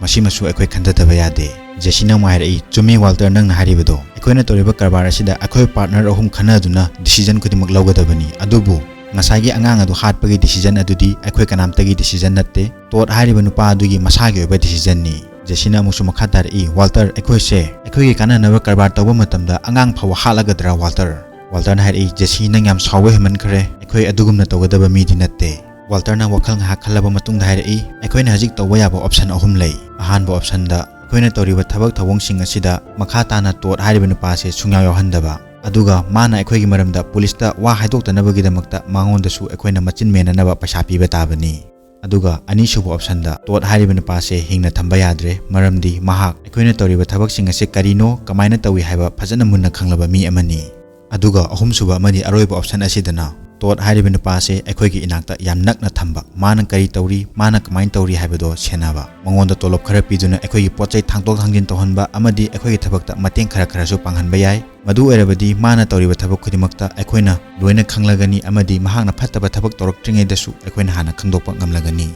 ꯃꯁꯤꯃꯁꯨ ꯑꯩꯈꯣꯏ ꯈꯟꯊꯗꯕ ꯌꯥꯗꯦ"꯫ ꯖꯦꯁꯤꯅ ꯑꯃꯨꯛ ꯍꯥꯏꯔꯛꯏ, "ꯆꯨꯝꯃꯤ ꯋꯥꯜꯇꯔ, ꯅꯪꯅ ꯍꯥꯏꯔꯤꯕꯗꯣ꯫ ꯑꯩꯈꯣꯏꯅ ꯇꯧꯔꯤꯕ ꯀꯔꯕꯥꯔ ꯑꯁꯤꯗ ꯑꯩꯈꯣꯏ ꯄꯥꯔꯠꯅꯔ ꯑꯍꯨꯝ ꯈꯟꯅꯗꯨꯅ ꯗꯤꯁꯤꯖꯟ ꯈꯨꯗꯤꯡꯃꯛ ꯂꯧꯒꯗꯕꯅꯤ꯫ ꯑꯗꯨꯕꯨ ꯉꯁꯥꯏꯒꯤ ꯑꯉꯥꯡ ꯑꯗꯨ ꯍꯥꯠꯄꯒꯤ ꯗꯤꯁꯤꯖꯟ ꯑꯗꯨꯗꯤ ꯑꯩꯈꯣꯏ ꯀꯅꯥꯝꯇꯒꯤ ꯗꯤꯁꯤꯖꯟ ꯅꯠꯇꯦ꯫ ꯇꯣꯠ ꯍꯥꯏꯔꯤꯕ ꯅꯨꯄꯥ ꯑꯗꯨꯒꯤ ꯃꯁꯥꯒꯤ ꯑꯣꯏꯕ ꯗꯤꯁꯤꯖꯟꯅꯤ"꯫ ꯖꯦꯁꯤꯅ ꯑꯃꯨꯛꯁꯨ ꯃꯈꯥ ꯇꯥꯔꯛꯏ, "ꯋꯥꯜꯇꯔ, ꯑꯩꯈꯣꯏꯁꯦ ꯑꯩꯈꯣꯏꯒꯤ ꯀꯥꯟꯅꯅꯕ ꯀꯔꯕꯥꯔ ꯇꯧꯕ ꯃꯇꯝꯗ ꯑꯉꯥꯡ ꯐꯥꯎꯕ ꯍꯥꯠꯂꯒꯗ꯭ꯔꯥ, ꯋꯥꯜꯇꯔ?" ꯋꯥꯜꯇꯔꯅ ꯍꯥꯏꯔꯛꯏ, "ꯖꯦꯁꯤ, ꯅꯪ ꯌꯥꯝ ꯁꯥꯎꯕ ꯍꯦꯟꯃꯟꯈ꯭ꯔꯦ꯫ ꯑꯩꯈꯣꯏ ꯑꯗꯨꯒꯨꯝꯅ ꯇꯧꯒꯗꯕ ꯃꯤꯗꯤ ꯅꯠꯇꯦ"꯫ ꯋꯥꯜꯇꯔꯅ ꯋꯥꯈꯜ ꯉꯥꯏꯍꯥꯛ ꯈꯜꯂꯕ ꯃꯇꯨꯡꯗ ꯍꯥꯏꯔꯛꯏ, "ꯑꯩꯈꯣꯏꯅ ꯍꯧꯖꯤꯛ ꯇꯧꯕ ꯌꯥꯕ ꯑꯣꯞꯁꯟ ꯑꯍꯨꯝ ꯂꯩ꯫ ꯑꯍꯥꯟꯕ ꯑꯣꯞꯁꯟꯗ ꯑꯩꯈꯣꯏꯅ ꯇꯧꯔꯤꯕ ꯊꯕꯛ ꯊꯧꯑꯣꯡꯁꯤꯡ ꯑꯁꯤꯗ ꯃꯈꯥ ꯇꯥꯅ ꯇꯣꯠ ꯍꯥꯏꯔꯤꯕ ꯅꯨꯄꯥ ꯑꯁꯤ ꯁꯨꯡꯌꯥꯎ ꯌꯥꯎꯍꯟꯗꯕ, ꯑꯗꯨꯒ ꯃꯥꯅ ꯑꯩꯈꯣꯏꯒꯤ ꯃꯔꯝꯗ ꯄꯨꯂꯤꯁꯇ ꯋꯥ ꯍꯥꯏꯗꯣꯛꯇꯅꯕꯒꯤꯗꯃꯛꯇ ꯃꯉꯣꯟꯗꯁꯨ ꯑꯩꯈꯣꯏꯅ ꯃꯆꯤꯟ ꯃꯦꯟꯅꯅꯕ ꯄꯩꯁꯥ ꯄꯤꯕ ꯇꯥꯕꯅꯤ꯫ ꯑꯗꯨꯒ ꯑꯅꯤꯁꯨꯕ ꯑꯣꯞꯁꯟꯗ ꯇꯣꯠ ꯍꯥꯏꯔꯤꯕ ꯅꯨꯄꯥꯁꯦ ꯍꯤꯡꯅ ꯊꯝꯕ ꯌꯥꯗ꯭ꯔꯦ, ꯃꯔꯝꯗꯤ ꯃꯍꯥꯛ ꯑꯩꯈꯣꯏꯅ ꯇꯧꯔꯤꯕ ꯊꯕꯛꯁꯤꯡ ꯑꯁꯤ ꯀꯔꯤꯅꯣ, ꯀꯃꯥꯏꯅ ꯇꯧꯏ ꯍꯥꯏꯕ ꯐꯖꯅ ꯃꯨꯟꯅ ꯈꯪꯂꯕ ꯃꯤ ꯑꯃꯅꯤ꯫ ꯑꯗꯨꯒ ꯑꯍꯨꯝꯁꯨꯕ ꯑꯃꯗꯤ ꯑꯔꯣꯏꯕ ꯑꯣꯞꯁꯟ ꯑꯁꯤꯗꯅ ꯇꯣꯠ ꯍꯥꯏꯔꯤꯕ ꯅꯨꯄꯥ ꯑꯁꯤ ꯑꯩꯈꯣꯏꯒꯤ ꯏꯅꯥꯛꯇ ꯌꯥꯝ ꯅꯛꯅ ꯊꯝꯕ, ꯃꯥꯅ ꯀꯔꯤ ꯇꯧꯔꯤ, ꯃꯥꯅ ꯀꯃꯥꯏꯅ ꯇꯧꯔꯤ ꯍꯥꯏꯕꯗꯣ ꯁꯦꯟꯅꯕ, ꯃꯉꯣꯟꯗ ꯇꯣꯂꯣꯞ ꯈꯔ ꯄꯤꯗꯨꯅ ꯑꯩꯈꯣꯏꯒꯤ ꯄꯣꯠ ꯆꯩ ꯊꯥꯡꯗꯣꯛ ꯊꯥꯡꯖꯤꯟ ꯇꯧꯍꯟꯕ ꯑꯃꯗꯤ ꯑꯩꯈꯣꯏꯒꯤ ꯊꯕꯛꯇ ꯃꯇꯦꯡ ꯈꯔ ꯈꯔꯁꯨ ꯄꯥꯡꯍꯟꯕ ꯌꯥꯏ꯫ ꯃꯗꯨ ꯑꯣꯏꯔꯕꯗꯤ ꯃꯥꯅ ꯇꯧꯔꯤꯕ ꯊꯕꯛ ꯈꯨꯗꯤꯡꯃꯛꯇ ꯑꯩꯈꯣꯏꯅ ꯂꯣꯏꯅ ꯈꯪꯂꯒꯅꯤ ꯑꯃꯗꯤ ꯃꯍꯥꯛꯅ ꯐꯠꯇꯕ ꯊꯕꯛ ꯇꯧꯔꯛꯇ꯭ꯔꯤꯉꯩꯗꯁꯨ ꯑꯩꯈꯣꯏꯅ ꯍꯥꯟꯅ ꯈꯪꯗꯣꯛꯄ ꯉꯝꯂꯒꯅꯤ꯫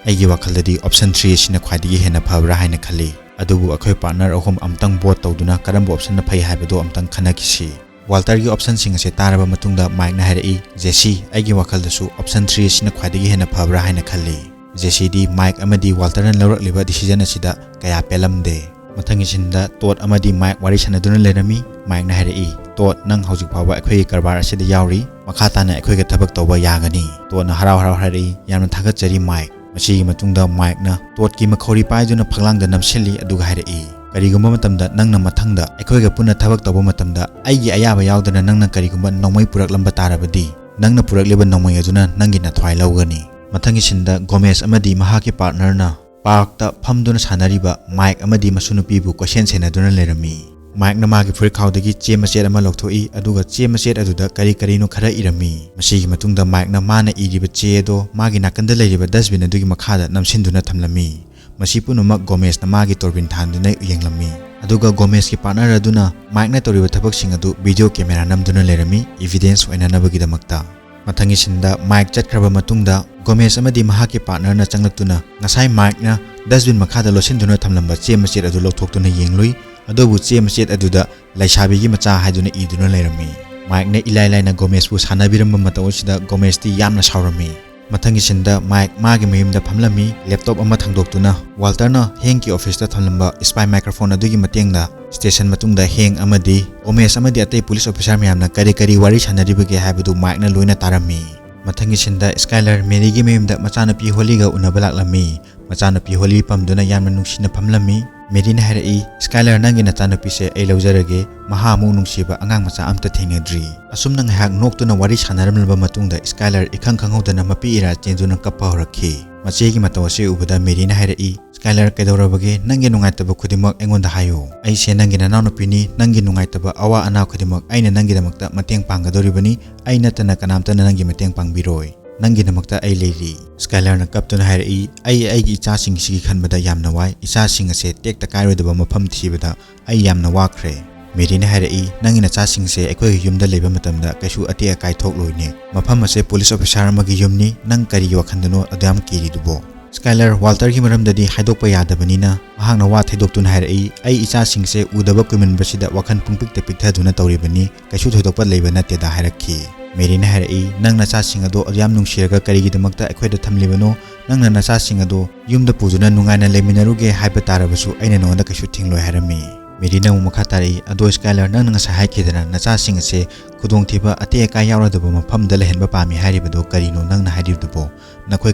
ꯑꯩꯒꯤ ꯋꯥꯈꯜꯗꯗꯤ ꯑꯣꯞꯁꯟ ꯊ꯭ꯔꯤ ꯑꯁꯤꯅ ꯈ꯭ꯋꯥꯏꯗꯒꯤ ꯍꯦꯟꯅ ꯐꯕ꯭ꯔꯥ ꯍꯥꯏꯅ ꯈꯜꯂꯤ꯫ ꯑꯗꯨꯕꯨ ꯑꯩꯈꯣꯏ ꯄꯥꯔꯠꯅꯔ ꯑꯍꯨꯝ ꯑꯃꯨꯛꯇꯪ ꯚꯣꯠ ꯇꯧꯗꯨꯅ ꯀꯔꯝꯕ ꯑꯣꯞꯁꯟꯅ ꯐꯩ ꯍꯥꯏꯕꯗꯨ ꯑꯃꯨꯛꯇꯪ ꯈꯟꯅꯈꯤꯁꯤ꯫ ꯋꯥꯜꯇꯔꯒꯤ ꯑꯣꯞꯁꯟꯁꯤꯡ ꯑꯁꯦ ꯇꯥꯔꯕ ꯃꯇꯨꯡꯗ ꯃꯥꯏꯛꯅ ꯍꯥꯏꯔꯛꯏ, "ꯖꯦꯁꯤ, ꯑꯩꯒꯤ ꯋꯥꯈꯜꯗꯁꯨ ꯑꯣꯞꯁꯟ ꯊ꯭ꯔꯤ ꯑꯁꯤꯅ ꯈ꯭ꯋꯥꯏꯗꯒꯤ ꯍꯦꯟꯅ ꯐꯕ꯭ꯔꯥ ꯍꯥꯏꯅ ꯈꯜꯂꯤ꯫" ꯖꯦꯁꯤꯗꯤ ꯃꯥꯏꯛ ꯑꯃꯗꯤ ꯋꯥꯜꯇꯔꯅ ꯂꯧꯔꯛꯂꯤꯕ ꯗꯤꯁꯤꯖꯟ ꯑꯁꯤꯗ ꯀꯌꯥ ꯄꯦꯜꯂꯝꯗꯦ꯫ ꯃꯊꯪꯒꯤ ꯁꯤꯟꯗ ꯇꯣꯠ ꯑꯃꯗꯤ ꯃꯥꯏꯛ ꯋꯥꯔꯤ ꯁꯥꯟꯅꯗꯨꯅ ꯂꯩꯔꯝꯃꯤ꯫ ꯃꯥꯏꯛꯅ ꯍꯥꯏꯔꯛꯏ, "ꯇꯣꯠ, ꯅꯪ ꯍꯧꯖꯤꯛ ꯐꯥꯎꯕ ꯑꯩꯈꯣꯏꯒꯤ ꯀꯔꯕꯥꯔ ꯑꯁꯤꯗ ꯌꯥꯎꯔꯤ, ꯃꯈꯥ ꯇꯥꯅ ꯑꯩꯈꯣꯏꯒ ꯊꯕꯛ ꯇꯧꯕ ꯌꯥꯒꯅꯤ꯫" ꯇꯣꯠꯅ ꯍꯔꯥꯎ ꯍꯔꯥꯎ ꯍꯥꯏꯔꯛꯏ, "ꯌꯥꯝꯅ ꯊꯥꯒꯠꯆꯔꯤ ꯃꯥꯏꯛ꯫" ꯃꯁꯤꯒꯤ ꯃꯇꯨꯡꯗ ꯃꯥꯏꯛꯅ ꯇꯣꯠꯀꯤ ꯃꯈꯧꯔꯤ ꯄꯥꯏꯗꯨꯅ ꯐꯛꯂꯥꯡꯗ ꯅꯝꯁꯤꯜꯂꯤ, ꯑꯗꯨꯒ ꯍꯥꯏꯔꯛꯏ, "ꯀꯔꯤꯒꯨꯝꯕ ꯃꯇꯝꯗ ꯅꯪꯅ ꯃꯊꯪꯗ ꯑꯩꯈꯣꯏꯒ ꯄꯨꯟꯅ ꯊꯕꯛ ꯇꯧꯕ ꯃꯇꯝꯗ ꯑꯩꯒꯤ ꯑꯌꯥꯕ ꯌꯥꯎꯗꯅ ꯅꯪꯅ ꯀꯔꯤꯒꯨꯝꯕ ꯅꯣꯡꯃꯩ ꯄꯨꯔꯛꯂꯝꯕ ꯇꯥꯔꯕꯗꯤ, ꯅꯪꯅ ꯄꯨꯔꯛꯂꯤꯕ ꯅꯣꯡꯃꯩ ꯑꯗꯨꯅ ꯅꯪꯒꯤ ꯅꯊ꯭ꯋꯥꯏ ꯂꯧꯒꯅꯤ꯫" ꯃꯊꯪꯒꯤ ꯁꯤꯟꯗ ꯒꯣꯃꯦꯁ ꯑꯃꯗꯤ ꯃꯍꯥꯛꯀꯤ ꯄꯥꯔꯠꯅꯔꯅ ꯄꯥꯔꯛꯇ ꯐꯝꯗꯨꯅ ꯁꯥꯟꯅꯔꯤꯕ ꯃꯥꯏꯛ ꯑꯃꯗꯤ ꯃꯁꯨ ꯅꯨꯄꯤꯕꯨ ꯀꯣꯏꯁꯦꯟ ꯁꯦꯟꯅꯗꯨꯅ ꯂꯩꯔꯝꯃꯤ꯫ ꯃꯥꯏꯛꯅ ꯃꯥꯒꯤ ꯐꯨꯔꯤꯠꯈꯥꯎꯗꯒꯤ ꯆꯦ ꯃꯆꯦꯠ ꯑꯃ ꯂꯧꯊꯣꯛꯏ, ꯑꯗꯨꯒ ꯆꯦ ꯃꯆꯦꯠ ꯑꯗꯨꯗ ꯀꯔꯤ ꯀꯔꯤꯅꯣ ꯈꯔ ꯏꯔꯝꯃꯤ꯫ ꯃꯁꯤꯒꯤ ꯃꯇꯨꯡꯗ ꯃꯥꯏꯛꯅ ꯃꯥꯅ ꯏꯔꯤꯕ ꯆꯦ ꯑꯗꯣ ꯃꯥꯒꯤ ꯅꯥꯀꯟꯗ ꯂꯩꯔꯤꯕ ꯗꯁꯕꯤꯟ ꯑꯗꯨꯒꯤ ꯃꯈꯥꯗ ꯅꯝꯁꯤꯟꯗꯨꯅ ꯊꯝꯂꯝꯃꯤ꯫ ꯃꯁꯤ ꯄꯨꯝꯅꯃꯛ ꯒꯣꯃꯦꯁꯅ ꯃꯥꯒꯤ ꯇꯣꯔꯕꯤꯟ ꯊꯥꯟꯗꯨꯅ ꯌꯦꯡꯂꯝꯃꯤ꯫ ꯑꯗꯨꯒ ꯒꯣꯃꯦꯁꯀꯤ ꯄꯥꯔꯠꯅꯔ ꯑꯗꯨꯅ ꯃꯥꯏꯛꯅ ꯇꯧꯔꯤꯕ ꯊꯕꯛꯁꯤꯡ ꯑꯗꯨ ꯚꯤꯗꯤꯑꯣ ꯀꯦꯃꯦꯔꯥ ꯅꯝꯗꯨꯅ ꯂꯩꯔꯝꯃꯤ, ꯏꯚꯤꯗꯦꯟꯁ ꯑꯣꯏꯅꯅꯕꯒꯤꯗꯃꯛꯇ꯫ ꯃꯊꯪꯒꯤ ꯁꯤꯟꯗ ꯃꯥꯏꯛ ꯆꯠꯈ꯭ꯔꯕ ꯃꯇꯨꯡꯗ ꯒꯣꯃꯦꯁ ꯑꯃꯗꯤ ꯃꯍꯥꯛꯀꯤ ꯄꯥꯔꯠꯅꯔꯅ ꯆꯪꯂꯛꯇꯨꯅ ꯉꯁꯥꯏ ꯃꯥꯏꯛꯅ ꯗꯁꯕꯤꯟ ꯃꯈꯥꯗ ꯂꯣꯠꯁꯤꯟꯗꯨꯅ ꯊꯝꯂꯝꯕ ꯆꯦ ꯃꯆꯦꯠ ꯑꯗꯨ ꯂꯧꯊꯣꯛꯇꯨꯅ ꯌꯦꯡꯂꯨꯏ꯫ ꯑꯗꯨꯕꯨ ꯆꯦ ꯃꯆꯦꯠ ꯑꯗꯨꯗ "ꯂꯩꯁꯥꯕꯤꯒꯤ ꯃꯆꯥ" ꯍꯥꯏꯗꯨꯅ ꯏꯗꯨꯅ ꯂꯩꯔꯝꯃꯤ꯫ ꯃꯥꯏꯛꯅ ꯏꯂꯥꯏ ꯂꯥꯏꯅ ꯒꯣꯃꯦꯁꯄꯨ ꯁꯥꯟꯅꯕꯤꯔꯝꯕ ꯃꯇꯧ ꯑꯁꯤꯗ ꯒꯣꯃꯦꯁꯇꯤ ꯌꯥꯝꯅ ꯁꯥꯎꯔꯝꯃꯤ꯫ ꯃꯊꯪꯒꯤ ꯁꯤꯟꯗ ꯃꯥꯏꯛ ꯃꯥꯒꯤ ꯃꯌꯨꯝꯗ ꯐꯝꯂꯝꯃꯤ꯫ ꯂꯦꯞꯇꯣꯞ ꯑꯃ ꯊꯥꯡꯗꯣꯛꯇꯨꯅ ꯋꯥꯜꯇꯔꯅ ꯍꯦꯡꯀꯤ ꯑꯣꯐꯤꯁꯇ ꯊꯝꯂꯝꯕ ꯁ꯭ꯄꯥꯏ ꯃꯥꯏꯀ꯭ꯔꯣꯐꯣꯟ ꯑꯗꯨꯒꯤ ꯃꯇꯦꯡꯗ ꯁ꯭ꯇꯦꯁꯟ ꯃꯇꯨꯡꯗ ꯍꯦꯡ ꯑꯃꯗꯤ ꯒꯣꯃꯦꯁ ꯑꯃꯗꯤ ꯑꯇꯩ ꯄꯨꯂꯤꯁ ꯑꯣꯐꯤꯁꯥꯔ ꯃꯌꯥꯝꯅ ꯀꯔꯤ ꯀꯔꯤ ꯋꯥꯔꯤ ꯁꯥꯟꯅꯔꯤꯕꯒꯦ ꯍꯥꯏꯕꯗꯨ ꯃꯥꯏꯛꯅ ꯂꯣꯏꯅ ꯇꯥꯔꯝꯃꯤ꯫ ꯃꯊꯪꯒꯤ ꯁꯤꯟꯗ ꯁ꯭ꯀꯥꯏꯂꯔ ꯃꯦꯔꯤꯒꯤ ꯃꯌꯨꯝꯗ ꯃꯆꯥꯅꯨꯄꯤ ꯍꯣꯂꯤꯒ ꯎꯅꯕ ꯂꯥꯛꯂꯝꯃꯤ꯫ ꯃꯆꯥꯅꯨꯄꯤ ꯍꯣꯂꯤ ꯄꯝꯗꯨꯅ ꯌꯥꯝꯅ ꯅꯨꯡꯁꯤꯅ ꯐꯝꯂꯝꯃꯤ꯫ ꯃꯦꯔꯤꯅ ꯍꯥꯏꯔꯛꯏ, "ꯁ꯭ꯀꯥꯏꯂꯔ, ꯅꯪꯒꯤ ꯅꯆꯥꯅꯨꯄꯤꯁꯦ ꯑꯩ ꯂꯧꯖꯔꯒꯦ꯫ ꯃꯍꯥꯛꯃꯨꯛ ꯅꯨꯡꯁꯤꯕ ꯑꯉꯥꯡ ꯃꯆꯥ ꯑꯝꯇ ꯊꯦꯡꯅꯗ꯭ꯔꯤ꯫" ꯑꯁꯨꯝꯅ ꯉꯥꯏꯍꯥꯛ ꯅꯣꯛꯇꯨꯅ ꯋꯥꯔꯤ ꯁꯥꯟꯅꯔꯝꯂꯕ ꯃꯇꯨꯡꯗ ꯁ꯭ꯀꯥꯏꯂꯔ ꯏꯈꯪ ꯈꯪꯍꯧꯗꯅ ꯃꯄꯤ ꯏꯔꯥ ꯆꯦꯟꯗꯨꯅ ꯀꯞꯄ ꯍꯧꯔꯛꯈꯤ꯫ ꯃꯆꯦꯒꯤ ꯃꯇꯧ ꯑꯁꯤ ꯎꯕꯗ ꯃꯦꯔꯤꯅ ꯍꯥꯏꯔꯛꯏ, "ꯁ꯭ꯀꯥꯏꯂꯔ, ꯀꯩꯗꯧꯔꯕꯒꯦ? ꯅꯪꯒꯤ ꯅꯨꯡꯉꯥꯏꯇꯕ ꯈꯨꯗꯤꯡꯃꯛ ꯑꯩꯉꯣꯟꯗ ꯍꯥꯏꯌꯨ꯫ ꯑꯩꯁꯦ ꯅꯪꯒꯤ ꯅꯅꯥꯎꯅꯨꯄꯤꯅꯤ꯫ ꯅꯪꯒꯤ ꯅꯨꯡꯉꯥꯏꯇꯕ, ꯑꯋꯥ ꯑꯅꯥ ꯈꯨꯗꯤꯡꯃꯛ ꯑꯩꯅ ꯅꯪꯒꯤꯗꯃꯛꯇ ꯃꯇꯦꯡ ꯄꯥꯡꯒꯗꯧꯔꯤꯕꯅꯤ꯫ ꯑꯩ ꯅꯠꯇꯅ ꯀꯅꯥꯝꯇꯅ ꯅꯪꯒꯤ ꯃꯇꯦꯡ ꯄꯥꯡꯕꯤꯔꯣꯏ꯫ ꯅꯪꯒꯤꯗꯃꯛꯇ ꯑꯩ ꯂꯩꯔꯤ꯫" ꯁ꯭ꯀꯥꯏꯂꯔꯅ ꯀꯞꯇꯨꯅ ꯍꯥꯏꯔꯛꯏ, "ꯑꯩ ꯑꯩꯒꯤ ꯏꯆꯥꯁꯤꯡꯁꯤꯒꯤ ꯈꯟꯕꯗ ꯌꯥꯝꯅ ꯋꯥꯏ꯫ ꯏꯆꯥꯁꯤꯡ ꯑꯁꯦ ꯇꯦꯛꯇ ꯀꯥꯏꯔꯣꯏꯗꯕ ꯃꯐꯝ ꯊꯤꯕꯗ ꯑꯩ ꯌꯥꯝꯅ ꯋꯥꯈ꯭ꯔꯦ꯫" ꯃꯦꯔꯤꯅ ꯍꯥꯏꯔꯛꯏ, "ꯅꯪꯒꯤ ꯅꯆꯥꯁꯤꯡꯁꯦ ꯑꯩꯈꯣꯏꯒꯤ ꯌꯨꯝꯗ ꯂꯩꯕ ꯃꯇꯝꯗ ꯀꯩꯁꯨ ꯑꯇꯦꯛ ꯑꯀꯥꯏ ꯊꯣꯛꯂꯣꯏꯅꯦ꯫ ꯃꯐꯝ ꯑꯁꯦ ꯄꯨꯂꯤꯁ ꯑꯣꯐꯤꯁꯥꯔ ꯑꯃꯒꯤ ꯌꯨꯝꯅꯤ꯫ ꯅꯪ ꯀꯔꯤꯒꯤ ꯋꯥꯈꯟꯗꯅꯣ ꯑꯗꯨꯌꯥꯝ ꯀꯤꯔꯤꯗꯨꯕꯣ?" ꯁ꯭ꯀꯥꯏꯂꯔ ꯋꯥꯜꯇꯔꯒꯤ ꯃꯔꯝꯗꯗꯤ ꯍꯥꯏꯗꯣꯛꯄ ꯌꯥꯗꯕꯅꯤꯅ ꯃꯍꯥꯛꯅ ꯋꯥ ꯊꯩꯗꯣꯛꯇꯨꯅ ꯍꯥꯏꯔꯛꯏ, "ꯑꯩ ꯏꯆꯥꯁꯤꯡꯁꯦ ꯎꯗꯕ ꯀꯨꯏꯃꯟꯕꯁꯤꯗ ꯋꯥꯈꯜ ꯄꯨꯡꯄꯤꯛꯇ ꯄꯤꯛꯊꯗꯨꯅ ꯇꯧꯔꯤꯕꯅꯤ, ꯀꯩꯁꯨ ꯊꯣꯏꯗꯣꯛꯄ ꯂꯩꯕ ꯅꯠꯇꯦꯗ" ꯍꯥꯏꯔꯛꯈꯤ꯫ ꯃꯦꯔꯤꯅ ꯍꯥꯏꯔꯛꯏ, "ꯅꯪ ꯅꯆꯥꯁꯤꯡ ꯑꯗꯣ ꯑꯗꯨꯌꯥꯝ ꯅꯨꯡꯁꯤꯔꯒ ꯀꯔꯤꯒꯤꯗꯃꯛꯇ ꯑꯩꯈꯣꯏꯗ ꯊꯝꯂꯤꯕꯅꯣ? ꯅꯪꯅ ꯅꯆꯥꯁꯤꯡ ꯑꯗꯣ ꯌꯨꯝꯗ ꯄꯨꯗꯨꯅ ꯅꯨꯡꯉꯥꯏꯅ ꯂꯩꯃꯤꯟꯅꯔꯨꯒꯦ ꯍꯥꯏꯕ ꯇꯥꯔꯕꯁꯨ ꯑꯩꯅ ꯅꯉꯣꯟꯗ ꯀꯩꯁꯨ ꯊꯤꯡꯂꯣꯏ" ꯍꯥꯏꯔꯝꯃꯤ꯫ ꯃꯦꯔꯤꯅ ꯑꯃꯨꯛ ꯃꯈꯥ ꯇꯥꯔꯛꯏ, "ꯑꯗꯣ ꯁ꯭ꯀꯥꯏꯂꯔ, ꯅꯪꯅ ꯉꯁꯥꯏ ꯍꯥꯏꯈꯤꯗꯅ ꯅꯆꯥꯁꯤꯡ ꯑꯁꯦ ꯈꯨꯗꯣꯡꯊꯤꯕ ꯑꯇꯦꯛ ꯑꯀꯥꯏ ꯌꯥꯎꯔꯣꯏꯗꯕ ꯃꯐꯝꯗ ꯂꯩꯍꯟꯕ ꯄꯥꯝꯃꯤ ꯍꯥꯏꯔꯤꯕꯗꯣ ꯀꯔꯤꯅꯣ ꯅꯪꯅ ꯍꯥꯏꯔꯤꯕꯗꯨꯕꯣ? ꯅꯈꯣꯏ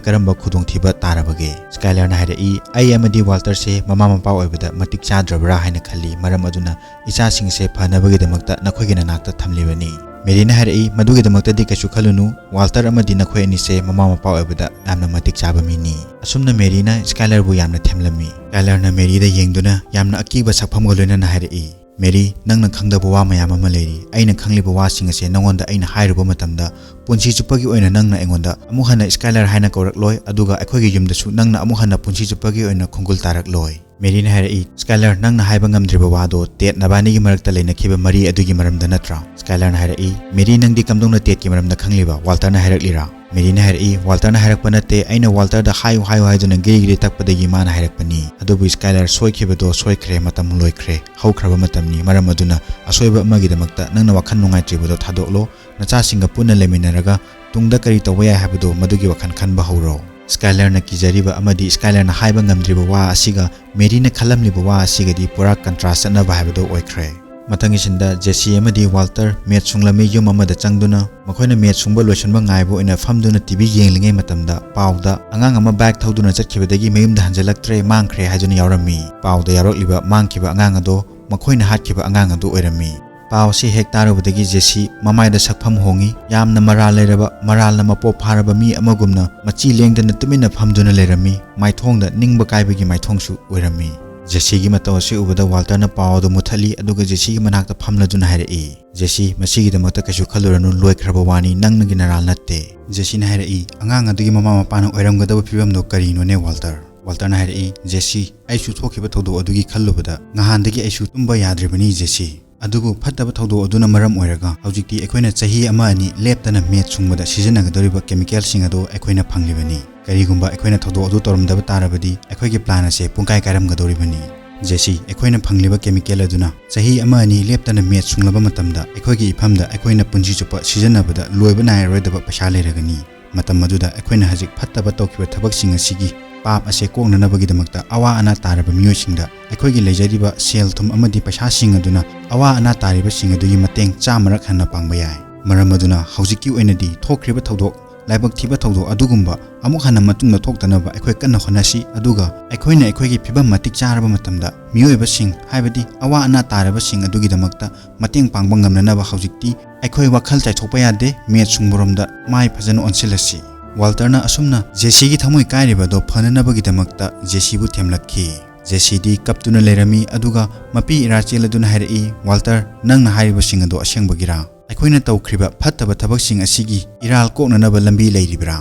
ꯀꯔꯝꯕ ꯈꯨꯗꯣꯡꯊꯤꯕ ꯇꯥꯔꯕꯒꯦ?" ꯁ꯭ꯀꯥꯏꯂꯔꯅ ꯍꯥꯏꯔꯛꯏ, "ꯑꯩ ꯑꯃꯗꯤ ꯋꯥꯜꯇꯔꯁꯦ ꯃꯃꯥ ꯃꯄꯥ ꯑꯣꯏꯕꯗ ꯃꯇꯤꯛ ꯆꯥꯗ꯭ꯔꯕ꯭ꯔꯥ ꯍꯥꯏꯅ ꯈꯜꯂꯤ, ꯃꯔꯝ ꯑꯗꯨꯅ ꯏꯆꯥꯁꯤꯡꯁꯦ ꯐꯅꯕꯒꯤꯗꯃꯛꯇ ꯅꯈꯣꯏꯒꯤ ꯅꯅꯥꯛꯇ ꯊꯝꯂꯤꯕꯅꯤ"꯫ ꯃꯦꯔꯤꯅ ꯍꯥꯏꯔꯛꯏ, "ꯃꯗꯨꯒꯤꯗꯃꯛꯇꯗꯤ ꯀꯩꯁꯨ ꯈꯜꯂꯨꯅꯨ, ꯋꯥꯜꯇꯔ ꯑꯃꯗꯤ ꯅꯈꯣꯏ ꯑꯅꯤꯁꯦ ꯃꯃꯥ ꯃꯄꯥ ꯑꯣꯏꯕꯗ ꯌꯥꯝꯅ ꯃꯇꯤꯛ ꯆꯥꯕ ꯃꯤꯅꯤ"꯫ ꯑꯁꯨꯝꯅ ꯃꯦꯔꯤꯅ ꯁ꯭ꯀꯥꯏꯂꯔꯕꯨ ꯌꯥꯝꯅ ꯊꯦꯝꯂꯝꯃꯤ꯫ ꯁ꯭ꯀꯥꯏꯂꯔꯅ ꯃꯦꯔꯤꯗ ꯌꯦꯡꯗꯨꯅ ꯌꯥꯝꯅ ꯑꯀꯤꯕ ꯁꯛꯐꯝꯒ ꯂꯣꯏꯅꯅ ꯍꯥꯏꯔꯛꯏ, "ꯃꯦꯔꯤ, ꯅꯪꯅ ꯈꯪꯗꯕ ꯋꯥ ꯃꯌꯥꯝ ꯑꯃ ꯂꯩꯔꯤ꯫ ꯑꯩꯅ ꯈꯪꯂꯤꯕ ꯋꯥꯁꯤꯡ ꯑꯁꯦ ꯅꯉꯣꯟꯗ ꯑꯩꯅ ꯍꯥꯏꯔꯨꯕ ꯃꯇꯝꯗ ꯄꯨꯟꯁꯤ ꯆꯨꯞꯄꯒꯤ ꯑꯣꯏꯅ ꯅꯪꯅ ꯑꯩꯉꯣꯟꯗ ꯑꯃꯨꯛ ꯍꯟꯅ ꯁ꯭ꯀꯥꯏꯂꯔ ꯍꯥꯏꯅ ꯀꯧꯔꯛꯂꯣꯏ, ꯑꯗꯨꯒ ꯑꯩꯈꯣꯏꯒꯤ ꯌꯨꯝꯗꯁꯨ ꯅꯪꯅ ꯑꯃꯨꯛ ꯍꯟꯅ ꯄꯨꯟꯁꯤ ꯆꯨꯞꯄꯒꯤ ꯑꯣꯏꯅ ꯈꯣꯡꯒꯨꯜ ꯇꯥꯔꯛꯂꯣꯏ"꯫ ꯃꯦꯔꯤꯅ ꯍꯥꯏꯔꯛꯏ, "ꯁ꯭ꯀꯥꯏꯂꯔ, ꯅꯪꯅ ꯍꯥꯏꯕ ꯉꯝꯗ꯭ꯔꯤꯕ ꯋꯥꯗꯣ ꯇꯦꯠ ꯅꯕꯥꯅꯤꯒꯤ ꯃꯔꯛꯇ ꯂꯩꯅꯈꯤꯕ ꯃꯔꯤ ꯑꯗꯨꯒꯤ ꯃꯔꯝꯗ ꯅꯠꯇ꯭ꯔꯥ?" ꯁ꯭ꯀꯥꯏꯂꯔꯅ ꯍꯥꯏꯔꯛꯏ, "ꯃꯦꯔꯤ, ꯅꯪꯗꯤ ꯀꯝꯗꯧꯅ ꯇꯦꯠꯀꯤ ꯃꯔꯝꯗ ꯈꯪꯂꯤꯕ? ꯋꯥꯜꯇꯔꯅ ꯍꯥꯏꯔꯛꯂꯤꯔꯥ?" ꯃꯦꯔꯤꯅ ꯍꯥꯏꯔꯛꯏ, "ꯋꯥꯜꯇꯔꯅ ꯍꯥꯏꯔꯛꯄ ꯅꯠꯇꯦ, ꯑꯩꯅ ꯋꯥꯜꯇꯔꯗ ꯍꯥꯏꯌꯨ ꯍꯥꯏꯌꯨ ꯍꯥꯏꯗꯨꯅ ꯒꯤꯔꯤ ꯒꯤꯔꯤ ꯇꯛꯄꯗꯒꯤ ꯃꯥꯅ ꯍꯥꯏꯔꯛꯄꯅꯤ꯫ ꯑꯗꯨꯕꯨ ꯁ꯭ꯀꯥꯏꯂꯔ, ꯁꯣꯏꯈꯤꯕꯗꯣ ꯁꯣꯏꯈ꯭ꯔꯦ, ꯃꯇꯝ ꯂꯣꯏꯈ꯭ꯔꯦ, ꯍꯧꯈ꯭ꯔꯕ ꯃꯇꯝꯅꯤ꯫ ꯃꯔꯝ ꯑꯗꯨꯅ ꯑꯁꯣꯏꯕ ꯑꯃꯒꯤꯗꯃꯛꯇ ꯅꯪꯅ ꯋꯥꯈꯜ ꯅꯨꯡꯉꯥꯏꯇ꯭ꯔꯤꯕꯗꯣ ꯊꯥꯗꯣꯛꯂꯣ, ꯅꯆꯥꯁꯤꯡꯒ ꯄꯨꯟꯅ ꯂꯩꯃꯤꯟꯅꯔꯒ ꯇꯨꯡꯗ ꯀꯔꯤ ꯇꯧꯕ ꯌꯥꯏ ꯍꯥꯏꯕꯗꯨ ꯃꯗꯨꯒꯤ ꯋꯥꯈꯜ ꯈꯟꯕ ꯍꯧꯔꯣ"꯫ ꯁ꯭ꯀꯥꯏꯂꯔꯅ ꯀꯤꯖꯔꯤꯕ ꯑꯃꯗꯤ ꯁ꯭ꯀꯥꯏꯂꯔꯅ ꯍꯥꯏꯕ ꯉꯝꯗ꯭ꯔꯤꯕ ꯋꯥ ꯑꯁꯤꯒ ꯃꯦꯔꯤꯅ ꯈꯜꯂꯝꯂꯤꯕ ꯋꯥ ꯑꯁꯤꯒꯗꯤ ꯄꯨꯔꯥ ꯀꯟꯇ꯭ꯔꯥꯁ ꯆꯠꯅꯕ ꯍꯥꯏꯕꯗꯨ ꯑꯣꯏꯈ꯭ꯔꯦ꯫ ꯃꯊꯪꯒꯤ ꯁꯤꯟꯗ ꯖꯦꯁꯤ ꯑꯃꯗꯤ ꯋꯥꯜꯇꯔ ꯃꯦꯠ ꯁꯨꯡꯂꯝꯃꯤ ꯌꯨꯝ ꯑꯃꯗ ꯆꯪꯗꯨꯅ ꯃꯈꯣꯏꯅ ꯃꯦꯠ ꯁꯨꯡꯕ ꯂꯣꯏꯁꯤꯟꯕ ꯉꯥꯏꯕ ꯑꯣꯏꯅ ꯐꯝꯗꯨꯅ ꯇꯤ ꯚꯤ ꯌꯦꯡꯂꯤꯉꯩ ꯃꯇꯝꯗ ꯄꯥꯎꯗ ꯑꯉꯥꯡ ꯑꯃ ꯕꯥꯏꯛ ꯊꯧꯗꯨꯅ ꯆꯠꯈꯤꯕꯗꯒꯤ ꯃꯌꯨꯝꯗ ꯍꯟꯖꯤꯜꯂꯛꯇ꯭ꯔꯦ, ꯃꯥꯡꯈ꯭ꯔꯦ ꯍꯥꯏꯗꯨꯅ ꯌꯥꯎꯔꯝꯃꯤ꯫ ꯄꯥꯎꯗ ꯌꯥꯎꯔꯛꯂꯤꯕ ꯃꯥꯡꯈꯤꯕ ꯑꯉꯥꯡ ꯑꯗꯣ ꯃꯈꯣꯏꯅ ꯍꯥꯠꯈꯤꯕ ꯑꯉꯥꯡ ꯑꯗꯨ ꯑꯣꯏꯔꯝꯃꯤ꯫ ꯄꯥꯎ ꯑꯁꯤ ꯍꯦꯛ ꯇꯥꯔꯨꯕꯗꯒꯤ ꯖꯦꯁꯤ ꯃꯃꯥꯏꯗ ꯁꯛꯐꯝ ꯍꯣꯡꯉꯤ꯫ ꯌꯥꯝꯅ ꯃꯔꯥꯜ ꯂꯩꯔꯕ, ꯃꯔꯥꯜꯅ ꯃꯄꯣꯞ ꯐꯥꯔꯕ ꯃꯤ ꯑꯃꯒꯨꯝꯅ ꯃꯆꯤ ꯂꯦꯡꯗꯅ ꯇꯨꯃꯤꯟꯅ ꯐꯝꯗꯨꯅ ꯂꯩꯔꯝꯃꯤ꯫ ꯃꯥꯏꯊꯣꯡꯗ ꯅꯤꯡꯕ ꯀꯥꯏꯕꯒꯤ ꯃꯥꯏꯊꯣꯡꯁꯨ ꯑꯣꯏꯔꯝꯃꯤ꯫ ꯖꯦꯁꯤꯒꯤ ꯃꯇꯧ ꯑꯁꯤ ꯎꯕꯗ ꯋꯥꯜꯇꯔꯅ ꯄꯥꯎ ꯑꯗꯨ ꯃꯨꯠꯊꯠꯂꯤ, ꯑꯗꯨꯒ ꯖꯦꯁꯤꯒꯤ ꯃꯅꯥꯛꯇ ꯐꯝꯂꯗꯨꯅ ꯍꯥꯏꯔꯛꯏ, "ꯖꯦꯁꯤ, ꯃꯁꯤꯒꯤꯗꯃꯛꯇ ꯀꯩꯁꯨ ꯈꯜꯂꯨꯔꯅꯨ, ꯂꯣꯏꯈ꯭ꯔꯕ ꯋꯥꯅꯤ, ꯅꯪꯅꯒꯤ ꯅꯔꯥꯜ ꯅꯠꯇꯦ"꯫ ꯖꯦꯁꯤꯅ ꯍꯥꯏꯔꯛꯏ, "ꯑꯉꯥꯡ ꯑꯗꯨꯒꯤ ꯃꯃꯥ ꯃꯄꯥꯅ ꯑꯣꯏꯔꯝꯒꯗꯕ ꯐꯤꯕꯝꯗꯣ ꯀꯔꯤꯅꯣꯅꯦ, ꯋꯥꯜꯇꯔ?" ꯋꯥꯜꯇꯔꯅ ꯍꯥꯏꯔꯛꯏ, "ꯖꯦꯁꯤ, ꯑꯩꯁꯨ ꯊꯣꯛꯈꯤꯕ ꯊꯧꯗꯣꯛ ꯑꯗꯨꯒꯤ ꯈꯜꯂꯨꯕꯗ ꯅꯍꯥꯟꯗꯒꯤ ꯑꯩꯁꯨ ꯇꯨꯝꯕ ꯌꯥꯗ꯭ꯔꯤꯕꯅꯤ, ꯖꯦꯁꯤ"꯫ ꯑꯗꯨꯕꯨ ꯐꯠꯇꯕ ꯊꯧꯗꯣꯛ ꯑꯗꯨꯅ ꯃꯔꯝ ꯑꯣꯏꯔꯒ ꯍꯧꯖꯤꯛꯇꯤ ꯑꯩꯈꯣꯏꯅ ꯆꯍꯤ ꯑꯃ ꯑꯅꯤ ꯂꯦꯞꯇꯅ meth ꯁꯨꯡꯕꯗ ꯁꯤꯖꯤꯟꯅꯒꯗꯧꯔꯤꯕ chemicalꯁꯤꯡ ꯑꯗꯨ ꯑꯩꯈꯣꯏꯅ ꯐꯪꯂꯤꯕꯅꯤ꯫ ꯀꯔꯤꯒꯨꯝꯕ ꯑꯩꯈꯣꯏꯅ ꯊꯧꯗꯣꯛ ꯑꯗꯨ ꯇꯧꯔꯝꯗꯕ ꯇꯥꯔꯕꯗꯤ ꯑꯩꯈꯣꯏꯒꯤ plan ꯑꯁꯦ ꯄꯨꯡꯀꯥꯏ ꯀꯥꯏꯔꯝꯒꯗꯧꯔꯤꯕꯅꯤ꯫ ꯖꯦꯁꯤ, ꯑꯩꯈꯣꯏꯅ ꯐꯪꯂꯤꯕ chemical ꯑꯗꯨꯅ ꯆꯍꯤ ꯑꯃ ꯑꯅꯤ ꯂꯦꯞꯇꯅ meth ꯁꯨꯡꯂꯕ ꯃꯇꯝꯗ ꯑꯩꯈꯣꯏꯒꯤ ꯏꯐꯝꯗ ꯑꯩꯈꯣꯏꯅ ꯄꯨꯟꯁꯤ ꯆꯨꯞꯄ ꯁꯤꯖꯤꯟꯅꯕꯗ ꯂꯣꯏꯕ ꯅꯥꯏꯔꯔꯣꯏꯗꯕ ꯄꯩꯁꯥ ꯂꯩꯔꯒꯅꯤ꯫ ꯃꯇꯝ ꯑꯗꯨꯗ ꯑꯩꯈꯣꯏꯅ ꯍꯧꯖꯤꯛ ꯐꯠꯇꯕ ꯇꯧꯈꯤꯕ ꯊꯕꯛꯁꯤꯡ ꯑꯁꯤꯒꯤ ꯄꯥꯞ ꯑꯁꯦ ꯀꯣꯛꯅꯅꯕꯒꯤꯗꯃꯛꯇ ꯑꯋꯥ ꯑꯅꯥ ꯇꯥꯔꯕ ꯃꯤꯑꯣꯏꯁꯤꯡꯗ ꯑꯩꯈꯣꯏꯒꯤ ꯂꯩꯖꯔꯤꯕ ꯁꯦꯜ ꯊꯨꯝ ꯑꯃꯗꯤ ꯄꯩꯁꯥꯁꯤꯡ ꯑꯗꯨꯅ ꯑꯋꯥ ꯑꯅꯥ ꯇꯥꯔꯤꯕꯁꯤꯡ ꯑꯗꯨꯒꯤ ꯃꯇꯦꯡ ꯆꯥꯝꯃꯔꯛ ꯍꯟꯅ ꯄꯥꯡꯕ ꯌꯥꯏ꯫ ꯃꯔꯝ ꯑꯗꯨꯅ ꯍꯧꯖꯤꯛꯀꯤ ꯑꯣꯏꯅꯗꯤ ꯊꯣꯛꯈ꯭ꯔꯤꯕ ꯊꯧꯗꯣꯛ, ꯂꯥꯏꯕꯛ ꯊꯤꯕ ꯊꯧꯗꯣꯛ ꯑꯗꯨꯒꯨꯝꯕ ꯑꯃꯨꯛ ꯍꯟꯅ ꯃꯇꯨꯡꯗ ꯊꯣꯛꯇꯅꯕ ꯑꯩꯈꯣꯏ ꯀꯟꯅ ꯍꯣꯠꯅꯁꯤ, ꯑꯗꯨꯒ ꯑꯩꯈꯣꯏꯅ ꯑꯩꯈꯣꯏꯒꯤ ꯐꯤꯕꯝ ꯃꯇꯤꯛ ꯆꯥꯔꯕ ꯃꯇꯝꯗ ꯃꯤꯑꯣꯏꯕꯁꯤꯡ, ꯍꯥꯏꯕꯗꯤ ꯑꯋꯥ ꯑꯅꯥ ꯇꯥꯔꯕꯁꯤꯡ ꯑꯗꯨꯒꯤꯗꯃꯛꯇ ꯃꯇꯦꯡ ꯄꯥꯡꯕ ꯉꯝꯅꯅꯕ ꯍꯧꯖꯤꯛꯇꯤ ꯑꯩꯈꯣꯏ ꯋꯥꯈꯜ ꯆꯥꯏꯊꯣꯛꯄ ꯌꯥꯗꯦ, meth ꯁꯨꯡꯕꯔꯣꯝꯗ ꯃꯥꯏ ꯐꯖꯅ ꯑꯣꯟꯁꯤꯜꯂꯁꯤ꯫ ꯋꯥꯜꯇꯔꯅ ꯑꯁꯨꯝꯅ ꯖꯦꯁꯤꯒꯤ ꯊꯃꯣꯏ ꯀꯥꯏꯔꯤꯕ ꯑꯗꯨ ꯐꯅꯅꯕꯒꯤꯗꯃꯛꯇ ꯖꯦꯁꯤꯕꯨ ꯊꯦꯝꯂꯛꯈꯤ꯫ ꯖꯦꯁꯤꯗꯤ ꯀꯞꯇꯨꯅ ꯂꯩꯔꯝꯃꯤ, ꯑꯗꯨꯒ ꯃꯄꯤ ꯏꯔꯥ ꯆꯦꯜꯂꯗꯨꯅ ꯍꯥꯏꯔꯛꯏ, "ꯋꯥꯜꯇꯔ, ꯅꯪꯅ ꯍꯥꯏꯔꯤꯕꯁꯤꯡ ꯑꯗꯨ ꯑꯁꯦꯡꯕꯒꯤꯔꯥ? ꯑꯩꯈꯣꯏꯅ ꯇꯧꯈ꯭ꯔꯤꯕ ꯐꯠꯇꯕ ꯊꯕꯛꯁꯤꯡ ꯑꯁꯤꯒꯤ ꯏꯔꯥꯜ ꯀꯣꯛꯅꯅꯕ ꯂꯝꯕꯤ ꯂꯩꯔꯤꯕ꯭ꯔꯥ?"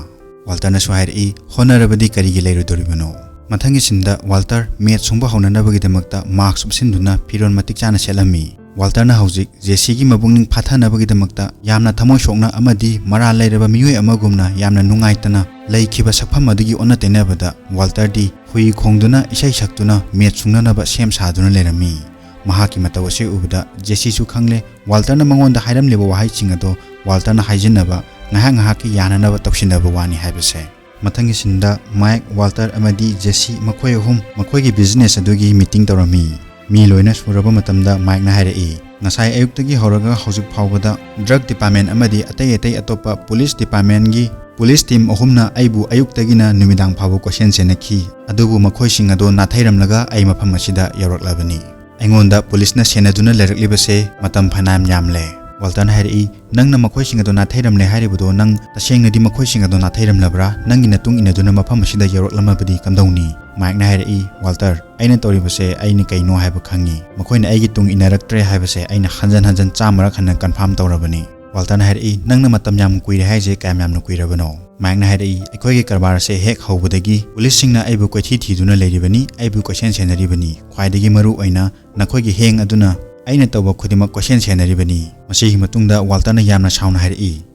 ꯋꯥꯜꯇꯔꯅꯁꯨ ꯍꯥꯏꯔꯛꯏ, "ꯍꯣꯠꯅꯔꯕꯗꯤ ꯀꯔꯤꯒꯤ ꯂꯩꯔꯣꯏꯗꯧꯔꯤꯕꯅꯣ?" ꯃꯊꯪꯒꯤ ꯁꯤꯟꯗ ꯋꯥꯜꯇꯔ meth ꯁꯨꯡꯕ ꯍꯧꯅꯅꯕꯒꯤꯗꯃꯛꯇ mask ꯎꯞꯁꯤꯟꯗꯨꯅ ꯐꯤꯔꯣꯜ ꯃꯇꯤꯛ ꯆꯥꯅ ꯁꯦꯠꯂꯝꯃꯤ꯫ ꯋꯥꯜꯇꯔꯅ ꯍꯧꯖꯤꯛ ꯖꯦꯁꯤꯒꯤ ꯃꯕꯨꯛꯅꯤꯡ ꯐꯥꯊꯅꯕꯒꯤꯗꯃꯛꯇ ꯌꯥꯝꯅ ꯊꯃꯣꯏ ꯁꯣꯛꯅ ꯑꯃꯗꯤ ꯃꯔꯥꯜ ꯂꯩꯔꯕ ꯃꯤꯑꯣꯏ ꯑꯃꯒꯨꯝꯅ ꯌꯥꯝꯅ ꯅꯨꯡꯉꯥꯏꯇꯅ ꯂꯩꯈꯤꯕ ꯁꯛꯐꯝ ꯑꯗꯨꯒꯤ ꯑꯣꯟꯅ ꯇꯩꯅꯕꯗ ꯋꯥꯜꯇꯔꯗꯤ ꯍꯨꯏ ꯈꯣꯡꯗꯨꯅ ꯏꯁꯩ ꯁꯛꯇꯨꯅ meth ꯁꯨꯡꯅꯅꯕ ꯁꯦꯝ ꯁꯥꯗꯨꯅ ꯂꯩꯔꯝꯃꯤ꯫ ꯃꯍꯥꯛꯀꯤ ꯃꯇꯧ ꯑꯁꯤ ꯎꯕꯗ ꯖꯦꯁꯤꯁꯨ ꯈꯪꯂꯦ, ꯋꯥꯜꯇꯔꯅ ꯃꯉꯣꯟꯗ ꯍꯥꯏꯔꯝꯂꯤꯕ ꯋꯥꯍꯩꯁꯤꯡ ꯑꯗꯣ ꯋꯥꯜꯇꯔꯅ ꯍꯥꯏꯖꯤꯟꯅꯕ, ꯉꯥꯏꯍꯥꯛ ꯉꯥꯏꯍꯥꯛꯀꯤ ꯌꯥꯅꯅꯕ ꯇꯧꯁꯤꯟꯅꯕ ꯋꯥꯅꯤ ꯍꯥꯏꯕꯁꯦ꯫ ꯃꯊꯪꯒꯤ ꯁꯤꯟꯗ ꯃꯥꯏꯛ, ꯋꯥꯜꯇꯔ ꯑꯃꯗꯤ ꯖꯦꯁꯤ ꯃꯈꯣꯏ ꯑꯍꯨꯝ ꯃꯈꯣꯏꯒꯤ business ꯑꯗꯨꯒꯤ meeting ꯇꯧꯔꯝꯃꯤ꯫ ꯃꯤ ꯂꯣꯏꯅ ꯁꯨꯔꯕ ꯃꯇꯝꯗ ꯃꯥꯏꯛꯅ ꯍꯥꯏꯔꯛꯏ, "ꯉꯁꯥꯏ ꯑꯌꯨꯛꯇꯒꯤ ꯍꯧꯔꯒ ꯍꯧꯖꯤꯛ ꯐꯥꯎꯕꯗ drug department ꯑꯃꯗꯤ ꯑꯇꯩ ꯑꯇꯩ ꯑꯇꯣꯞꯄ police departmentꯒꯤ police team ꯑꯍꯨꯝꯅ ꯑꯩꯕꯨ ꯑꯌꯨꯛꯇꯒꯤꯅ ꯅꯨꯃꯤꯗꯥꯡ ꯐꯥꯎꯕ ꯀꯣꯏꯁꯦꯟ ꯁꯦꯟꯅꯈꯤ, ꯑꯗꯨꯕꯨ ꯃꯈꯣꯏꯁꯤꯡ ꯑꯗꯣ ꯅꯥꯊꯩꯔꯝꯂꯒ ꯑꯩ ꯃꯐꯝ ꯑꯁꯤꯗ ꯌꯧꯔꯛꯂꯕꯅꯤ꯫ ꯑꯩꯉꯣꯟꯗ policeꯅ ꯁꯦꯟꯅꯗꯨꯅ ꯂꯩꯔꯛꯂꯤꯕꯁꯦ ꯃꯇꯝ ꯐꯅꯌꯥꯝ ꯌꯥꯝꯂꯦ꯫" ꯋꯥꯜꯇꯔꯅ ꯍꯥꯏꯔꯛꯏ, "ꯅꯪꯅ ꯃꯈꯣꯏꯁꯤꯡ ꯑꯗꯣ ꯅꯥꯊꯩꯔꯝꯂꯦ ꯍꯥꯏꯔꯤꯕꯗꯣ ꯅꯪ ꯇꯁꯦꯡꯅꯗꯤ ꯃꯈꯣꯏꯁꯤꯡ ꯑꯗꯣ ꯅꯥꯊꯩꯔꯝꯂꯕ꯭ꯔꯥ? ꯅꯪꯒꯤ ꯅꯇꯨꯡ ꯏꯟꯅꯗꯨꯅ ꯃꯐꯝ ꯑꯁꯤꯗ ꯌꯧꯔꯛꯂꯝꯃꯕꯗꯤ ꯀꯝꯗꯧꯅꯤ?" ꯃꯥꯏꯛꯅ ꯍꯥꯏꯔꯛꯏ, "ꯋꯥꯜꯇꯔ, ꯑꯩꯅ ꯇꯧꯔꯤꯕꯁꯦ ꯑꯩꯅ ꯀꯩꯅꯣ ꯍꯥꯏꯕ ꯈꯪꯉꯤ꯫ ꯃꯈꯣꯏꯅ ꯑꯩꯒꯤ ꯇꯨꯡ ꯏꯟꯅꯔꯛꯇ꯭ꯔꯦ ꯍꯥꯏꯕꯁꯦ ꯑꯩꯅ ꯍꯟꯖꯟ ꯍꯟꯖꯟ ꯆꯥꯝꯃꯔꯛ ꯍꯟꯅ confirm ꯇꯧꯔꯕꯅꯤ꯫" ꯋꯥꯜꯇꯔꯅ ꯍꯥꯏꯔꯛꯏ, "ꯅꯪꯅ ꯃꯇꯝ ꯌꯥꯝ ꯀꯨꯏꯔꯦ ꯍꯥꯏꯁꯦ ꯀꯌꯥꯝ ꯌꯥꯝꯅ ꯀꯨꯏꯔꯕꯅꯣ?" ꯃꯥꯏꯛꯅ ꯍꯥꯏꯔꯛꯏ, "ꯑꯩꯈꯣꯏꯒꯤ ꯀꯔꯕꯥꯔ ꯑꯁꯦ ꯍꯦꯛ ꯍꯧꯕꯗꯒꯤ policeꯁꯤꯡꯅ ꯑꯩꯕꯨ ꯀꯣꯏꯊꯤ ꯊꯤꯗꯨꯅ ꯂꯩꯔꯤꯕꯅꯤ, ꯑꯩꯕꯨ ꯀꯣꯏꯁꯦꯟ ꯁꯦꯟꯅꯔꯤꯕꯅꯤ꯫ ꯈ꯭ꯋꯥꯏꯗꯒꯤ ꯃꯔꯨ ꯑꯣꯏꯅ ꯅꯈꯣꯏꯒꯤ ꯍꯦꯡ ꯑꯗꯨꯅ ꯑꯩꯅ ꯇꯧꯕ ꯈꯨꯗꯤꯡꯃꯛ ꯀꯣꯏꯁꯦꯟ ꯁꯦꯟꯅꯔꯤꯕꯅꯤ꯫ ꯃꯁꯤꯒꯤ ꯃꯇꯨꯡꯗ ꯋꯥꯜꯇꯔꯅ ꯌꯥꯝꯅ ꯁꯥꯎꯅ ꯍꯥꯏꯔꯛꯏ,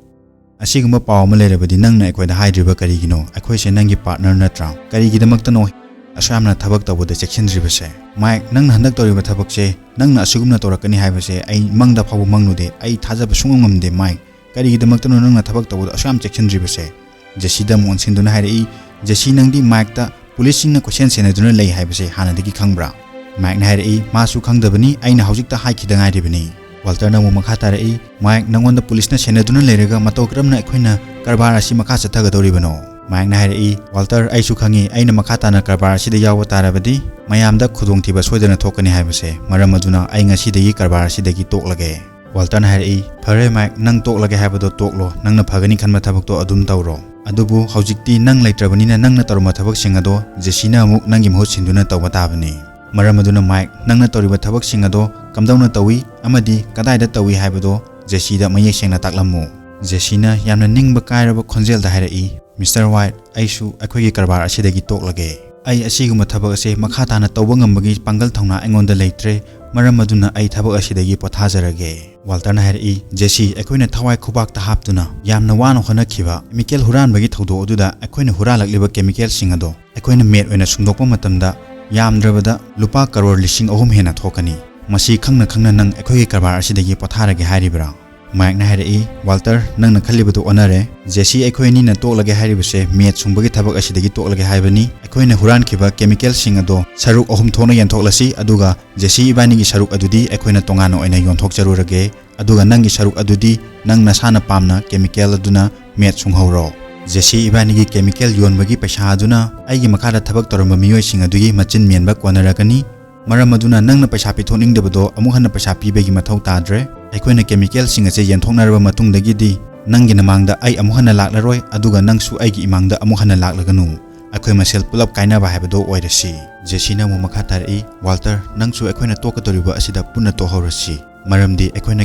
"ꯑꯁꯤꯒꯨꯝꯕ ꯄꯥꯎ ꯑꯃ ꯂꯩꯔꯕꯗꯤ ꯅꯪꯅ ꯑꯩꯈꯣꯏꯗ ꯍꯥꯏꯗ꯭ꯔꯤꯕ ꯀꯔꯤꯒꯤꯅꯣ? ꯑꯩꯈꯣꯏꯁꯦ ꯅꯪꯒꯤ ꯄꯥꯔꯠꯅꯔ ꯅꯠꯇ꯭ꯔꯥ? ꯀꯔꯤꯒꯤꯗꯃꯛꯇꯅꯣ ꯑꯁꯨꯛ ꯌꯥꯝꯅ ꯊꯕꯛ ꯇꯧꯕꯗ ꯆꯦꯛꯁꯤꯟꯗ꯭ꯔꯤꯕꯁꯦ? ꯃꯥꯏꯛ, ꯅꯪꯅ ꯍꯟꯗꯛ ꯇꯧꯔꯤꯕ ꯊꯕꯛꯁꯦ ꯅꯪꯅ ꯑꯁꯤꯒꯨꯝꯅ ꯇꯧꯔꯛꯀꯅꯤ ꯍꯥꯏꯕꯁꯦ ꯑꯩ ꯃꯪꯗ ꯐꯥꯎꯕ ꯃꯪꯂꯨꯗꯦ꯫ ꯑꯩ ꯊꯥꯖꯕ ꯁꯨꯡꯉꯝ ꯉꯝꯗꯦ, ꯃꯥꯏꯛ꯫ ꯀꯔꯤꯒꯤꯗꯃꯛꯇꯅꯣ ꯅꯪꯅ ꯊꯕꯛ ꯇꯧꯕꯗ ꯑꯁꯨꯛ ꯌꯥꯝ ꯆꯦꯛꯁꯤꯟꯗ꯭ꯔꯤꯕꯁꯦ?" ꯖꯦꯁꯤꯗ ꯑꯃꯨꯛ ꯑꯣꯟꯁꯤꯟꯗꯨꯅ ꯍꯥꯏꯔꯛꯏ, "ꯖꯦꯁꯤ, ꯅꯪꯗꯤ ꯃꯥꯏꯛꯇ ꯄꯨꯂꯤꯁꯁꯤꯡꯅ ꯀꯣꯏꯁꯦꯟ ꯁꯦꯟꯅꯗꯨꯅ ꯂꯩ ꯍꯥꯏꯕꯁꯦ ꯍꯥꯟꯅꯗꯒꯤ ꯈꯪꯕ꯭ꯔꯥ?" ꯃꯥꯏꯛꯅ ꯍꯥꯏꯔꯛꯏ, "ꯃꯥꯁꯨ ꯈꯪꯗꯕꯅꯤ, ꯑꯩꯅ ꯍꯧꯖꯤꯛꯇ ꯍꯥꯏꯈꯤꯗ ꯉꯥꯏꯔꯤꯕꯅꯤ꯫" ꯋꯥꯜꯇꯔꯅ ꯑꯃꯨꯛ ꯃꯈꯥ ꯇꯥꯔꯛꯏ, "ꯃꯥꯏꯛ, ꯅꯪꯉꯣꯟꯗ ꯄꯨꯂꯤꯁꯅ ꯁꯦꯟꯅꯗꯨꯅ ꯂꯩꯔꯒ ꯃꯇꯧ ꯀꯔꯝꯅ ꯑꯩꯈꯣꯏꯅ ꯀꯔꯕꯥꯔ ꯑꯁꯤ ꯃꯈꯥ ꯆꯠꯊꯒꯗꯧꯔꯤꯕꯅꯣ?" ꯃꯥꯏꯛꯅ ꯍꯥꯏꯔꯛꯏ, "ꯋꯥꯜꯇꯔ, ꯑꯩꯁꯨ ꯈꯪꯉꯤ, ꯑꯩꯅ ꯃꯈꯥ ꯇꯥꯅ ꯀꯔꯕꯥꯔ ꯑꯁꯤꯗ ꯌꯥꯎꯕ ꯇꯥꯔꯕꯗꯤ ꯃꯌꯥꯝꯗ ꯈꯨꯗꯣꯡꯊꯤꯕ ꯁꯣꯏꯗꯅ ꯊꯣꯛꯀꯅꯤ ꯍꯥꯏꯕꯁꯦ꯫ ꯃꯔꯝ ꯑꯗꯨꯅ ꯑꯩ ꯉꯁꯤꯗꯒꯤ ꯀꯔꯕꯥꯔ ꯑꯁꯤꯗꯒꯤ ꯇꯣꯛꯂꯒꯦ꯫" ꯋꯥꯜꯇꯔꯅ ꯍꯥꯏꯔꯛꯏ, "ꯐꯔꯦ ꯃꯥꯏꯛ, ꯅꯪ ꯇꯣꯛꯂꯒꯦ ꯍꯥꯏꯕꯗꯣ ꯇꯣꯛꯂꯣ, ꯅꯪꯅ ꯐꯒꯅꯤ ꯈꯟꯕ ꯊꯕꯛꯇꯣ ꯑꯗꯨꯝ ꯇꯧꯔꯣ꯫ ꯑꯗꯨꯕꯨ ꯍꯧꯖꯤꯛꯇꯤ ꯅꯪ ꯂꯩꯇ꯭ꯔꯕꯅꯤꯅ ꯅꯪꯅ ꯇꯧꯔꯝꯕ ꯊꯕꯛꯁꯤꯡ ꯑꯗꯣ ꯖꯦꯁꯤꯅ ꯑꯃꯨꯛ ꯅꯪꯒꯤ ꯃꯍꯨꯠ ꯁꯤꯟꯗꯨꯅ ꯇꯧꯕ ꯇꯥꯕꯅꯤ꯫ ꯃꯔꯝ ꯑꯗꯨꯅ ꯃꯥꯏꯛ, ꯅꯪꯅ ꯇꯧꯔꯤꯕ ꯊꯕꯛꯁꯤꯡ ꯑꯗꯣ ꯀꯝꯗꯧꯅ ꯇꯧꯏ ꯑꯃꯗꯤ ꯀꯗꯥꯏꯗ ꯇꯧꯏ ꯍꯥꯏꯕꯗꯣ ꯖꯦꯁꯤꯗ ꯃꯌꯦꯛ ꯁꯦꯡꯅ ꯇꯥꯛꯂꯝꯃꯨ꯫" ꯖꯦꯁꯤꯅ ꯌꯥꯝꯅ ꯅꯤꯡꯕ ꯀꯥꯏꯔꯕ ꯈꯣꯟꯖꯦꯜꯗ ꯍꯥꯏꯔꯛꯏ, "ꯃꯤꯁꯇꯔ ꯋꯥꯏꯠ, ꯑꯩꯁꯨ ꯑꯩꯈꯣꯏꯒꯤ ꯀꯔꯕꯥꯔ ꯑꯁꯤꯗꯒꯤ ꯇꯣꯛꯂꯒꯦ꯫ ꯑꯩ ꯑꯁꯤꯒꯨꯝꯕ ꯊꯕꯛ ꯑꯁꯦ ꯃꯈꯥ ꯇꯥꯅ ꯇꯧꯕ ꯉꯝꯕꯒꯤ ꯄꯥꯡꯒꯜ ꯊꯧꯅꯥ ꯑꯩꯉꯣꯟꯗ ꯂꯩꯇ꯭ꯔꯦ꯫ ꯃꯔꯝ ꯑꯗꯨꯅ ꯑꯩ ꯊꯕꯛ ꯑꯁꯤꯗꯒꯤ ꯄꯣꯊꯥꯖꯔꯒꯦ꯫" ꯋꯥꯜꯇꯔꯅ ꯍꯥꯏꯔꯛꯏ, "ꯖꯦꯁꯤ, ꯑꯩꯈꯣꯏꯅ ꯊꯋꯥꯏ ꯈꯨꯕꯥꯛꯇ ꯍꯥꯞꯇꯨꯅ ꯌꯥꯝꯅ ꯋꯥꯅ ꯍꯣꯠꯅꯈꯤꯕ ꯀꯦꯃꯤꯀꯦꯜ ꯍꯨꯔꯥꯟꯕꯒꯤ ꯊꯧꯗꯣꯛ ꯑꯗꯨꯗ ꯑꯩꯈꯣꯏꯅ ꯍꯨꯔꯥꯜꯂꯛꯂꯤꯕ ꯀꯦꯃꯤꯀꯦꯜꯁꯤꯡ ꯑꯗꯣ ꯑꯩꯈꯣꯏꯅ ꯃꯦꯠ ꯑꯣꯏꯅ ꯁꯨꯡꯗꯣꯛꯄ ꯃꯇꯝꯗ ꯌꯥꯝꯗ꯭ꯔꯕꯗ ꯂꯨꯄꯥ ꯀꯔꯣꯔ ꯂꯤꯁꯤꯡ ꯑꯍꯨꯝ ꯍꯦꯟꯅ ꯊꯣꯛꯀꯅꯤ꯫ ꯃꯁꯤ ꯈꯪꯅ ꯈꯪꯅ ꯅꯪ ꯑꯩꯈꯣꯏꯒꯤ ꯀꯔꯕꯥꯔ ꯑꯁꯤꯗꯒꯤ ꯄꯣꯊꯥꯔꯒꯦ ꯍꯥꯏꯔꯤꯕ꯭ꯔꯥ?" ꯃꯥꯏꯛꯅ ꯍꯥꯏꯔꯛꯏ, "ꯋꯥꯜꯇꯔ, ꯅꯪꯅ ꯈꯜꯂꯤꯕꯗꯨ ꯑꯣꯟꯅꯔꯦ꯫ ꯖꯦꯁꯤ, ꯑꯩꯈꯣꯏ ꯑꯅꯤꯅ ꯇꯣꯛꯂꯒꯦ ꯍꯥꯏꯔꯤꯕꯁꯦ ꯃꯦꯠ ꯁꯨꯡꯕꯒꯤ ꯊꯕꯛ ꯑꯁꯤꯗꯒꯤ ꯇꯣꯛꯂꯒꯦ ꯍꯥꯏꯕꯅꯤ꯫ ꯑꯩꯈꯣꯏꯅ ꯍꯨꯔꯥꯟꯈꯤꯕ ꯀꯦꯃꯤꯀꯦꯜꯁꯤꯡ ꯑꯗꯣ ꯁꯔꯨꯛ ꯑꯍꯨꯝ ꯊꯣꯛꯅ ꯌꯦꯟꯊꯣꯛꯂꯁꯤ, ꯑꯗꯨꯒ ꯖꯦꯁꯤ ꯏꯕꯥꯅꯤꯒꯤ ꯁꯔꯨꯛ ꯑꯗꯨꯗꯤ ꯑꯩꯈꯣꯏꯅ ꯇꯣꯉꯥꯟꯅ ꯑꯣꯏꯅ ꯌꯣꯟꯊꯣꯛꯆꯔꯨꯔꯒꯦ, ꯑꯗꯨꯒ ꯅꯪꯒꯤ ꯁꯔꯨꯛ ꯑꯗꯨꯗꯤ ꯅꯪ ꯅꯁꯥꯅ ꯄꯥꯝꯅ ꯀꯦꯃꯤꯀꯦꯜ ꯑꯗꯨꯅ ꯃꯦꯠ ꯁꯨꯡꯍꯧꯔꯣ꯫ ꯖꯦꯁꯤ ꯏꯕꯥꯅꯤꯒꯤ ꯀꯦꯃꯤꯀꯦꯜ ꯌꯣꯟꯕꯒꯤ ꯄꯩꯁꯥ ꯑꯗꯨꯅ ꯑꯩꯒꯤ ꯃꯈꯥꯗ ꯊꯕꯛ ꯇꯧꯔꯝꯕ ꯃꯤꯑꯣꯏꯁꯤꯡ ꯑꯗꯨꯒꯤ ꯃꯆꯤꯟ ꯃꯦꯟꯕ ꯀꯣꯟꯅꯔꯒꯅꯤ꯫ ꯃꯔꯝ ꯑꯗꯨꯅ ꯅꯪꯅ ꯄꯩꯁꯥ ꯄꯤꯊꯣꯛꯅꯤꯡꯗꯕꯗꯣ ꯑꯃꯨꯛ ꯍꯟꯅ ꯄꯩꯁꯥ ꯄꯤꯕꯒꯤ ꯃꯊꯧ ꯇꯥꯗ꯭ꯔꯦ꯫ ꯑꯩꯈꯣꯏꯅ ꯀꯦꯃꯤꯀꯦꯜꯁꯤꯡ ꯑꯁꯦ ꯌꯦꯟꯊꯣꯛꯅꯔꯕ ꯃꯇꯨꯡꯗꯒꯤꯗꯤ ꯅꯪꯒꯤ ꯅꯃꯥꯡꯗ ꯑꯩ ꯑꯃꯨꯛ ꯍꯟꯅ ꯂꯥꯛꯂꯔꯣꯏ, ꯑꯗꯨꯒ ꯅꯪꯁꯨ ꯑꯩꯒꯤ ꯏꯃꯥꯡꯗ ꯑꯃꯨꯛ ꯍꯟꯅ ꯂꯥꯛꯂꯒꯅꯨ꯫ ꯑꯩꯈꯣꯏ ꯃꯁꯦꯜ ꯄꯨꯂꯞ ꯀꯥꯏꯅꯕ ꯍꯥꯏꯕꯗꯣ ꯑꯣꯏꯔꯁꯤ꯫" ꯖꯦꯁꯤꯅ ꯑꯃꯨꯛ ꯃꯈꯥ ꯇꯥꯔꯛꯏ, "ꯋꯥꯜꯇꯔ, ꯅꯪꯁꯨ ꯑꯩꯈꯣꯏꯅ ꯇꯣꯛꯀꯗꯧꯔꯤꯕ ꯑꯁꯤꯗ ꯄꯨꯟꯅ ꯇꯣꯛꯍꯧꯔꯁꯤ꯫ ꯃꯔꯝꯗꯤ ꯑꯩꯈꯣꯏꯅ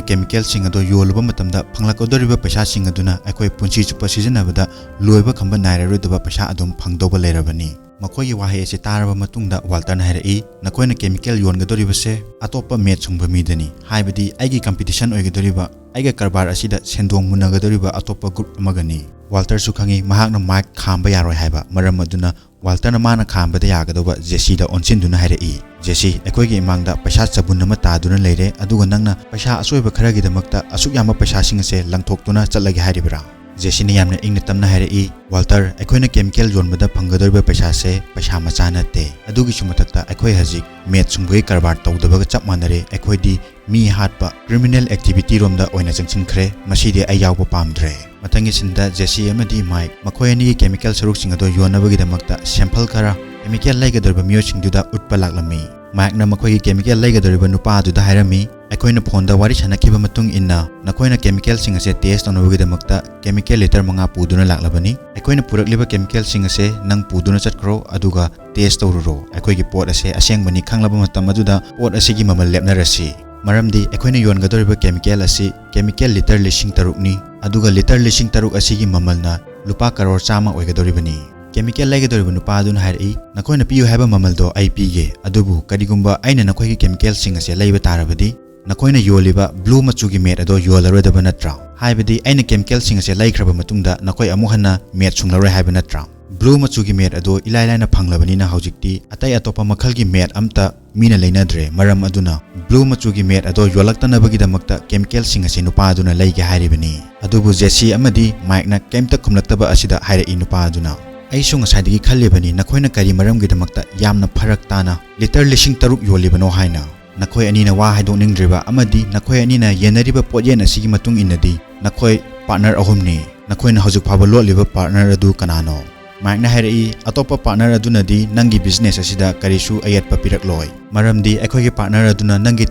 ꯀꯦꯃꯤꯀꯦꯜꯁꯤꯡ ꯑꯗꯣ ꯌꯣꯜꯂꯨꯕ ꯃꯇꯝꯗ ꯐꯪꯂꯛꯀꯗꯧꯔꯤꯕ ꯄꯩꯁꯥꯁꯤꯡ ꯑꯗꯨꯅ ꯑꯩꯈꯣꯏ ꯄꯨꯟꯁꯤ ꯆꯨꯞꯄ ꯁꯤꯖꯤꯟꯅꯕꯗ ꯂꯣꯏꯕ ꯈꯝꯕ ꯅꯥꯏꯔꯔꯣꯏꯗꯕ ꯄꯩꯁꯥ ꯑꯗꯨꯝ ꯐꯪꯗꯧꯕ ꯂꯩꯔꯕꯅꯤ꯫" ꯃꯈꯣꯏꯒꯤ ꯋꯥꯍꯩ ꯑꯁꯤ ꯇꯥꯔꯕ ꯃꯇꯨꯡꯗ ꯋꯥꯜꯇꯔꯅ ꯍꯥꯏꯔꯛꯏ, "ꯅꯈꯣꯏꯅ ꯀꯦꯃꯤꯀꯦꯜ ꯌꯣꯟꯒꯗꯧꯔꯤꯕꯁꯦ ꯑꯇꯣꯞꯄ ꯃꯦꯠ ꯁꯨꯡꯕ ꯃꯤꯗꯅꯤ, ꯍꯥꯏꯕꯗꯤ ꯑꯩꯒꯤ ꯀꯝꯄꯤꯇꯤꯁꯟ ꯑꯣꯏꯒꯗꯧꯔꯤꯕ, ꯑꯩꯒ ꯀꯔꯕꯥꯔ ꯑꯁꯤꯗ ꯁꯦꯟꯗꯣꯡ ꯃꯨꯟꯅꯒꯗꯧꯔꯤꯕ ꯑꯇꯣꯞꯄ ꯒ꯭ꯔꯨꯞ ꯑꯃꯒꯅꯤ꯫" ꯋꯥꯜꯇꯔꯁꯨ ꯈꯪꯏ ꯃꯍꯥꯛꯅ ꯃꯥꯏꯛ ꯈꯥꯝꯕ ꯌꯥꯔꯣꯏ ꯍꯥꯏꯕ, ꯃꯔꯝ ꯑꯗꯨꯅ ꯋꯥꯜꯇꯔꯅ ꯃꯥꯅ ꯈꯥꯝꯕꯗ ꯌꯥꯒꯗꯧꯕ ꯖꯦꯁꯤꯗ ꯑꯣꯟꯁꯤꯟꯗꯨꯅ ꯍꯥꯏꯔꯛꯏ, "ꯖꯦꯁꯤ, ꯑꯩꯈꯣꯏꯒꯤ ꯏꯃꯥꯡꯗ ꯄꯩꯁꯥ ꯆꯕꯨꯟ ꯑꯃ ꯇꯥꯗꯨꯅ ꯂꯩꯔꯦ, ꯑꯗꯨꯒ ꯅꯪꯅ ꯄꯩꯁꯥ ꯑꯁꯣꯏꯕ ꯈꯔꯒꯤꯗꯃꯛꯇ ꯑꯁꯨꯛ ꯌꯥꯝꯕ ꯄꯩꯁꯥꯁꯤꯡ ꯑꯁꯦ ꯂꯪꯊꯣꯛꯇꯨꯅ ꯆꯠꯂꯒꯦ ꯍꯥꯏꯔꯤꯕ꯭ꯔꯥ?" ꯖꯦꯁꯤꯅ ꯌꯥꯝꯅ ꯏꯪꯅ ꯇꯞꯅ ꯍꯥꯏꯔꯛꯏ, "ꯋꯥꯜꯇꯔ, ꯑꯩꯈꯣꯏꯅ ꯀꯦꯃꯤꯀꯦꯜ ꯌꯣꯟꯕꯗ ꯐꯪꯒꯗꯧꯔꯤꯕ ꯄꯩꯁꯥꯁꯦ ꯄꯩꯁꯥ ꯃꯆꯥ ꯅꯠꯇꯦ꯫ ꯑꯗꯨꯒꯤꯁꯨ ꯃꯊꯛꯇ ꯑꯩꯈꯣꯏ ꯍꯧꯖꯤꯛ ꯃꯦꯠ ꯁꯨꯡꯕꯒꯤ ꯀꯔꯕꯥꯔ ꯇꯧꯗꯕꯒ ꯆꯞ ꯃꯥꯟꯅꯔꯦ꯫ ꯑꯩꯈꯣꯏꯗꯤ ꯃꯤ ꯍꯥꯠꯄ, ꯀ꯭ꯔꯤꯃꯤꯅꯦꯜ ꯑꯦꯛꯇꯤꯚꯤꯇꯤ ꯔꯣꯝꯗ ꯑꯣꯏꯅ ꯆꯪꯁꯤꯟꯈ꯭ꯔꯦ꯫ ꯃꯁꯤꯗꯤ ꯑꯩ ꯌꯥꯎꯕ ꯄꯥꯝꯗ꯭ꯔꯦ꯫" ꯃꯊꯪꯒꯤ ꯁꯤꯟꯗ ꯖꯦꯁꯤ ꯑꯃꯗꯤ ꯃꯥꯏꯛ ꯃꯈꯣꯏ ꯑꯅꯤꯒꯤ ꯀꯦꯃꯤꯀꯦꯜ ꯁꯔꯨꯛꯁꯤꯡ ꯑꯗꯨ ꯌꯣꯟꯅꯕꯒꯤꯗꯃꯛꯇ ꯁꯦꯝꯄꯜ ꯈꯔ ꯀꯦꯃꯤꯀꯦꯜ ꯂꯩꯒꯗꯧꯔꯤꯕ ꯃꯤꯑꯣꯏꯁꯤꯡꯗꯨꯗ ꯎꯠꯄ ꯂꯥꯛꯂꯝꯃꯤ꯫ ꯃꯥꯏꯛꯅ ꯃꯈꯣꯏꯒꯤ ꯀꯦꯃꯤꯀꯦꯜ ꯂꯩꯒꯗꯧꯔꯤꯕ ꯅꯨꯄꯥ ꯑꯗꯨꯗ ꯍꯥꯏꯔꯝꯃꯤ, "ꯑꯩꯈꯣꯏꯅ ꯐꯣꯟꯗ ꯋꯥꯔꯤ ꯁꯥꯟꯅꯈꯤꯕ ꯃꯇꯨꯡ ꯏꯟꯅ ꯅꯈꯣꯏꯅ ꯀꯦꯃꯤꯀꯦꯜꯁꯤꯡ ꯑꯁꯦ ꯇꯦꯁ ꯇꯧꯅꯕꯒꯤꯗꯃꯛꯇ ꯀꯦꯃꯤꯀꯦꯜ ꯂꯤꯇꯔ ꯃꯉꯥ ꯄꯨꯗꯨꯅ ꯂꯥꯛꯂꯕꯅꯤ꯫ ꯑꯩꯈꯣꯏꯅ ꯄꯨꯔꯛꯂꯤꯕ ꯀꯦꯃꯤꯀꯦꯜꯁꯤꯡ ꯑꯁꯦ ꯅꯪ ꯄꯨꯗꯨꯅ ꯆꯠꯈ꯭ꯔꯣ, ꯑꯗꯨꯒ ꯇꯦꯁ ꯇꯧꯔꯨꯔꯣ꯫ ꯑꯩꯈꯣꯏꯒꯤ ꯄꯣꯠ ꯑꯁꯦ ꯑꯁꯦꯡꯕꯅꯤ ꯈꯪꯂꯕ ꯃꯇꯝ ꯑꯗꯨꯗ ꯄꯣꯠ ꯑꯁꯤꯒꯤ ꯃꯃꯜ ꯂꯦꯞꯅꯔꯁꯤ꯫ ꯃꯔꯝꯗꯤ ꯑꯩꯈꯣꯏꯅ ꯌꯣꯟꯒꯗꯧꯔꯤꯕ ꯀꯦꯃꯤꯀꯦꯜ ꯑꯁꯤ ꯀꯦꯃꯤꯀꯦꯜ ꯂꯤꯇꯔ ꯂꯤꯁꯤꯡ ꯇꯔꯨꯛꯅꯤ, ꯑꯗꯨꯒ ꯂꯤꯇꯔ ꯂꯤꯁꯤꯡ ꯇꯔꯨꯛ ꯑꯁꯤꯒꯤ ꯃꯃꯜꯅ ꯂꯨꯄꯥ ꯀꯔꯣꯔ ꯆꯥꯝꯃ ꯑꯣꯏꯒꯗꯧꯔꯤꯕꯅꯤ꯫" ꯀꯦꯃꯤꯀꯦꯜ ꯂꯩꯒꯗꯧꯔꯤꯕ ꯅꯨꯄꯥ ꯑꯗꯨꯅ ꯍꯥꯏꯔꯛꯏ, "ꯅꯈꯣꯏꯅ ꯄꯤꯌꯨ ꯍꯥꯏꯕ ꯃꯃꯜꯗꯣ ꯑꯩ ꯄꯤꯒꯦ, ꯑꯗꯨꯕꯨ ꯀꯔꯤꯒꯨꯝꯕ ꯑꯩꯅ ꯅꯈꯣꯏꯒꯤ ꯀꯦꯃꯤꯀꯦꯜꯁꯤꯡ ꯑꯁꯦ ꯂꯩꯕ ꯇꯥꯔꯕꯗꯤ ꯅꯈꯣꯏꯅ ꯌꯣꯜꯂꯤꯕ ꯕ꯭ꯂꯨ ꯃꯆꯨꯒꯤ ꯃꯦꯠ ꯑꯗꯣ ꯌꯣꯜꯂꯔꯣꯏꯗꯕ ꯅꯠꯇ꯭ꯔꯥ? ꯍꯥꯏꯕꯗꯤ ꯑꯩꯅ ꯀꯦꯃꯤꯀꯦꯜꯁꯤꯡ ꯑꯁꯦ ꯂꯩꯈ꯭ꯔꯕ ꯃꯇꯨꯡꯗ ꯅꯈꯣꯏ ꯑꯃꯨꯛ ꯍꯟꯅ ꯃꯦꯠ ꯁꯨꯡꯂꯔꯣꯏ ꯍꯥꯏꯕ ꯅꯠꯇ꯭ꯔꯥ? ꯕ꯭ꯂꯨ ꯃꯆꯨꯒꯤ ꯃꯦꯠ ꯑꯗꯣ ꯏꯂꯥꯏ ꯂꯥꯏꯅ ꯐꯪꯂꯕꯅꯤꯅ ꯍꯧꯖꯤꯛꯇꯤ ꯑꯇꯩ ꯑꯇꯣꯞꯄ ꯃꯈꯜꯒꯤ ꯃꯦꯠ ꯑꯝꯇ ꯃꯤꯅ ꯂꯩꯅꯗ꯭ꯔꯦ꯫ ꯃꯔꯝ ꯑꯗꯨꯅ ꯕ꯭ꯂꯨ ꯃꯆꯨꯒꯤ ꯃꯦꯠ ꯑꯗꯣ ꯌꯣꯜꯂꯛꯇꯅꯕꯒꯤꯗꯃꯛꯇ ꯀꯦꯃꯤꯀꯦꯜꯁꯤꯡ ꯑꯁꯤ ꯅꯨꯄꯥ ꯑꯗꯨꯅ ꯂꯩꯒꯦ ꯍꯥꯏꯔꯤꯕꯅꯤ꯫" ꯑꯗꯨꯕꯨ ꯖꯦꯁꯤ ꯑꯃꯗꯤ ꯃꯥꯏꯛꯅ ꯀꯩꯝꯇ ꯈꯨꯝꯂꯛꯇꯕ ꯑꯁꯤꯗ ꯍꯥꯏꯔꯛꯏ ꯅꯨꯄꯥ ꯑꯗꯨꯅ, "ꯑꯩꯁꯨ ꯉꯁꯥꯏꯗꯒꯤ ꯈꯜꯂꯤꯕꯅꯤ ꯅꯈꯣꯏꯅ ꯀꯔꯤ ꯃꯔꯝꯒꯤꯗꯃꯛꯇ ꯌꯥꯝꯅ ꯐꯔꯛ ꯇꯥꯅ ꯂꯤꯇꯔ ꯂꯤꯁꯤꯡ ꯇꯔꯨꯛ ꯌꯣꯜꯂꯤꯕꯅꯣ ꯍꯥꯏꯅ꯫ ꯅꯈꯣꯏ ꯑꯅꯤꯅ ꯋꯥ ꯍꯥꯏꯗꯣꯛꯅꯤꯡꯗ꯭ꯔꯤꯕ ꯑꯃꯗꯤ ꯅꯈꯣꯏ ꯑꯅꯤꯅ ꯌꯦꯟꯅꯔꯤꯕ ꯄꯣꯠꯌꯦꯟ ꯑꯁꯤꯒꯤ ꯃꯇꯨꯡ ꯏꯟꯅꯗꯤ ꯅꯈꯣꯏ ꯄꯥꯔꯠꯅꯔ ꯑꯍꯨꯝꯅꯤ꯫ ꯅꯈꯣꯏꯅ ꯍꯧꯖꯤꯛ ꯐꯥꯎꯕ ꯂꯣꯠꯂꯤꯕ ꯄꯥꯔꯠꯅꯔ ꯑꯗꯨ ꯀꯅꯥꯅꯣ?" ꯃꯥꯏꯛꯅ ꯍꯥꯏꯔꯛꯏ, "ꯑꯇꯣꯞꯄ ꯄꯥꯔꯠꯅꯔ ꯑꯗꯨꯅꯗꯤ ꯅꯪꯒꯤ ꯕꯤꯖꯤꯅꯦꯁ ꯑꯁꯤꯗ ꯀꯔꯤꯁꯨ ꯑꯌꯦꯠꯄ ꯄꯤꯔꯛꯂꯣꯏ, ꯃꯔꯝꯗꯤ ꯑꯩꯈꯣꯏꯒꯤ ꯄꯥꯔꯠꯅꯔ ꯑꯗꯨꯅ ꯅꯪꯒꯤ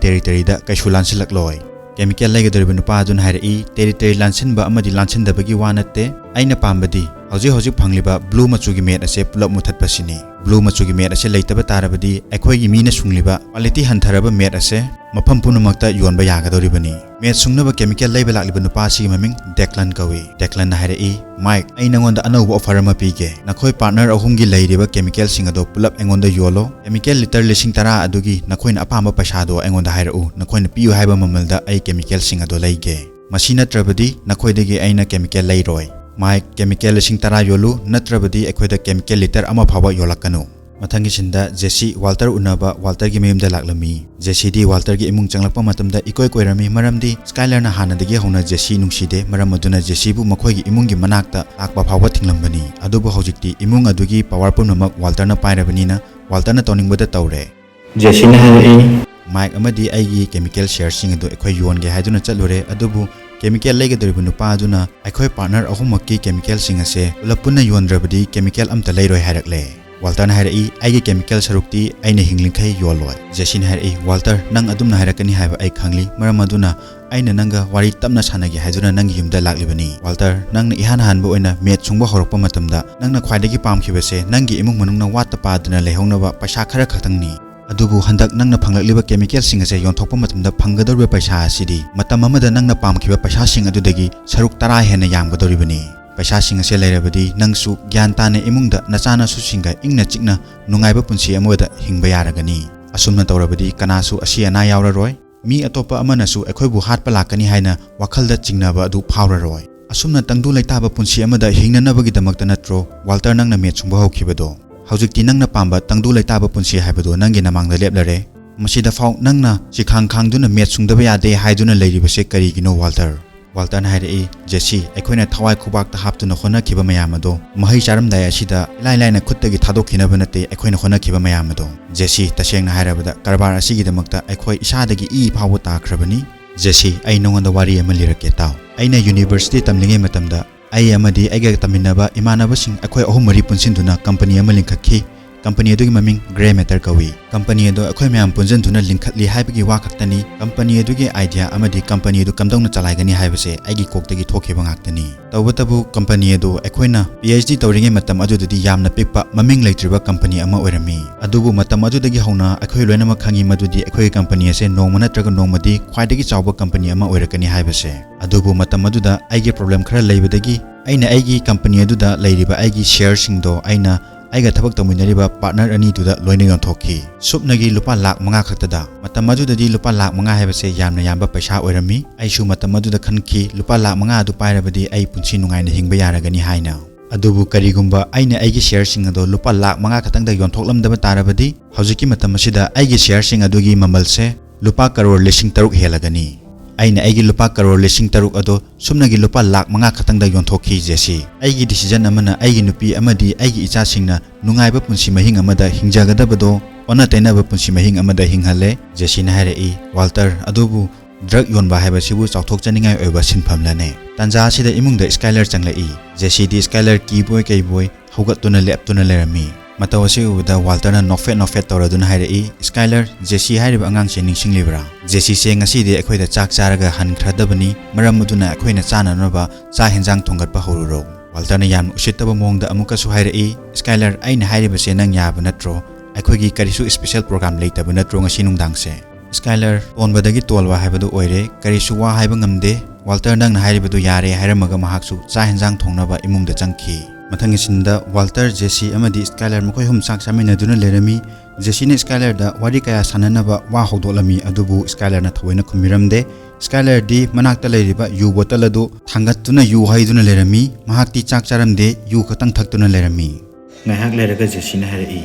ꯇꯦꯔꯤꯇꯔꯤꯗ ꯀꯩꯁꯨ ꯂꯥꯟꯁꯤꯜꯂꯛꯂꯣꯏ꯫" ꯀꯦꯃꯤꯀꯦꯜ ꯂꯩꯒꯗꯧꯔꯤꯕ ꯅꯨꯄꯥ ꯑꯗꯨꯅ ꯍꯥꯏꯔꯛꯏ, "ꯇꯦꯔꯤꯇꯔꯤ ꯂꯥꯟꯁꯤꯟꯕ ꯑꯃꯗꯤ ꯂꯥꯟꯁꯤꯟꯗꯕꯒꯤ ꯋꯥ ꯅꯠꯇꯦ, ꯑꯩꯅ ꯄꯥꯝꯕꯗꯤ ꯍꯧꯖꯤꯛ ꯍꯧꯖꯤꯛ ꯐꯪꯂꯤꯕ blue ꯃꯆꯨꯒꯤ mat ꯑꯁꯦ ꯄꯨꯂꯞ ꯃꯨꯊꯠꯄꯁꯤꯅꯤ꯫ Blue ꯃꯆꯨꯒꯤ mat ꯑꯁꯦ ꯂꯩꯇꯕ ꯇꯥꯔꯕꯗꯤ ꯑꯩꯈꯣꯏꯒꯤ ꯃꯤꯅ ꯁꯨꯡꯂꯤꯕ quality ꯍꯟꯊꯔꯕ mat ꯑꯁꯦ ꯃꯐꯝ ꯄꯨꯝꯅꯃꯛꯇ ꯌꯣꯟꯕ ꯌꯥꯒꯗꯧꯔꯤꯕꯅꯤ꯫ Mat ꯁꯨꯡꯅꯕ chemical ꯂꯩꯕ ꯂꯥꯛꯂꯤꯕ ꯅꯨꯄꯥ ꯑꯁꯤꯒꯤ ꯃꯃꯤꯡ ꯗꯦꯛꯂꯟ ꯀꯧꯏ꯫ ꯗꯦꯛꯂꯟꯅ ꯍꯥꯏꯔꯛꯏ, "ꯃꯥꯏꯛ, ꯑꯩ ꯅꯉꯣꯟꯗ ꯑꯅꯧꯕ offer ꯑꯃ ꯄꯤꯒꯦ꯫ ꯅꯈꯣꯏ partner ꯑꯍꯨꯝꯒꯤ ꯂꯩꯔꯤꯕ chemical ꯁꯤꯡ ꯑꯗꯣ ꯄꯨꯂꯞ ꯑꯩꯉꯣꯟꯗ ꯌꯣꯜꯂꯣ꯫ Chemical litre ꯂꯤꯁꯤꯡ ꯇꯔꯥ ꯑꯗꯨꯒꯤ ꯅꯈꯣꯏꯅ ꯑꯄꯥꯝꯕ ꯄꯩꯁꯥꯗꯣ ꯑꯩꯉꯣꯟꯗ ꯍꯥꯏꯔꯛꯎ꯫ ꯅꯈꯣꯏꯅ ꯄꯤꯌꯨ ꯍꯥꯏꯕ ꯃꯃꯜꯗ ꯑꯩ chemical ꯁꯤꯡ ꯑꯗꯣ ꯂꯩꯒꯦ꯫ ꯃꯁꯤ ꯅꯠꯇ꯭ꯔꯕꯗꯤ ꯅꯈꯣꯏꯗꯒꯤ ꯑꯩꯅ chemical ꯂꯩꯔꯣꯏ꯫ ꯃꯥꯏꯛ, chemical ꯂꯤꯁꯤꯡ ꯇꯔꯥ ꯌꯣꯜꯂꯨ, ꯅꯠꯇ꯭ꯔꯕꯗꯤ ꯑꯩꯈꯣꯏꯗ chemical litre ꯑꯃ ꯐꯥꯎꯕ ꯌꯣꯜꯂꯛꯀꯅꯨ꯫" ꯃꯊꯪꯒꯤ ꯁꯤꯟꯗ ꯖꯦꯁꯤ ꯋꯥꯜꯇꯔ ꯎꯅꯕ ꯋꯥꯜꯇꯔꯒꯤ ꯃꯌꯨꯝꯗ ꯂꯥꯛꯂꯝꯃꯤ꯫ ꯖꯦꯁꯤꯗꯤ ꯋꯥꯜꯇꯔꯒꯤ ꯏꯃꯨꯡ ꯆꯪꯂꯛꯄ ꯃꯇꯝꯗ ꯏꯀꯣꯏ ꯀꯣꯏꯔꯝꯃꯤ, ꯃꯔꯝꯗꯤ ꯁ꯭ꯀꯥꯏꯂꯔꯅ ꯍꯥꯟꯅꯗꯒꯤ ꯍꯧꯅ ꯖꯦꯁꯤ ꯅꯨꯡꯁꯤꯗꯦ, ꯃꯔꯝ ꯑꯗꯨꯅ ꯖꯦꯁꯤꯕꯨ ꯃꯈꯣꯏꯒꯤ ꯏꯃꯨꯡꯒꯤ ꯃꯅꯥꯛꯇ ꯂꯥꯛꯄ ꯐꯥꯎꯕ ꯊꯤꯡꯂꯝꯕꯅꯤ꯫ ꯑꯗꯨꯕꯨ ꯍꯧꯖꯤꯛꯇꯤ ꯏꯃꯨꯡ ꯑꯗꯨꯒꯤ power ꯄꯨꯝꯅꯃꯛ ꯋꯥꯜꯇꯔꯅ ꯄꯥꯏꯔꯕꯅꯤꯅ ꯋꯥꯜꯇꯔꯅ ꯇꯧꯅꯤꯡꯕꯗ ꯇꯧꯔꯦ꯫ ꯖꯦꯁꯤꯅ ꯍꯥꯏꯔꯛꯏ, "ꯃꯥꯏꯛ ꯑꯃꯗꯤ ꯑꯩꯒꯤ chemical share ꯁꯤꯡ ꯑꯗꯨ ꯑꯩꯈꯣꯏ ꯌꯣꯟꯒꯦ ꯍꯥꯏꯗꯨꯅ ꯆꯠꯂꯨꯔꯦ, ꯑꯗꯨꯕꯨ chemical ꯂꯩꯒꯗꯧꯔꯤꯕ ꯅꯨꯄꯥ ꯑꯗꯨꯅ ꯑꯩꯈꯣꯏ partner ꯑꯍꯨꯝꯃꯛꯀꯤ chemical ꯁꯤꯡ ꯑꯁꯦ ꯄꯨꯂꯞ ꯄꯨꯟꯅ ꯌꯣꯟꯗ꯭ꯔꯕꯗꯤ chemical ꯑꯝꯇ ꯂꯩꯔꯣꯏ ꯍꯥꯏꯔꯛꯂꯦ꯫" ꯋꯥꯜꯇꯔꯅ ꯍꯥꯏꯔꯛꯏ, "ꯑꯩꯒꯤ chemical ꯁꯔꯨꯛꯇꯤ ꯑꯩꯅ ꯍꯤꯡꯂꯤꯈꯩ ꯌꯣꯜꯂꯣꯏ꯫" ꯖꯦꯁꯤꯅ ꯍꯥꯏꯔꯛꯏ, "ꯋꯥꯜꯇꯔ, ꯅꯪ ꯑꯗꯨꯝꯅ ꯍꯥꯏꯔꯛꯀꯅꯤ ꯍꯥꯏꯕ ꯑꯩ ꯈꯪꯂꯤ, ꯃꯔꯝ ꯑꯗꯨꯅ ꯑꯩꯅ ꯅꯪꯒ ꯋꯥꯔꯤ ꯇꯞꯅ ꯁꯥꯟꯅꯒꯦ ꯍꯥꯏꯗꯨꯅ ꯅꯪꯒꯤ ꯌꯨꯝꯗ ꯂꯥꯛꯂꯤꯕꯅꯤ꯫ ꯋꯥꯜꯇꯔ, ꯅꯪꯅ ꯏꯍꯥꯟ ꯍꯥꯟꯕ ꯑꯣꯏꯅ mat ꯁꯨꯡꯕ ꯍꯧꯔꯛꯄ ꯃꯇꯝꯗ ꯅꯪꯅ ꯈ꯭ꯋꯥꯏꯗꯒꯤ ꯄꯥꯝꯈꯤꯕꯁꯦ ꯅꯪꯒꯤ ꯏꯃꯨꯡ ꯃꯅꯨꯡꯅ ꯋꯥꯠꯇ ꯄꯥꯗꯅ ꯂꯩꯍꯧꯅꯕ ꯄꯩꯁꯥ ꯈꯔ ꯈꯛꯇꯪꯅꯤ꯫ ꯑꯗꯨꯕꯨ ꯍꯟꯗꯛ ꯅꯪꯅ ꯐꯪꯂꯛꯂꯤꯕ chemical ꯁꯤꯡ ꯑꯁꯦ ꯌꯣꯟꯊꯣꯛꯄ ꯃꯇꯝꯗ ꯐꯪꯒꯗꯧꯔꯤꯕ ꯄꯩꯁꯥ ꯑꯁꯤꯗꯤ ꯃꯇꯝ ꯑꯃꯗ ꯅꯪꯅ ꯄꯥꯝꯈꯤꯕ ꯄꯩꯁꯥꯁꯤꯡ ꯑꯗꯨꯗꯒꯤ ꯁꯔꯨꯛ ꯇꯔꯥ ꯍꯦꯟꯅ ꯌꯥꯝꯒꯗꯧꯔꯤꯕꯅꯤ꯫ ꯄꯩꯁꯥꯁꯤꯡ ꯑꯁꯦ ꯂꯩꯔꯕꯗꯤ ꯅꯪꯁꯨ ꯒ꯭ꯌꯥꯟ ꯇꯥꯅ ꯏꯃꯨꯡꯗ ꯅꯆꯥꯅꯁꯨꯁꯤꯡꯒ ꯏꯪꯅ ꯆꯤꯛꯅ ꯅꯨꯡꯉꯥꯏꯕ ꯄꯨꯟꯁꯤ ꯑꯃꯗ ꯍꯤꯡꯕ ꯌꯥꯔꯒꯅꯤ꯫ ꯑꯁꯨꯝꯅ ꯇꯧꯔꯕꯗꯤ ꯀꯅꯥꯁꯨ ꯑꯁꯤ ꯑꯅꯥ ꯌꯥꯎꯔꯔꯣꯏ꯫ ꯃꯤ ꯑꯇꯣꯞꯄ ꯑꯃꯅꯁꯨ ꯑꯩꯈꯣꯏꯕꯨ ꯍꯥꯠꯄ ꯂꯥꯛꯀꯅꯤ ꯍꯥꯏꯅ ꯋꯥꯈꯜꯗ ꯆꯤꯡꯅꯕ ꯑꯗꯨ ꯐꯥꯎꯔꯔꯣꯏ꯫ ꯑꯁꯨꯝꯅ ꯇꯪꯗꯨ ꯂꯩꯇꯥꯕ ꯄꯨꯟꯁꯤ ꯑꯃꯗ ꯍꯤꯡꯅꯅꯕꯒꯤꯗꯃꯛꯇ ꯅꯠꯇ꯭ꯔꯣ ꯋꯥꯜꯇꯔ ꯅꯪꯅ mat ꯁꯨꯡꯕ ꯍꯧꯈꯤꯕꯗꯣ? ꯍꯧꯖꯤꯛꯇꯤ ꯅꯪꯅ ꯄꯥꯝꯕ ꯇꯪꯗꯨ ꯂꯩꯇꯥꯕ ꯄꯨꯟꯁꯤ ꯍꯥꯏꯕꯗꯣ ꯅꯪꯒꯤ ꯅꯃꯥꯡꯗ ꯂꯦꯞꯂꯔꯦ꯫ ꯃꯁꯤꯗꯐꯥꯎ ꯅꯪꯅ ꯆꯤꯈꯥꯡ ꯈꯥꯡꯗꯨꯅ mat ꯁꯨꯡꯗꯕ ꯌꯥꯗꯦ ꯍꯥꯏꯗꯨꯅ ꯂꯩꯔꯤꯕꯁꯦ ꯀꯔꯤꯒꯤꯅꯣ, ꯋꯥꯜꯇꯔ?" ꯋꯥꯜꯇꯔꯅ ꯍꯥꯏꯔꯛꯏ, "ꯖꯦꯁꯤ, ꯑꯩꯈꯣꯏꯅ ꯊꯋꯥꯏ ꯈꯨꯕꯥꯛꯇ ꯍꯥꯞꯇꯨꯅ ꯍꯣꯠꯅꯈꯤꯕ ꯃꯌꯥꯝ ꯑꯗꯣ ꯃꯍꯩ ꯆꯥꯔꯝꯗꯥꯏ ꯑꯁꯤꯗ ꯏꯂꯥꯏ ꯂꯥꯏꯅ ꯈꯨꯠꯇꯒꯤ ꯊꯥꯗꯣꯛꯈꯤꯅꯕ ꯅꯠꯇꯦ ꯑꯩꯈꯣꯏꯅ ꯍꯣꯠꯅꯈꯤꯕ ꯃꯌꯥꯝ ꯑꯗꯣ꯫ ꯖꯦꯁꯤ, ꯇꯁꯦꯡꯅ ꯍꯥꯏꯔꯕꯗ ꯀꯔꯕꯥꯔ ꯑꯁꯤꯒꯤꯗꯃꯛꯇ ꯑꯩꯈꯣꯏ ꯏꯁꯥꯗꯒꯤ ꯏ ꯐꯥꯎꯕ ꯇꯥꯈ꯭ꯔꯕꯅꯤ꯫ ꯖꯦꯁꯤ, ꯑꯩ ꯅꯉꯣꯟꯗ ꯋꯥꯔꯤ ꯑꯃ ꯂꯤꯔꯛꯀꯦ ꯇꯥꯎ꯫ ꯑꯩꯅ university ꯇꯝꯂꯤꯉꯩ ꯃꯇꯝꯗ ꯑꯩ ꯑꯃꯗꯤ ꯑꯩꯒ ꯇꯝꯃꯤꯟꯅꯕ ꯏꯃꯥꯟꯅꯕꯁꯤꯡ ꯑꯩꯈꯣꯏ ꯑꯍꯨꯝ ꯃꯔꯤ ꯄꯨꯟꯁꯤꯟꯗꯨꯅ company ꯑꯃ ꯂꯤꯡꯈꯠꯈꯤ꯫ ꯀꯝꯄꯅꯤ ꯑꯗꯨꯒꯤ ꯃꯃꯤꯡ Grey Matter ꯀꯧꯏ꯫ ꯀꯝꯄꯅꯤ ꯑꯗꯨ ꯑꯩꯈꯣꯏ ꯃꯌꯥꯝ ꯄꯨꯟꯁꯤꯟꯗꯨꯅ ꯂꯤꯡꯈꯠꯂꯤ ꯍꯥꯏꯕꯒꯤ ꯋꯥ ꯈꯛꯇꯅꯤ꯫ ꯀꯝꯄꯅꯤ ꯑꯗꯨꯒꯤ idea ꯑꯃꯗꯤ ꯀꯝꯄꯅꯤ ꯑꯗꯨ ꯀꯝꯗꯧꯅ ꯆꯂꯥꯏꯒꯅꯤ ꯍꯥꯏꯕꯁꯦ ꯑꯩꯒꯤ ꯀꯣꯛꯇꯒꯤ ꯊꯣꯛꯈꯤꯕ ꯉꯥꯛꯇꯅꯤ꯫ ꯇꯧꯕꯇꯕꯨ ꯀꯝꯄꯅꯤ ꯑꯗꯨ ꯑꯩꯈꯣꯏꯅ PhD ꯇꯧꯔꯤꯉꯩ ꯃꯇꯝ ꯑꯗꯨꯗꯗꯤ ꯌꯥꯝꯅ ꯄꯤꯛꯄ, ꯃꯃꯤꯡ ꯂꯩꯇ꯭ꯔꯤꯕ ꯀꯝꯄꯅꯤ ꯑꯃ ꯑꯣꯏꯔꯝꯃꯤ꯫ ꯑꯗꯨꯕꯨ ꯃꯇꯝ ꯑꯗꯨꯗꯒꯤ ꯍꯧꯅ ꯑꯩꯈꯣꯏ ꯂꯣꯏꯅꯃꯛ ꯈꯪꯉꯤ ꯃꯗꯨꯗꯤ ꯑꯩꯈꯣꯏꯒꯤ ꯀꯝꯄꯅꯤ ꯑꯁꯦ ꯅꯣꯡꯃ ꯅꯠꯇ꯭ꯔꯒ ꯅꯣꯡꯃꯗꯤ ꯈ꯭ꯋꯥꯏꯗꯒꯤ ꯆꯥꯎꯕ ꯀꯝꯄꯅꯤ ꯑꯃ ꯑꯣꯏꯔꯛꯀꯅꯤ ꯍꯥꯏꯕꯁꯦ꯫ ꯑꯗꯨꯕꯨ ꯃꯇꯝ ꯑꯗꯨꯗ ꯑꯩꯒꯤ problem ꯈꯔ ꯂꯩꯕꯗꯒꯤ ꯑꯩꯅ ꯑꯩꯒꯤ ꯀꯝꯄꯅꯤ ꯑꯗꯨꯗ ꯂꯩꯔꯤꯕ ꯑꯩꯒꯤ shareꯁꯤꯡꯗꯣ ꯑꯩꯅ ꯑꯩꯒ ꯊꯕꯛ ꯇꯧꯃꯤꯟꯅꯔꯤꯕ partner ꯑꯅꯤꯗꯨꯗ ꯂꯣꯏꯅ ꯌꯣꯟꯊꯣꯛꯈꯤ꯫ ꯁꯨꯞꯅꯒꯤ ꯂꯨꯄꯥ ꯂꯥꯛ ꯃꯉꯥ ꯈꯛꯇꯗ꯫ ꯃꯇꯝ ꯑꯗꯨꯗꯗꯤ ꯂꯨꯄꯥ ꯂꯥꯛ ꯃꯉꯥ ꯍꯥꯏꯕꯁꯦ ꯌꯥꯝꯅ ꯌꯥꯝꯕ ꯄꯩꯁꯥ ꯑꯣꯏꯔꯝꯃꯤ꯫ ꯑꯩꯁꯨ ꯃꯇꯝ ꯑꯗꯨꯗ ꯈꯟꯈꯤ, ꯂꯨꯄꯥ ꯂꯥꯛ ꯃꯉꯥ ꯑꯗꯨ ꯄꯥꯏꯔꯕꯗꯤ ꯑꯩ ꯄꯨꯟꯁꯤ ꯅꯨꯡꯉꯥꯏꯅ ꯍꯤꯡꯕ ꯌꯥꯔꯒꯅꯤ ꯍꯥꯏꯅ꯫ ꯑꯗꯨꯕꯨ ꯀꯔꯤꯒꯨꯝꯕ ꯑꯩꯅ ꯑꯩꯒꯤ shareꯁꯤꯡ ꯑꯗꯣ ꯂꯨꯄꯥ ꯂꯥꯛ ꯃꯉꯥ ꯈꯛꯇꯪꯗ ꯌꯣꯟꯊꯣꯛꯂꯝꯗꯕ ꯇꯥꯔꯕꯗꯤ, ꯍꯧꯖꯤꯛꯀꯤ ꯃꯇꯝ ꯑꯁꯤꯗ ꯑꯩꯒꯤ shareꯁꯤꯡ ꯑꯗꯨꯒꯤ ꯃꯃꯜꯁꯦ ꯂꯨꯄꯥ ꯀꯔꯣꯔ ꯂꯤꯁꯤꯡ ꯇꯔꯨꯛ ꯍꯦꯜꯂꯒꯅꯤ꯫ ꯑꯩꯅ ꯑꯩꯒꯤ ꯂꯨꯄꯥ ꯀꯔꯣꯔ ꯂꯤꯁꯤꯡ ꯇꯔꯨꯛ ꯑꯗꯣ ꯁꯨꯞꯅꯒꯤ ꯂꯨꯄꯥ ꯂꯥꯛ ꯃꯉꯥ ꯈꯛꯇꯪꯗ ꯌꯣꯟꯊꯣꯛꯈꯤ, ꯖꯦꯁꯤ꯫ ꯑꯩꯒꯤ decision ꯑꯃꯅ ꯑꯩꯒꯤ ꯅꯨꯄꯤ ꯑꯃꯗꯤ ꯑꯩꯒꯤ ꯏꯆꯥꯁꯤꯡꯅ ꯅꯨꯡꯉꯥꯏꯕ ꯄꯨꯟꯁꯤ ꯃꯍꯤꯡ ꯑꯃꯗ ꯍꯤꯡꯖꯒꯗꯕꯗꯣ ꯑꯣꯟꯅ ꯇꯩꯅꯕ ꯄꯨꯟꯁꯤ ꯃꯍꯤꯡ ꯑꯃꯗ ꯍꯤꯡꯍꯜꯂꯦ꯫ ꯖꯦꯁꯤꯅ ꯍꯥꯏꯔꯛꯏ, "ꯋꯥꯜꯇꯔ, ꯑꯗꯨꯕꯨ drug ꯌꯣꯟꯕ ꯍꯥꯏꯕꯁꯤꯕꯨ ꯆꯥꯎꯊꯣꯛꯆꯅꯤꯡꯉꯥꯏ ꯑꯣꯏꯕ ꯁꯤꯟꯐꯝꯂꯅꯦ?" ꯇꯥꯟꯖꯥ ꯑꯁꯤꯗ ꯏꯃꯨꯡꯗ ꯁ꯭ꯀꯥꯏꯂꯔ ꯆꯪꯂꯛꯏ꯫ ꯖꯦꯁꯤꯗꯤ ꯁ꯭ꯀꯥꯏꯂꯔ ꯀꯤꯕꯣꯏ ꯀꯩꯕꯣꯏ ꯍꯧꯒꯠꯇꯨꯅ ꯂꯦꯞꯇꯨꯅ ꯂꯩꯔꯝꯃꯤ꯫ ꯃꯇꯧ ꯑꯁꯤ ꯎꯕꯗ ꯋꯥꯜꯇꯔꯅ ꯅꯣꯛꯐꯦꯠ ꯅꯣꯛꯐꯦꯠ ꯇꯧꯔꯗꯨꯅ ꯍꯥꯏꯔꯛꯏ, "ꯁ꯭ꯀꯥꯏꯂꯔ, ꯖꯦꯁꯤ ꯍꯥꯏꯔꯤꯕ ꯑꯉꯥꯡꯁꯦ ꯅꯤꯡꯁꯤꯡꯂꯤꯕ꯭ꯔꯥ? ꯖꯦꯁꯤꯁꯦ ꯉꯁꯤꯗꯤ ꯑꯩꯈꯣꯏꯗ ꯆꯥꯛ ꯆꯥꯔꯒ ꯍꯟꯈ꯭ꯔꯗꯕꯅꯤ, ꯃꯔꯝ ꯑꯗꯨꯅ ꯑꯩꯈꯣꯏꯅ ꯆꯥꯅꯅꯕ ꯆꯥꯛ ꯍꯦꯟꯖꯥꯡ ꯊꯣꯡꯒꯠꯄ ꯍꯧꯔꯨꯔꯣ꯫" ꯋꯥꯜꯇꯔꯅ ꯌꯥꯝꯅ ꯎꯁꯤꯠꯇꯕ ꯃꯑꯣꯡꯗ ꯑꯃꯨꯛꯀꯁꯨ ꯍꯥꯏꯔꯛꯏ, "ꯁ꯭ꯀꯥꯏꯂꯔ, ꯑꯩꯅ ꯍꯥꯏꯔꯤꯕꯁꯦ ꯅꯪ ꯌꯥꯕ ꯅꯠꯇ꯭ꯔꯣ? ꯑꯩꯈꯣꯏꯒꯤ ꯀꯔꯤꯁꯨ special program ꯂꯩꯇꯕ ꯅꯠꯇ꯭ꯔꯣ ꯉꯁꯤ ꯅꯨꯡꯗꯥꯡꯁꯦ?" ꯁ꯭ꯀꯥꯏꯂꯔ ꯇꯣꯟꯕꯗꯒꯤ ꯇꯣꯜꯕ ꯍꯥꯏꯕꯗꯨ ꯑꯣꯏꯔꯦ꯫ "ꯀꯔꯤꯁꯨ ꯋꯥ ꯍꯥꯏꯕ ꯉꯝꯗꯦ꯫ ꯋꯥꯜꯇꯔ, ꯅꯪꯅ ꯍꯥꯏꯔꯤꯕꯗꯨ ꯌꯥꯔꯦ," ꯍꯥꯏꯔꯝꯃꯒ ꯃꯍꯥꯛꯁꯨ ꯆꯥꯛ ꯍꯦꯟꯖꯥꯡ ꯊꯣꯡꯅꯕ ꯏꯃꯨꯡꯗ ꯆꯪꯈꯤ꯫ ꯃꯊꯪꯒꯤ ꯁꯤꯟꯗ ꯋꯥꯜꯇꯔ, ꯖꯦꯁꯤ ꯑꯃꯗꯤ ꯁ꯭ꯀꯥꯏꯂꯔ ꯃꯈꯣꯏ ꯑꯍꯨꯝ ꯆꯥꯛ ꯆꯥꯃꯤꯟꯅꯗꯨꯅ ꯂꯩꯔꯝꯃꯤ꯫ ꯖꯦꯁꯤꯅ ꯁ꯭ꯀꯥꯏꯂꯔꯗ ꯋꯥꯔꯤ ꯀꯌꯥ ꯁꯥꯟꯅꯅꯕ ꯋꯥ ꯍꯧꯗꯣꯛꯂꯝꯃꯤ, ꯑꯗꯨꯕꯨ ꯁ꯭ꯀꯥꯏꯂꯔꯅ ꯊꯑꯣꯏꯅ ꯈꯨꯝꯕꯤꯔꯝꯗꯦ꯫ ꯁ꯭ꯀꯥꯏꯂꯔꯗꯤ ꯃꯅꯥꯛꯇ ꯂꯩꯔꯤꯕ ꯌꯨ ꯕꯣꯇꯜ ꯑꯗꯨ ꯊꯥꯡꯒꯠꯇꯨꯅ ꯌꯨ ꯍꯩꯗꯨꯅ ꯂꯩꯔꯝꯃꯤ꯫ ꯃꯍꯥꯛꯇꯤ ꯆꯥꯛ ꯆꯥꯔꯝꯗꯦ, ꯌꯨ ꯈꯛꯇꯪ ꯊꯛꯇꯨꯅ ꯂꯩꯔꯝꯃꯤ꯫ ꯉꯥꯏꯍꯥꯛ ꯂꯩꯔꯒ ꯖꯦꯁꯤꯅ ꯍꯥꯏꯔꯛꯏ,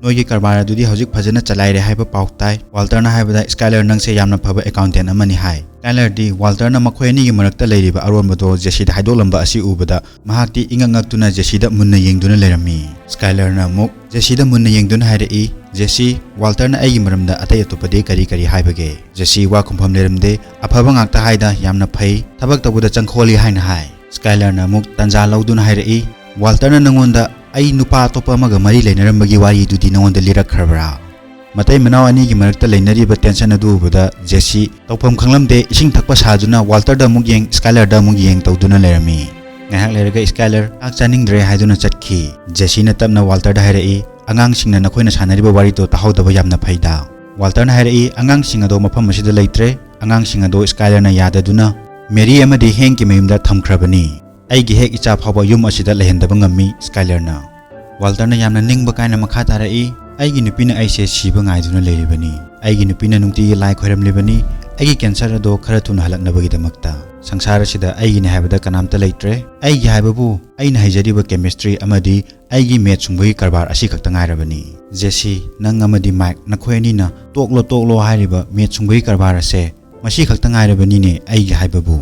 "ꯅꯣꯏꯒꯤ ꯀꯔꯕꯥꯔ ꯑꯗꯨꯗꯤ ꯍꯧꯖꯤꯛ ꯐꯖꯅ ꯆꯂꯥꯏꯔꯦ ꯍꯥꯏꯕ ꯄꯥꯎ ꯇꯥꯏ꯫ ꯋꯥꯜꯇꯔꯅ ꯍꯥꯏꯕꯗ ꯁ꯭ꯀꯥꯏꯂꯔ ꯅꯪꯁꯦ ꯌꯥꯝꯅ ꯐꯕ accountant ꯑꯃꯅꯤ ꯍꯥꯏ꯫" ꯁ꯭ꯀꯥꯏꯂꯔꯗꯤ ꯋꯥꯜꯇꯔꯅ ꯃꯈꯣꯏ ꯑꯅꯤꯒꯤ ꯃꯔꯛꯇ ꯂꯩꯔꯤꯕ ꯑꯔꯣꯟꯕꯗꯣ ꯖꯦꯁꯤꯗ ꯍꯥꯏꯗꯣꯛꯂꯝꯕ ꯑꯁꯤ ꯎꯕꯗ ꯃꯍꯥꯛꯇꯤ ꯏꯉꯛ ꯉꯛꯇꯨꯅ ꯖꯦꯁꯤꯗ ꯃꯨꯟꯅ ꯌꯦꯡꯗꯨꯅ ꯂꯩꯔꯝꯃꯤ꯫ ꯁ꯭ꯀꯥꯏꯂꯔꯅ ꯑꯃꯨꯛ ꯖꯦꯁꯤꯗ ꯃꯨꯟꯅ ꯌꯦꯡꯗꯨꯅ ꯍꯥꯏꯔꯛꯏ, "ꯖꯦꯁꯤ, ꯋꯥꯜꯇꯔꯅ ꯑꯩꯒꯤ ꯃꯔꯝꯗ ꯑꯇꯩ ꯑꯇꯣꯞꯄꯗꯤ ꯀꯔꯤ ꯀꯔꯤ ꯍꯥꯏꯕꯒꯦ?" ꯖꯦꯁꯤ ꯋꯥ ꯈꯨꯝꯐꯝ ꯂꯩꯔꯝꯗꯦ꯫ "ꯑꯐꯕ ꯉꯥꯛꯇ ꯍꯥꯏꯗ, ꯌꯥꯝꯅ ꯐꯩ, ꯊꯕꯛ ꯇꯧꯕꯗ ꯆꯪꯈꯣꯜꯂꯤ ꯍꯥꯏꯅ ꯍꯥꯏ꯫" ꯁ꯭ꯀꯥꯏꯂꯔꯅ ꯑꯃꯨꯛ ꯇꯟꯖꯥ ꯂꯧꯗꯨꯅ ꯍꯥꯏꯔꯛꯏ, "ꯋꯥꯜꯇꯔꯅ ꯅꯪꯉꯣꯟꯗ ꯑꯩ ꯅꯨꯄꯥ ꯑꯇꯣꯞꯄ ꯑꯃꯒ ꯃꯔꯤ ꯂꯩꯅꯔꯝꯕꯒꯤ ꯋꯥꯔꯤꯗꯨꯗꯤ ꯅꯉꯣꯟꯗ ꯂꯤꯔꯛꯈ꯭ꯔꯕ꯭ꯔꯥ? ꯃꯇꯩ ꯃꯅꯥꯎ ꯑꯅꯤꯒꯤ ꯃꯔꯛꯇ ꯂꯩꯅꯔꯤꯕ tension ꯑꯗꯨ ꯎꯕꯗ ꯖꯦꯁꯤ ꯇꯧꯐꯝ ꯈꯪꯂꯝꯗꯦ, ꯏꯁꯤꯡ ꯊꯛꯄ ꯁꯥꯗꯨꯅ ꯋꯥꯜꯇꯔꯗ ꯑꯃꯨꯛ ꯌꯦꯡ, ꯁ꯭ꯀꯥꯏꯂꯔꯗ ꯑꯃꯨꯛ ꯌꯦꯡ ꯇꯧꯗꯨꯅ ꯂꯩꯔꯝꯃꯤ꯫ ꯉꯥꯏꯍꯥꯛ ꯂꯩꯔꯒ ꯁ꯭ꯀꯥꯏꯂꯔ ꯆꯥꯛ ꯆꯥꯅꯤꯡꯗ꯭ꯔꯦ ꯍꯥꯏꯗꯨꯅ ꯆꯠꯈꯤ꯫ ꯖꯦꯁꯤꯅ ꯇꯞꯅ ꯋꯥꯜꯇꯔꯗ ꯍꯥꯏꯔꯛꯏ, "ꯑꯉꯥꯡꯁꯤꯡꯅ ꯅꯈꯣꯏꯅ ꯁꯥꯟꯅꯔꯤꯕ ꯋꯥꯔꯤꯗꯣ ꯇꯥꯍꯧꯗꯕ ꯌꯥꯝꯅ ꯐꯩꯗ꯫" ꯋꯥꯜꯇꯔꯅ ꯍꯥꯏꯔꯛꯏ, "ꯑꯉꯥꯡꯁꯤꯡ ꯑꯗꯣ ꯃꯐꯝ ꯑꯁꯤꯗ ꯂꯩꯇ꯭ꯔꯦ꯫ ꯑꯉꯥꯡꯁꯤꯡ ꯑꯗꯣ ꯁ꯭ꯀꯥꯏꯂꯔꯅ ꯌꯥꯗꯗꯨꯅ ꯃꯦꯔꯤ ꯑꯃꯗꯤ ꯍꯦꯡꯀꯤ ꯃꯌꯨꯝꯗ ꯊꯝꯈ꯭ꯔꯕꯅꯤ꯫ ꯑꯩꯒꯤ ꯍꯦꯛ ꯏꯆꯥ ꯐꯥꯎꯕ ꯌꯨꯝ ꯑꯁꯤꯗ ꯂꯩꯍꯟꯗꯕ ꯉꯝꯃꯤ ꯁ꯭ꯀꯥꯏꯂꯔꯅ꯫" ꯋꯥꯜꯇꯔꯅ ꯌꯥꯝꯅ ꯅꯤꯡꯕ ꯀꯥꯏꯅ ꯃꯈꯥ ꯇꯥꯔꯛꯏ, "ꯑꯩꯒꯤ ꯅꯨꯄꯤꯅ ꯑꯩꯁꯦ ꯁꯤꯕ ꯉꯥꯏꯗꯨꯅ ꯂꯩꯔꯤꯕꯅꯤ꯫ ꯑꯩꯒꯤ ꯅꯨꯄꯤꯅ ꯅꯨꯡꯇꯤꯒꯤ ꯂꯥꯏ ꯈꯣꯏꯔꯝꯂꯤꯕꯅꯤ, ꯑꯩꯒꯤ cancer ꯑꯗꯣ ꯈꯔ ꯊꯨꯅ ꯍꯜꯂꯛꯅꯕꯒꯤꯗꯃꯛꯇ꯫ ꯁꯪꯁꯥꯔ ꯑꯁꯤꯗ ꯑꯩꯒꯤꯅꯤ ꯍꯥꯏꯕꯗ ꯀꯅꯥꯝꯇ ꯂꯩꯇ꯭ꯔꯦ꯫ ꯑꯩꯒꯤ ꯍꯥꯏꯕꯕꯨ ꯑꯩꯅ ꯍꯩꯖꯔꯤꯕ chemistry ꯑꯃꯗꯤ ꯑꯩꯒꯤ ꯃꯦꯠ ꯁꯨꯡꯕꯒꯤ ꯀꯔꯕꯥꯔ ꯑꯁꯤ ꯈꯛꯇ ꯉꯥꯏꯔꯕꯅꯤ꯫ ꯖꯦꯁꯤ, ꯅꯪ ꯑꯃꯗꯤ ꯃꯥꯏꯛ, ꯅꯈꯣꯏ ꯑꯅꯤꯅ ꯇꯣꯛꯂꯣ ꯇꯣꯛꯂꯣ ꯍꯥꯏꯔꯤꯕ ꯃꯦꯠ ꯁꯨꯡꯕꯒꯤ ꯀꯔꯕꯥꯔ ꯑꯁꯦ ꯃꯁꯤ ꯈꯛꯇ ꯉꯥꯏꯔꯕꯅꯤꯅꯦ ꯑꯩꯒꯤ ꯍꯥꯏꯕꯕꯨ꯫"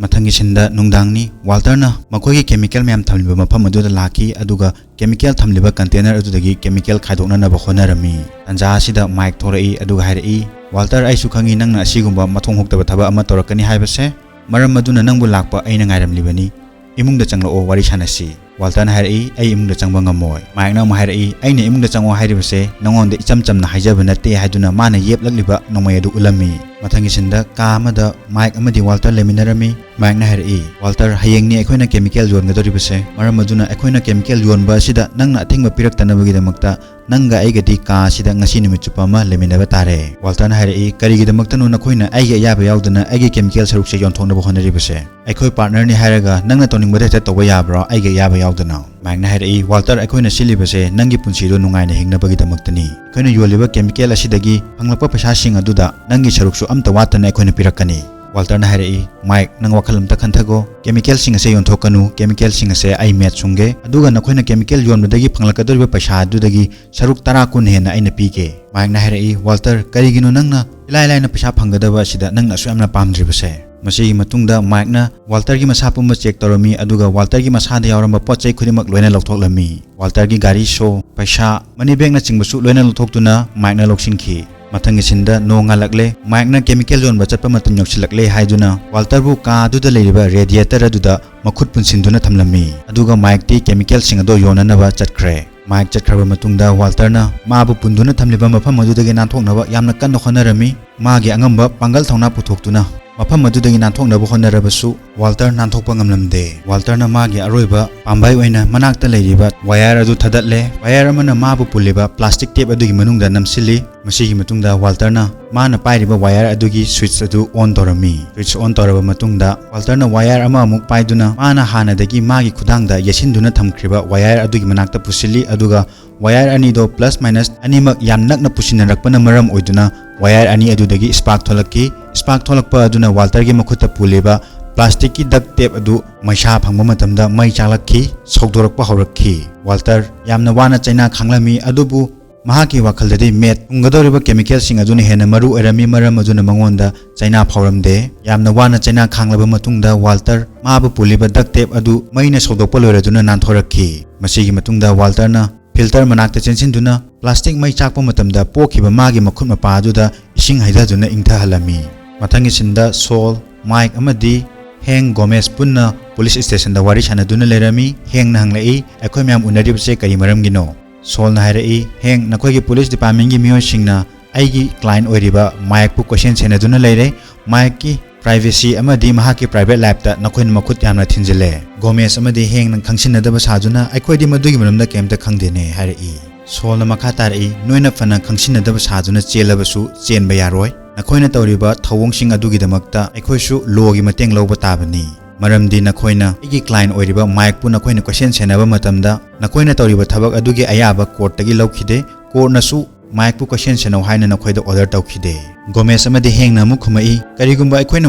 ꯃꯊꯪꯒꯤ ꯁꯤꯟꯗ ꯅꯨꯡꯗꯥꯡꯅꯤ꯫ ꯋꯥꯜꯇꯔꯅ ꯃꯈꯣꯏꯒꯤ chemical ꯃꯌꯥꯝ ꯊꯝꯂꯤꯕ ꯃꯐꯝ ꯑꯗꯨꯗ ꯂꯥꯛꯈꯤ, ꯑꯗꯨꯒ chemical ꯊꯝꯂꯤꯕ container ꯑꯗꯨꯗꯒꯤ chemical ꯈꯥꯏꯗꯣꯛꯅꯅꯕ ꯍꯣꯠꯅꯔꯝꯃꯤ꯫ ꯇꯥꯟꯖꯥ ꯑꯁꯤꯗ ꯃꯥꯏꯛ ꯊꯣꯔꯛꯏ ꯑꯗꯨꯒ ꯍꯥꯏꯔꯛꯏ, "ꯋꯥꯜꯇꯔ, ꯑꯩꯁꯨ ꯈꯪꯏ ꯅꯪꯅ ꯑꯁꯤꯒꯨꯝꯕ ꯃꯊꯣꯡ ꯍꯨꯛꯇꯕ ꯊꯕꯛ ꯑꯃ ꯇꯧꯔꯛꯀꯅꯤ ꯍꯥꯏꯕꯁꯦ꯫ ꯃꯔꯝ ꯑꯗꯨꯅ ꯅꯪꯕꯨ ꯂꯥꯛꯄ ꯑꯩꯅ ꯉꯥꯏꯔꯝꯂꯤꯕꯅꯤ꯫ ꯏꯃꯨꯡꯗ ꯆꯪꯂꯛꯑꯣ, ꯋꯥꯔꯤ ꯁꯥꯟꯅꯁꯤ꯫" ꯋꯥꯜꯇꯔꯅ ꯍꯥꯏꯔꯛꯏ, "ꯑꯩ ꯏꯃꯨꯡꯗ ꯆꯪꯕ ꯉꯝꯃꯣꯏ꯫" ꯃꯥꯏꯛꯅ ꯑꯃꯨꯛ ꯍꯥꯏꯔꯛꯏ, "ꯑꯩꯅ ꯏꯃꯨꯡꯗ ꯆꯪꯉꯣ ꯍꯥꯏꯔꯤꯕꯁꯦ ꯅꯉꯣꯟꯗ ꯏꯆꯝ ꯆꯝꯅ ꯍꯥꯏꯖꯕ ꯅꯠꯇꯦ" ꯍꯥꯏꯗꯨꯅ ꯃꯥꯅ ꯌꯦꯞꯂꯛꯂꯤꯕ ꯅꯣꯡꯃꯩ ꯑꯗꯨ ꯎꯠꯂꯝꯃꯤ꯫ ꯃꯊꯪꯒꯤ ꯁꯤꯟꯗ ꯀꯥ ꯑꯃꯗ ꯃꯥꯏꯛ ꯑꯃꯗꯤ ꯋꯥꯜꯇꯔ ꯂꯩꯃꯤꯟꯅꯔꯝꯃꯤ꯫ ꯃꯥꯏꯛꯅ ꯍꯥꯏꯔꯛꯏ, "ꯋꯥꯜꯇꯔ, ꯍꯌꯦꯡꯅꯤ ꯑꯩꯈꯣꯏꯅ chemical ꯌꯣꯟꯒꯗꯧꯔꯤꯕꯁꯦ꯫ ꯃꯔꯝ ꯑꯗꯨꯅ ꯑꯩꯈꯣꯏꯅ chemical ꯌꯣꯟꯕ ꯑꯁꯤꯗ ꯅꯪꯅ ꯑꯊꯤꯡꯕ ꯄꯤꯔꯛꯇꯅꯕꯒꯤꯗꯃꯛꯇ ꯅꯪꯒ ꯑꯩꯒꯗꯤ ꯀꯥ ꯑꯁꯤꯗ ꯉꯁꯤ ꯅꯨꯃꯤꯠ ꯆꯨꯞꯄ ꯑꯃ ꯂꯩꯃꯤꯟꯅꯕ ꯇꯥꯔꯦ꯫" ꯋꯥꯜꯇꯔꯅ ꯍꯥꯏꯔꯛꯏ, "ꯀꯔꯤꯒꯤꯗꯃꯛꯇꯅꯣ ꯅꯈꯣꯏꯅ ꯑꯩꯒꯤ ꯑꯌꯥꯕ ꯌꯥꯎꯗꯅ ꯑꯩꯒꯤ chemical ꯁꯔꯨꯛꯁꯦ ꯌꯣꯟꯊꯣꯛꯅꯕ ꯍꯣꯠꯅꯔꯤꯕꯁꯦ? ꯑꯩꯈꯣꯏ partnerꯅꯤ ꯍꯥꯏꯔꯒ ꯅꯪꯅ ꯇꯧꯅꯤꯡꯕꯗ ꯍꯦꯛꯇ ꯇꯧꯕ ꯌꯥꯕ꯭ꯔꯣ ꯑꯩꯒꯤ ꯑꯌꯥꯕ ꯌꯥꯎꯗꯅ?" ꯃꯥꯏꯛꯅ ꯍꯥꯏꯔꯛꯏ, "ꯋꯥꯜꯇꯔ, ꯑꯩꯈꯣꯏꯅ ꯁꯤꯜꯂꯤꯕꯁꯦ ꯅꯪꯒꯤ ꯄꯨꯟꯁꯤꯗꯣ ꯅꯨꯡꯉꯥꯏꯅ ꯍꯤꯡꯅꯕꯒꯤꯗꯃꯛꯇꯅꯤ꯫ ꯑꯩꯈꯣꯏꯅ ꯌꯣꯜꯂꯤꯕ chemical ꯑꯁꯤꯗꯒꯤ ꯐꯪꯂꯛꯄ ꯄꯩꯁꯥꯁꯤꯡ ꯑꯗꯨꯗ ꯅꯪꯒꯤ ꯁꯔꯨꯛꯁꯨ ꯑꯝꯇ ꯋꯥꯠꯇꯅ ꯑꯩꯈꯣꯏꯅ ꯄꯤꯔꯛꯀꯅꯤ꯫" ꯋꯥꯜꯇꯔꯅ ꯍꯥꯏꯔꯛꯏ, "ꯃꯥꯏꯛ, ꯅꯪ ꯋꯥꯈꯜ ꯑꯝꯇ ꯈꯟꯊꯒꯣ꯫ Chemicalꯁꯤꯡ ꯑꯁꯦ ꯌꯣꯟꯊꯣꯛꯀꯅꯨ꯫ Chemicalꯁꯤꯡ ꯑꯁꯦ ꯑꯩ ꯃꯦꯠ ꯁꯨꯡꯒꯦ, ꯑꯗꯨꯒ ꯅꯈꯣꯏꯅ chemical ꯌꯣꯟꯕꯗꯒꯤ ꯐꯪꯂꯛꯀꯗꯧꯔꯤꯕ ꯄꯩꯁꯥ ꯑꯗꯨꯗꯒꯤ ꯁꯔꯨꯛ ꯇꯔꯥ ꯀꯨꯟ ꯍꯦꯟꯅ ꯑꯩꯅ ꯄꯤꯒꯦ꯫" ꯃꯥꯏꯛꯅ ꯍꯥꯏꯔꯛꯏ, "ꯋꯥꯜꯇꯔ, ꯀꯔꯤꯒꯤꯅꯣ ꯅꯪꯅ ꯏꯂꯥꯏ ꯂꯥꯏꯅ ꯄꯩꯁꯥ ꯐꯪꯒꯗꯕ ꯑꯁꯤꯗ ꯅꯪꯅ ꯑꯁꯨꯛ ꯌꯥꯝꯅ ꯄꯥꯝꯗ꯭ꯔꯤꯕꯁꯦ?" ꯃꯁꯤꯒꯤ ꯃꯇꯨꯡꯗ ꯃꯥꯏꯛꯅ ꯋꯥꯜꯇꯔꯒꯤ ꯃꯁꯥ ꯄꯨꯝꯕ check ꯇꯧꯔꯝꯃꯤ, ꯑꯗꯨꯒ ꯋꯥꯜꯇꯔꯒꯤ ꯃꯁꯥꯗ ꯌꯥꯎꯔꯝꯕ ꯄꯣꯠ ꯆꯩ ꯈꯨꯗꯤꯡꯃꯛ ꯂꯣꯏꯅ ꯂꯧꯊꯣꯛꯂꯝꯃꯤ꯫ ꯋꯥꯜꯇꯔꯒꯤ ꯒꯥꯔꯤ, ꯁꯣ, ꯄꯩꯁꯥ, money bagꯅꯆꯤꯡꯕꯁꯨ ꯂꯣꯏꯅ ꯂꯧꯊꯣꯛꯇꯨꯅ ꯃꯥꯏꯛꯅ ꯂꯧꯁꯤꯟꯈꯤ꯫ ꯃꯊꯪꯒꯤ ꯁꯤꯟꯗ ꯅꯣꯡ ꯉꯥꯜꯂꯛꯂꯦ꯫ ꯃꯥꯏꯛꯅ ꯀꯦꯃꯤꯀꯦꯜ ꯌꯣꯟꯕ ꯆꯠꯄ ꯃꯇꯝ ꯌꯧꯁꯤꯜꯂꯛꯂꯦ ꯍꯥꯏꯗꯨꯅ ꯋꯥꯜꯇꯔꯕꯨ ꯀꯥ ꯑꯗꯨꯗ ꯂꯩꯔꯤꯕ ꯔꯦꯗꯤꯌꯦꯇꯔ ꯑꯗꯨꯗ ꯃꯈꯨꯠ ꯄꯨꯟꯁꯤꯟꯗꯨꯅ ꯊꯝꯂꯝꯃꯤ꯫ ꯑꯗꯨꯒ ꯃꯥꯏꯛꯇꯤ ꯀꯦꯃꯤꯀꯦꯜꯁꯤꯡ ꯑꯗꯨ ꯌꯣꯟꯅꯅꯕ ꯆꯠꯈ꯭ꯔꯦ꯫ ꯃꯥꯏꯛ ꯆꯠꯈ꯭ꯔꯕ ꯃꯇꯨꯡꯗ ꯋꯥꯜꯇꯔꯅ ꯃꯥꯕꯨ ꯄꯨꯟꯗꯨꯅ ꯊꯝꯂꯤꯕ ꯃꯐꯝ ꯑꯗꯨꯗꯒꯤ ꯅꯥꯟꯊꯣꯛꯅꯕ ꯌꯥꯝꯅ ꯀꯟꯅ ꯍꯣꯠꯅꯔꯝꯃꯤ꯫ ꯃꯥꯒꯤ ꯑꯉꯝꯕ ꯄꯥꯡꯒꯜ ꯊꯧꯅꯥ ꯄꯨꯊꯣꯛꯇꯨꯅ ꯃꯐꯝ ꯑꯗꯨꯗꯒꯤ ꯅꯥꯟꯊꯣꯛꯅꯕ ꯍꯣꯠꯅꯔꯕꯁꯨ ꯋꯥꯜꯇꯔ ꯅꯥꯟꯊꯣꯛꯄ ꯉꯝꯂꯝꯗꯦ꯫ ꯋꯥꯜꯇꯔꯅ ꯃꯥꯒꯤ ꯑꯔꯣꯏꯕ ꯄꯥꯝꯕꯩ ꯑꯣꯏꯅ ꯃꯅꯥꯛꯇ ꯂꯩꯔꯤꯕ ꯋꯥꯌꯔ ꯑꯗꯨ ꯊꯥꯗꯠꯂꯦ꯫ ꯋꯥꯌꯔ ꯑꯃꯅ ꯃꯥꯕꯨ ꯄꯨꯜꯂꯤꯕ ꯄ꯭ꯂꯥꯁꯇꯤꯛ ꯇꯦꯞ ꯑꯗꯨꯒꯤ ꯃꯅꯨꯡꯗ ꯅꯝꯁꯤꯜꯂꯤ꯫ ꯃꯁꯤꯒꯤ ꯃꯇꯨꯡꯗ ꯋꯥꯜꯇꯔꯅ ꯃꯥꯅ ꯄꯥꯏꯔꯤꯕ ꯋꯥꯌꯔ ꯑꯗꯨꯒꯤ ꯁ꯭ꯋꯤꯆ ꯑꯗꯨ ꯑꯣꯟ ꯇꯧꯔꯝꯃꯤ꯫ ꯁ꯭ꯋꯤꯆ ꯑꯣꯟ ꯇꯧꯔꯕ ꯃꯇꯨꯡꯗ ꯋꯥꯜꯇꯔꯅ ꯋꯥꯌꯔ ꯑꯃ ꯑꯃꯨꯛ ꯄꯥꯏꯗꯨꯅ ꯃꯥꯅ ꯍꯥꯟꯅꯗꯒꯤ ꯃꯥꯒꯤ ꯈꯨꯗꯥꯡꯗ ꯌꯦꯠꯁꯤꯟꯗꯨꯅ ꯊꯝꯈ꯭ꯔꯤꯕ ꯋꯥꯌꯔ ꯑꯗꯨꯒꯤ ꯃꯅꯥꯛꯇ ꯄꯨꯁꯤꯜꯂꯤ, ꯑꯗꯨꯒ ꯋꯥꯌꯔ ꯑꯅꯤꯗꯣ ꯄ꯭ꯂꯁ ꯃꯥꯏꯅꯁ ꯑꯅꯤꯃꯛ ꯌꯥꯝ ꯅꯛꯅ ꯄꯨꯁꯤꯟꯅꯔꯛꯄꯅ ꯃꯔꯝ ꯑꯣꯏꯗꯨꯅ ꯋꯥꯌꯔ ꯑꯅꯤ ꯑꯗꯨꯗꯒꯤ ꯁ꯭ꯄꯥꯔꯛ ꯊꯣꯛꯂꯛꯈꯤ꯫ ꯁ꯭ꯄꯥꯔꯛ ꯊꯣꯛꯂꯛꯄ ꯑꯗꯨꯅ ꯋꯥꯜꯇꯔꯒꯤ ꯃꯈꯨꯠꯇ ꯄꯨꯜꯂꯤꯕ ꯄ꯭ꯂꯥꯁꯇꯤꯛꯀꯤ ꯗꯛ ꯇꯦꯞ ꯑꯗꯨ ꯃꯩꯁꯥ ꯐꯪꯕ ꯃꯇꯝꯗ ꯃꯩ ꯆꯥꯛꯂꯛꯈꯤ, ꯁꯧꯗꯣꯔꯛꯄ ꯍꯧꯔꯛꯈꯤ꯫ ꯋꯥꯜꯇꯔ ꯌꯥꯝꯅ ꯋꯥꯅ ꯆꯩꯅꯥ ꯈꯥꯡꯂꯝꯃꯤ, ꯑꯗꯨꯕꯨ ꯃꯍꯥꯛꯀꯤ ꯋꯥꯈꯜꯗꯗꯤ ꯃꯦꯠ ꯊꯨꯡꯒꯗꯧꯔꯤꯕ ꯀꯦꯃꯤꯀꯦꯜꯁꯤꯡ ꯑꯗꯨꯅ ꯍꯦꯟꯅ ꯃꯔꯨ ꯑꯣꯏꯔꯝꯃꯤ, ꯃꯔꯝ ꯑꯗꯨꯅ ꯃꯉꯣꯟꯗ ꯆꯩꯅꯥ ꯐꯥꯎꯔꯝꯗꯦ꯫ ꯌꯥꯝꯅ ꯋꯥꯅ ꯆꯩꯅꯥ ꯈꯥꯡꯂꯕ ꯃꯇꯨꯡꯗ ꯋꯥꯜꯇꯔ ꯃꯥꯕꯨ ꯄꯨꯜꯂꯤꯕ ꯗꯛ ꯇꯦꯞ ꯑꯗꯨ ꯃꯩꯅ ꯁꯧꯗꯣꯛꯄ ꯂꯣꯏꯔꯗꯨꯅ ꯅꯥꯟꯊꯣꯔꯛꯈꯤ꯫ ꯃꯁꯤꯒꯤ ꯃꯇꯨꯡꯗ ꯋꯥꯜꯇꯔꯅ ꯐꯤꯜꯇꯔ ꯃꯅꯥꯛꯇ ꯆꯦꯟꯁꯤꯟꯗꯨꯅ ꯄ꯭ꯂꯥꯁꯇꯤꯛ ꯃꯩ ꯆꯥꯛꯄ ꯃꯇꯝꯗ ꯄꯣꯛꯈꯤꯕ ꯃꯥꯒꯤ ꯃꯈꯨꯠ ꯃꯄꯥ ꯑꯗꯨꯗ ꯏꯁꯤꯡ ꯍꯩꯊꯗꯨꯅ ꯏꯪꯊꯍꯜꯂꯝꯃꯤ꯫ ꯃꯊꯪꯒꯤ ꯁꯤꯟꯗ ꯁꯣꯜ, ꯃꯥꯏꯛ ꯑꯃꯗꯤ ꯍꯦꯡ ꯒꯣꯃꯦꯁ ꯄꯨꯟꯅ ꯄꯨꯂꯤꯁ ꯁ꯭ꯇꯦꯁꯟꯗ ꯋꯥꯔꯤ ꯁꯥꯟꯅꯗꯨꯅ ꯂꯩꯔꯝꯃꯤ꯫ ꯍꯦꯡꯅ ꯍꯪꯂꯛꯏ, "ꯑꯩꯈꯣꯏ ꯃꯌꯥꯝ ꯎꯅꯔꯤꯕꯁꯦ ꯀꯔꯤ ꯃꯔꯝꯒꯤꯅꯣ?" ꯁꯣꯜꯅ ꯍꯥꯏꯔꯛꯏ, "ꯍꯦꯡ, ꯅꯈꯣꯏꯒꯤ ꯄꯨꯂꯤꯁ ꯗꯤꯄꯥꯔꯠꯃꯦꯟꯒꯤ ꯃꯤꯑꯣꯏꯁꯤꯡꯅ ꯑꯩꯒꯤ ꯀ꯭ꯂꯥꯏꯟ ꯑꯣꯏꯔꯤꯕ ꯃꯥꯏꯛꯄꯨ ꯀꯣꯏꯁꯦꯟ ꯁꯦꯟꯅꯗꯨꯅ ꯂꯩꯔꯦ꯫ ꯃꯥꯏꯛꯀꯤ ꯄ꯭ꯔꯥꯏꯚꯦꯁꯤ ꯑꯃꯗꯤ ꯃꯍꯥꯛꯀꯤ ꯄ꯭ꯔꯥꯏꯚꯦꯠ ꯂꯥꯏꯐꯇ ꯅꯈꯣꯏꯅ ꯃꯈꯨꯠ ꯌꯥꯝꯅ ꯊꯤꯟꯖꯤꯜꯂꯦ꯫" ꯒꯣꯃꯦꯁ ꯑꯃꯗꯤ ꯍꯦꯡꯅ ꯈꯪꯁꯤꯟꯅꯗꯕ ꯁꯥꯗꯨꯅ, "ꯑꯩꯈꯣꯏꯗꯤ ꯃꯗꯨꯒꯤ ꯃꯔꯝꯗ ꯀꯩꯝꯇ ꯈꯪꯗꯦꯅꯦ" ꯍꯥꯏꯔꯛꯏ꯫ ꯁꯣꯜꯅ ꯃꯈꯥ ꯇꯥꯔꯛꯏ, "ꯅꯣꯏꯅ ꯐꯅ ꯈꯪꯁꯤꯟꯅꯗꯕ ꯁꯥꯗꯨꯅ ꯆꯦꯜꯂꯕꯁꯨ ꯆꯦꯟꯕ ꯌꯥꯔꯣꯏ꯫ ꯅꯈꯣꯏꯅ ꯇꯧꯔꯤꯕ ꯊꯧꯑꯣꯡꯁꯤꯡ ꯑꯗꯨꯒꯤꯗꯃꯛꯇ ꯑꯩꯈꯣꯏꯁꯨ ꯂꯣꯒꯤ ꯃꯇꯦꯡ ꯂꯧꯕ ꯇꯥꯕꯅꯤ꯫ ꯃꯔꯝꯗꯤ ꯅꯈꯣꯏꯅ ꯑꯩꯒꯤ ꯀ꯭ꯂꯥꯏꯟ ꯑꯣꯏꯔꯤꯕ ꯃꯥꯏꯛꯄꯨ ꯅꯈꯣꯏꯅ ꯀꯣꯏꯁꯦꯟ ꯁꯦꯟꯅꯕ ꯃꯇꯝꯗ ꯅꯈꯣꯏꯅ ꯇꯧꯔꯤꯕ ꯊꯕꯛ ꯑꯗꯨꯒꯤ ꯑꯌꯥꯕ ꯀꯣꯔꯠꯇꯒꯤ ꯂꯧꯈꯤꯗꯦ꯫ ꯀꯣꯔꯠꯅꯁꯨ ꯃꯥꯏꯛꯄꯨ ꯀꯣꯏꯁꯦꯟ ꯁꯦꯟꯅꯧ ꯍꯥꯏꯅ ꯅꯈꯣꯏꯗ ꯑꯣꯔꯗꯔ ꯇꯧꯈꯤꯗꯦ꯫" ꯒꯣꯃꯦꯁ ꯑꯃꯗꯤ ꯍꯦꯡꯅ ꯑꯃꯨꯛ ꯈꯨꯝꯃꯛꯏ, "ꯀꯔꯤꯒꯨꯝꯕ ꯑꯩꯈꯣꯏꯅ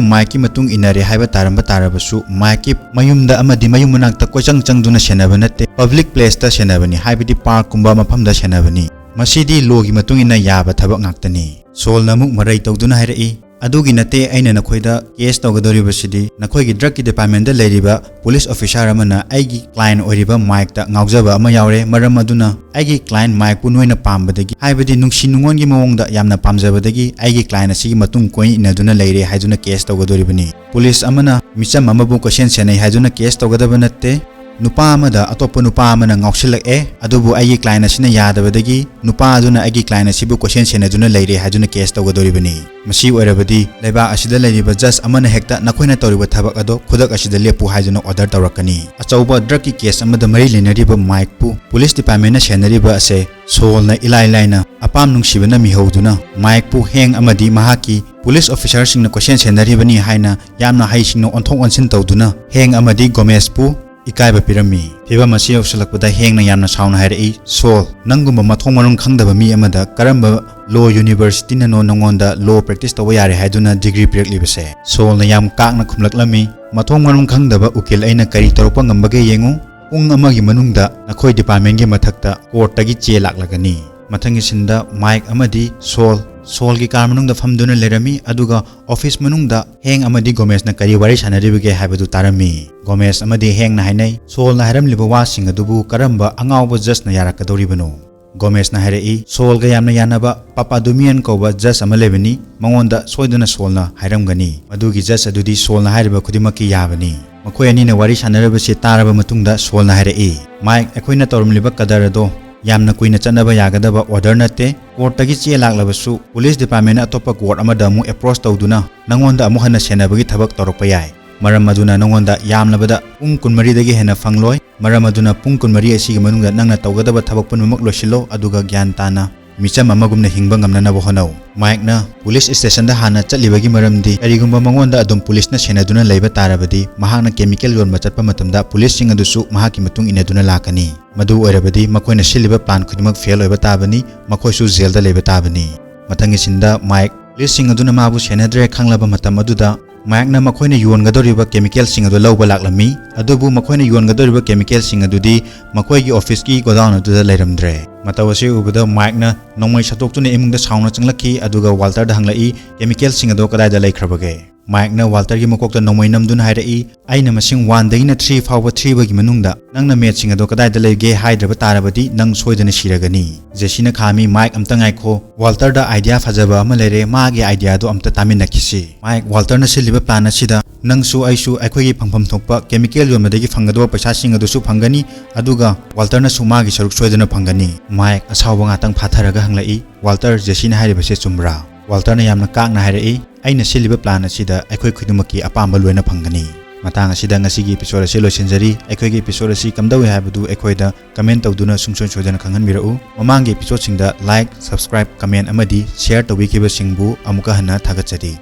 ꯃꯥꯏꯛꯀꯤ ꯃꯇꯨꯡ ꯏꯟꯅꯔꯦ ꯍꯥꯏꯕ ꯇꯥꯔꯝꯕ ꯇꯥꯔꯕꯁꯨ, ꯃꯥꯏꯛꯀꯤ ꯃꯌꯨꯝꯗ ꯑꯃꯗꯤ ꯃꯌꯨꯝ ꯃꯅꯥꯛꯇ ꯀꯣꯏꯆꯪ ꯆꯪꯗꯨꯅ ꯁꯦꯟꯅꯕ ꯅꯠꯇꯦ, ꯄꯕ꯭ꯂꯤꯛ ꯄ꯭ꯂꯦꯁꯇ ꯁꯦꯟꯅꯕꯅꯤ, ꯍꯥꯏꯕꯗꯤ ꯄꯥꯔꯛꯀꯨꯝꯕ ꯃꯐꯝꯗ ꯁꯦꯟꯅꯕꯅꯤ꯫ ꯃꯁꯤꯗꯤ ꯂꯣꯒꯤ ꯃꯇꯨꯡ ꯏꯟꯅ ꯌꯥꯕ ꯊꯕꯛ ꯉꯥꯛꯇꯅꯤ꯫ ꯁꯣꯜꯅ ꯑꯃꯨꯛ ꯃꯔꯩ ꯇꯧꯗꯨꯅ ꯍꯥꯏꯔꯛꯏ, "ꯑꯗꯨꯒꯤ ꯅꯠꯇꯦ ꯑꯩꯅ ꯅꯈꯣꯏꯗ ꯀꯦꯁ ꯇꯧꯒꯗꯧꯔꯤꯕꯁꯤꯗꯤ, ꯅꯈꯣꯏꯒꯤ ꯗ꯭ꯔꯒꯀꯤ ꯗꯤꯄꯥꯔꯠꯃꯦꯟꯗ ꯂꯩꯔꯤꯕ ꯄꯨꯂꯤꯁ ꯑꯣꯐꯤꯁꯥꯔ ꯑꯃꯅ ꯑꯩꯒꯤ ꯀ꯭ꯂꯥꯏꯟ ꯑꯣꯏꯔꯤꯕ ꯃꯥꯏꯛꯇ ꯉꯥꯎꯖꯕ ꯑꯃ ꯌꯥꯎꯔꯦ꯫ ꯃꯔꯝ ꯑꯗꯨꯅ ꯑꯩꯒꯤ ꯀ꯭ꯂꯥꯏꯟ ꯃꯥꯏꯛꯄꯨ ꯅꯣꯏꯅ ꯄꯥꯝꯕꯗꯒꯤ, ꯍꯥꯏꯕꯗꯤ ꯅꯨꯡꯁꯤ ꯅꯨꯡꯉꯣꯟꯒꯤ ꯃꯑꯣꯡꯗ ꯌꯥꯝꯅ ꯄꯥꯝꯖꯕꯗꯒꯤ ꯑꯩꯒꯤ ꯀ꯭ꯂꯥꯏꯟ ꯑꯁꯤꯒꯤ ꯃꯇꯨꯡ ꯀꯣꯏ ꯏꯟꯅꯗꯨꯅ ꯂꯩꯔꯦ" ꯍꯥꯏꯗꯨꯅ ꯀꯦꯁ ꯇꯧꯒꯗꯧꯔꯤꯕꯅꯤ꯫ ꯄꯨꯂꯤꯁ ꯑꯃꯅ ꯃꯤꯆꯝ ꯑꯃꯕꯨ ꯀꯣꯏꯁꯦꯟ ꯁꯦꯟꯅꯩ ꯍꯥꯏꯗꯨꯅ ꯀꯦꯁ ꯇꯧꯒꯗꯕ ꯅꯠꯇꯦ꯫ ꯅꯨꯄꯥ ꯑꯃꯗ ꯑꯇꯣꯞꯄ ꯅꯨꯄꯥ ꯑꯃꯅ ꯉꯥꯎꯁꯤꯜꯂꯛꯑꯦ, ꯑꯗꯨꯕꯨ ꯑꯩꯒꯤ ꯀ꯭ꯂꯥꯏꯟ ꯑꯁꯤꯅ ꯌꯥꯗꯕꯗꯒꯤ ꯅꯨꯄꯥ ꯑꯗꯨꯅ ꯑꯩꯒꯤ ꯀ꯭ꯂꯥꯏꯟ ꯑꯁꯤꯕꯨ ꯀꯣꯏꯁꯦꯟ ꯁꯦꯟꯅꯗꯨꯅ ꯂꯩꯔꯦ ꯍꯥꯏꯗꯨꯅ ꯀꯦꯁ ꯇꯧꯒꯗꯧꯔꯤꯕꯅꯤ꯫ ꯃꯁꯤ ꯑꯣꯏꯔꯕꯗꯤ ꯂꯩꯕꯥꯛ ꯑꯁꯤꯗ ꯂꯩꯔꯤꯕ ꯖꯖ ꯑꯃꯅ ꯍꯦꯛꯇ ꯅꯈꯣꯏꯅ ꯇꯧꯔꯤꯕ ꯊꯕꯛ ꯑꯗꯣ ꯈꯨꯗꯛ ꯑꯁꯤꯗ ꯂꯦꯞꯄꯨ ꯍꯥꯏꯗꯨꯅ ꯑꯣꯔꯗꯔ ꯇꯧꯔꯛꯀꯅꯤ꯫ ꯑꯆꯧꯕ ꯗ꯭ꯔꯒꯀꯤ ꯀꯦꯁ ꯑꯃꯗ ꯃꯔꯤ ꯂꯩꯅꯔꯤꯕ ꯃꯥꯏꯛꯄꯨ ꯄꯨꯂꯤꯁ ꯗꯤꯄꯥꯔꯠꯃꯦꯟꯅ ꯁꯦꯟꯅꯔꯤꯕ ꯑꯁꯦ ꯁꯣꯜꯅ ꯏꯂꯥꯏ ꯂꯥꯏꯅ ꯑꯄꯥꯝ ꯅꯨꯡꯁꯤꯕꯅ ꯃꯤꯍꯧꯗꯨꯅ ꯃꯥꯏꯛꯄꯨ ꯍꯦꯡ ꯑꯃꯗꯤ ꯃꯍꯥꯛꯀꯤ ꯄꯨꯂꯤꯁ ꯑꯣꯐꯤꯁꯥꯔꯁꯤꯡꯅ ꯀꯣꯏꯁꯦꯟ ꯁꯦꯟꯅꯔꯤꯕꯅꯤ ꯍꯥꯏꯅ ꯌꯥꯝꯅ ꯍꯩꯁꯤꯡꯅ ꯑꯣꯟꯊꯣꯛ ꯑꯣꯟꯁꯤꯟ ꯇꯧꯗꯨꯅ ꯍꯦꯡ ꯑꯃꯗꯤ ꯒꯣꯃꯦꯁꯄꯨ ꯏꯀꯥꯏꯕ ꯄꯤꯔꯝꯃꯤ꯫ ꯐꯤꯚꯝ ꯑꯁꯤ ꯌꯧꯁꯤꯜꯂꯛꯄꯗ ꯍꯦꯡꯅ ꯌꯥꯝꯅ ꯁꯥꯎꯅ ꯍꯥꯏꯔꯛꯏ, "ꯁꯣꯜ, ꯅꯪꯒꯨꯝꯕ ꯃꯊꯣꯡ ꯃꯔꯝ ꯈꯪꯗꯕ ꯃꯤ ꯑꯃꯗ ꯀꯔꯝꯕ ꯂꯣ ꯌꯨꯅꯤꯚꯔꯁꯤꯇꯤꯅꯅꯣ ꯅꯉꯣꯟꯗ ꯂꯣ ꯄ꯭ꯔꯦꯛꯇꯤꯁ ꯇꯧꯕ ꯌꯥꯔꯦ ꯍꯥꯏꯗꯨꯅ ꯗꯤꯒ꯭ꯔꯤ ꯄꯤꯔꯛꯂꯤꯕꯁꯦ?" ꯁꯣꯜꯅ ꯌꯥꯝ ꯀꯥꯛꯅ ꯈꯨꯝꯂꯛꯂꯝꯃꯤ, "ꯃꯊꯣꯡ ꯃꯔꯝ ꯈꯪꯗꯕ ꯎꯀꯤꯜ ꯑꯩꯅ ꯀꯔꯤ ꯇꯧꯔꯛꯄ ꯉꯝꯕꯒꯦ ꯌꯦꯡꯉꯨ꯫ ꯄꯨꯡ ꯑꯃꯒꯤ ꯃꯅꯨꯡꯗ ꯅꯈꯣꯏ ꯗꯤꯄꯥꯔꯠꯃꯦꯟꯒꯤ ꯃꯊꯛꯇ ꯀꯣꯔꯠꯇꯒꯤ ꯆꯦ ꯂꯥꯛꯂꯒꯅꯤ꯫" ꯃꯊꯪꯒꯤ ꯁꯤꯟꯗ ꯃꯥꯏꯛ ꯑꯃꯗꯤ ꯁꯣꯜ, ꯁꯣꯜꯒꯤ ꯀꯥꯔ ꯃꯅꯨꯡꯗ ꯐꯝꯗꯨꯅ ꯂꯩꯔꯝꯃꯤ, ꯑꯗꯨꯒ ꯑꯣꯐꯤꯁ ꯃꯅꯨꯡꯗ ꯍꯦꯡ ꯑꯃꯗꯤ ꯒꯣꯃꯦꯁꯅ ꯀꯔꯤ ꯋꯥꯔꯤ ꯁꯥꯟꯅꯔꯤꯕꯒꯦ ꯍꯥꯏꯕꯗꯨ ꯇꯥꯔꯝꯃꯤ꯫ ꯒꯣꯃꯦꯁ ꯑꯃꯗꯤ ꯍꯦꯡꯅ ꯍꯥꯏꯅꯩ, "ꯁꯣꯜꯅ ꯍꯥꯏꯔꯝꯂꯤꯕ ꯋꯥꯁꯤꯡ ꯑꯗꯨꯕꯨ ꯀꯔꯝꯕ ꯑꯉꯥꯎꯕ ꯖꯖꯅ ꯌꯥꯔꯛꯀꯗꯧꯔꯤꯕꯅꯣ?" ꯒꯣꯃꯦꯁꯅ ꯍꯥꯏꯔꯛꯏ, "ꯁꯣꯜꯒ ꯌꯥꯝꯅ ꯌꯥꯅꯕ ꯄꯥꯄꯥꯗꯨꯃꯤꯌꯟ ꯀꯧꯕ ꯖꯖ ꯑꯃ ꯂꯩꯕꯅꯤ, ꯃꯉꯣꯟꯗ ꯁꯣꯏꯗꯅ ꯁꯣꯜꯅ ꯍꯥꯏꯔꯝꯒꯅꯤ꯫ ꯃꯗꯨꯒꯤ ꯖꯖ ꯑꯗꯨꯗꯤ ꯁꯣꯜꯅ ꯍꯥꯏꯔꯤꯕ ꯈꯨꯗꯤꯡꯃꯛꯀꯤ ꯌꯥꯕꯅꯤ꯫" ꯃꯈꯣꯏ ꯑꯅꯤꯅ ꯋꯥꯔꯤ ꯁꯥꯟꯅꯔꯕꯁꯤ ꯇꯥꯔꯕ ꯃꯇꯨꯡꯗ ꯁꯣꯜꯅ ꯍꯥꯏꯔꯛꯏ, "ꯃꯥꯏꯛ, ꯑꯩꯈꯣꯏꯅ ꯇꯧꯔꯝꯂꯤꯕ ꯀꯗꯔ ꯑꯗꯣ ꯌꯥꯝꯅ ꯀꯨꯏꯅ ꯆꯠꯅꯕ ꯌꯥꯒꯗꯕ ꯑꯣꯔꯗꯔ ꯅꯠꯇꯦ꯫ ꯀꯣꯔꯠꯇꯒꯤ ꯆꯦ ꯂꯥꯛꯂꯕꯁꯨ ꯄꯨꯂꯤꯁ ꯗꯤꯄꯥꯔꯠꯃꯦꯟꯅ ꯑꯇꯣꯞꯄ ꯀꯣꯔꯠ ꯑꯃꯗ ꯑꯃꯨꯛ ꯑꯦꯄ꯭ꯔꯣꯁ ꯇꯧꯗꯨꯅ ꯅꯉꯣꯟꯗ ꯑꯃꯨꯛ ꯍꯟꯅ ꯁꯦꯟꯅꯕꯒꯤ ꯊꯕꯛ ꯇꯧꯔꯛꯄ ꯌꯥꯏ꯫ ꯃꯔꯝ ꯑꯗꯨꯅ ꯅꯉꯣꯟꯗ ꯌꯥꯝꯂꯕꯗ ꯄꯨꯡ ꯀꯨꯟꯃꯔꯤꯗꯒꯤ ꯍꯦꯟꯅ ꯐꯪꯂꯣꯏ꯫ ꯃꯔꯝ ꯑꯗꯨꯅ ꯄꯨꯡ ꯀꯨꯟꯃꯔꯤ ꯑꯁꯤꯒꯤ ꯃꯅꯨꯡꯗ ꯅꯪꯅ ꯇꯧꯒꯗꯕ ꯊꯕꯛ ꯄꯨꯝꯅꯃꯛ ꯂꯣꯏꯁꯤꯜꯂꯣ, ꯑꯗꯨꯒ ꯒ꯭ꯌꯥꯟ ꯇꯥꯅ ꯃꯤꯆꯝ ꯑꯃꯒꯨꯝꯅ ꯍꯤꯡꯕ ꯉꯝꯅꯅꯕ ꯍꯣꯠꯅꯧ꯫" ꯃꯥꯏꯛꯅ ꯄꯨꯂꯤꯁ ꯁ꯭ꯇꯦꯁꯟꯗ ꯍꯥꯟꯅ ꯆꯠꯂꯤꯕꯒꯤ ꯃꯔꯝꯗꯤ, ꯀꯔꯤꯒꯨꯝꯕ ꯃꯉꯣꯟꯗ ꯑꯗꯨꯝ ꯄꯨꯂꯤꯁꯅ ꯁꯦꯟꯅꯗꯨꯅ ꯂꯩꯕ ꯇꯥꯔꯕꯗꯤ, ꯃꯍꯥꯛꯅ ꯀꯦꯃꯤꯀꯦꯜ ꯌꯣꯟꯕ ꯆꯠꯄ ꯃꯇꯝꯗ ꯄꯨꯂꯤꯁꯁꯤꯡ ꯑꯗꯨꯁꯨ ꯃꯍꯥꯛꯀꯤ ꯃꯇꯨꯡ ꯏꯟꯅꯗꯨꯅ ꯂꯥꯛꯀꯅꯤ꯫ ꯃꯗꯨ ꯑꯣꯏꯔꯕꯗꯤ ꯃꯈꯣꯏꯅ ꯁꯤꯜꯂꯤꯕ ꯄ꯭ꯂꯥꯟ ꯈꯨꯗꯤꯡꯃꯛ ꯐꯦꯜ ꯑꯣꯏꯕ ꯇꯥꯕꯅꯤ, ꯃꯈꯣꯏꯁꯨ ꯖꯦꯜꯗ ꯂꯩꯕ ꯇꯥꯕꯅꯤ꯫ ꯃꯊꯪꯒꯤ ꯁꯤꯟꯗ ꯃꯥꯏꯛ ꯄꯨꯂꯤꯁꯁꯤꯡ ꯑꯗꯨꯅ ꯃꯥꯕꯨ ꯁꯦꯟꯅꯗ꯭ꯔꯦ ꯈꯪꯂꯕ ꯃꯇꯝ ꯑꯗꯨꯗ, ꯃꯥꯏꯛꯅ ꯃꯈꯣꯏꯅ ꯌꯣꯟꯒꯗꯧꯔꯤꯕ ꯀꯦꯃꯤꯀꯦꯜꯁꯤꯡ ꯑꯗꯨ ꯂꯧꯕ ꯂꯥꯛꯂꯝꯃꯤ꯫ ꯑꯗꯨꯕꯨ ꯃꯈꯣꯏꯅ ꯌꯣꯟꯒꯗꯧꯔꯤꯕ ꯀꯦꯃꯤꯀꯦꯜꯁꯤꯡ ꯑꯗꯨꯗꯤ ꯃꯈꯣꯏꯒꯤ ꯑꯣꯐꯤꯁꯀꯤ ꯒꯣꯗꯥꯎꯟ ꯑꯗꯨꯗ ꯂꯩꯔꯝꯗ꯭ꯔꯦ꯫ ꯃꯇꯧ ꯑꯁꯤ ꯎꯕꯗ ꯃꯥꯏꯛꯅ ꯅꯣꯡꯃꯩ ꯁꯠꯇꯣꯛꯇꯨꯅ ꯏꯃꯨꯡꯗ ꯁꯥꯎꯅ ꯆꯪꯂꯛꯈꯤ, ꯑꯗꯨꯒ ꯋꯥꯜꯇꯔꯗ ꯍꯪꯂꯛꯏ, "ꯀꯦꯃꯤꯀꯦꯜꯁꯤꯡ ꯑꯗꯣ ꯀꯗꯥꯏꯗ ꯂꯩꯈ꯭ꯔꯕꯒꯦ?" ꯃꯥꯏꯛꯅ ꯋꯥꯜꯇꯔꯒꯤ ꯃꯀꯣꯛꯇ ꯅꯣꯡꯃꯩ ꯅꯝꯗꯨꯅ ꯍꯥꯏꯔꯛꯏ, "ꯑꯩꯅ ꯃꯁꯤꯡ ꯋꯥꯟꯗꯒꯤꯅ ꯊ꯭ꯔꯤ ꯐꯥꯎꯕ ꯊꯤꯕꯒꯤ ꯃꯅꯨꯡꯗ ꯅꯪꯅ ꯃꯦꯠꯁꯤꯡ ꯑꯗꯣ ꯀꯗꯥꯏꯗ ꯂꯩꯒꯦ ꯍꯥꯏꯗ꯭ꯔꯕ ꯇꯥꯔꯕꯗꯤ ꯅꯪ ꯁꯣꯏꯗꯅ ꯁꯤꯔꯒꯅꯤ꯫" ꯖꯦꯁꯤꯅ ꯈꯥꯝꯃꯤ, "ꯃꯥꯏꯛ, ꯑꯝꯇ ꯉꯥꯏꯈꯣ, ꯋꯥꯜꯇꯔꯗ ꯑꯥꯏꯗꯤꯌꯥ ꯐꯖꯕ ꯑꯃ ꯂꯩꯔꯦ, ꯃꯥꯒꯤ ꯑꯥꯏꯗꯤꯌꯥꯗꯣ ꯑꯝꯇ ꯇꯥꯃꯤꯟꯅꯈꯤꯁꯤ꯫" ꯃꯥꯏꯛ, ꯋꯥꯜꯇꯔꯅ ꯁꯤꯜꯂꯤꯕ ꯄ꯭ꯂꯥꯟ ꯑꯁꯤꯗ ꯅꯪꯁꯨ ꯑꯩꯁꯨ ꯑꯩꯈꯣꯏꯒꯤ ꯐꯪꯐꯝ ꯊꯣꯛꯄ ꯀꯦꯃꯤꯀꯦꯜ ꯌꯣꯟꯕꯗꯒꯤ ꯐꯪꯒꯗꯕ ꯄꯩꯁꯥꯁꯤꯡ ꯑꯗꯨꯁꯨ ꯐꯪꯒꯅꯤ, ꯑꯗꯨꯒ ꯋꯥꯜꯇꯔꯅꯁꯨ ꯃꯥꯒꯤ ꯁꯔꯨꯛ ꯁꯣꯏꯗꯅ ꯐꯪꯒꯅꯤ꯫ ꯃꯥꯏꯛ ꯑꯁꯥꯎꯕ ꯉꯥꯛꯇꯪ ꯐꯥꯊꯔꯒ ꯍꯪꯂꯛꯏ, "ꯋꯥꯜꯇꯔ, ꯖꯦꯁꯤꯅ ꯍꯥꯏꯔꯤꯕꯁꯦ ꯆꯨꯝꯕ꯭ꯔꯥ?" ꯋꯥꯜꯇꯔꯅ ꯌꯥꯝꯅ ꯀꯥꯛꯅ ꯍꯥꯏꯔꯛꯏ, "ꯑꯩꯅ ꯁꯤꯜꯂꯤꯕ ꯄ꯭ꯂꯥꯟ ꯑꯁꯤꯗ ꯑꯩꯈꯣꯏ ꯈꯨꯗꯤꯡꯃꯛꯀꯤ ꯑꯄꯥꯝꯕ ꯂꯣꯏꯅ ꯐꯪꯒꯅꯤ꯫" ꯃꯇꯥꯡ ꯑꯁꯤꯗ ꯉꯁꯤꯒꯤ ꯏꯄꯤꯁꯣꯗ ꯑꯁꯤ ꯂꯣꯏꯁꯤꯟꯖꯔꯤ꯫ ꯑꯩꯈꯣꯏꯒꯤ ꯏꯄꯤꯁꯣꯗ ꯑꯁꯤ ꯀꯝꯗꯧꯏ ꯍꯥꯏꯕꯗꯨ ꯑꯩꯈꯣꯏꯗ ꯀꯃꯦꯟ ꯇꯧꯗꯨꯅ ꯁꯨꯡꯁꯣꯏ ꯁꯣꯏꯗꯅ ꯈꯪꯍꯟꯕꯤꯔꯛꯎ꯫ ꯃꯃꯥꯡꯒꯤ ꯏꯄꯤꯁꯣꯗꯁꯤꯡꯗ ꯂꯥꯏꯛ, ꯁꯕꯁꯀ꯭ꯔꯥꯏꯕ, ꯀꯃꯦꯟ ꯑꯃꯗꯤ ꯁꯤꯌꯔ ꯇꯧꯕꯤꯈꯤꯕꯁꯤꯡꯕꯨ ꯑꯃꯨꯛꯀ ꯍꯟꯅ ꯊꯥꯒꯠꯆꯔꯤ꯫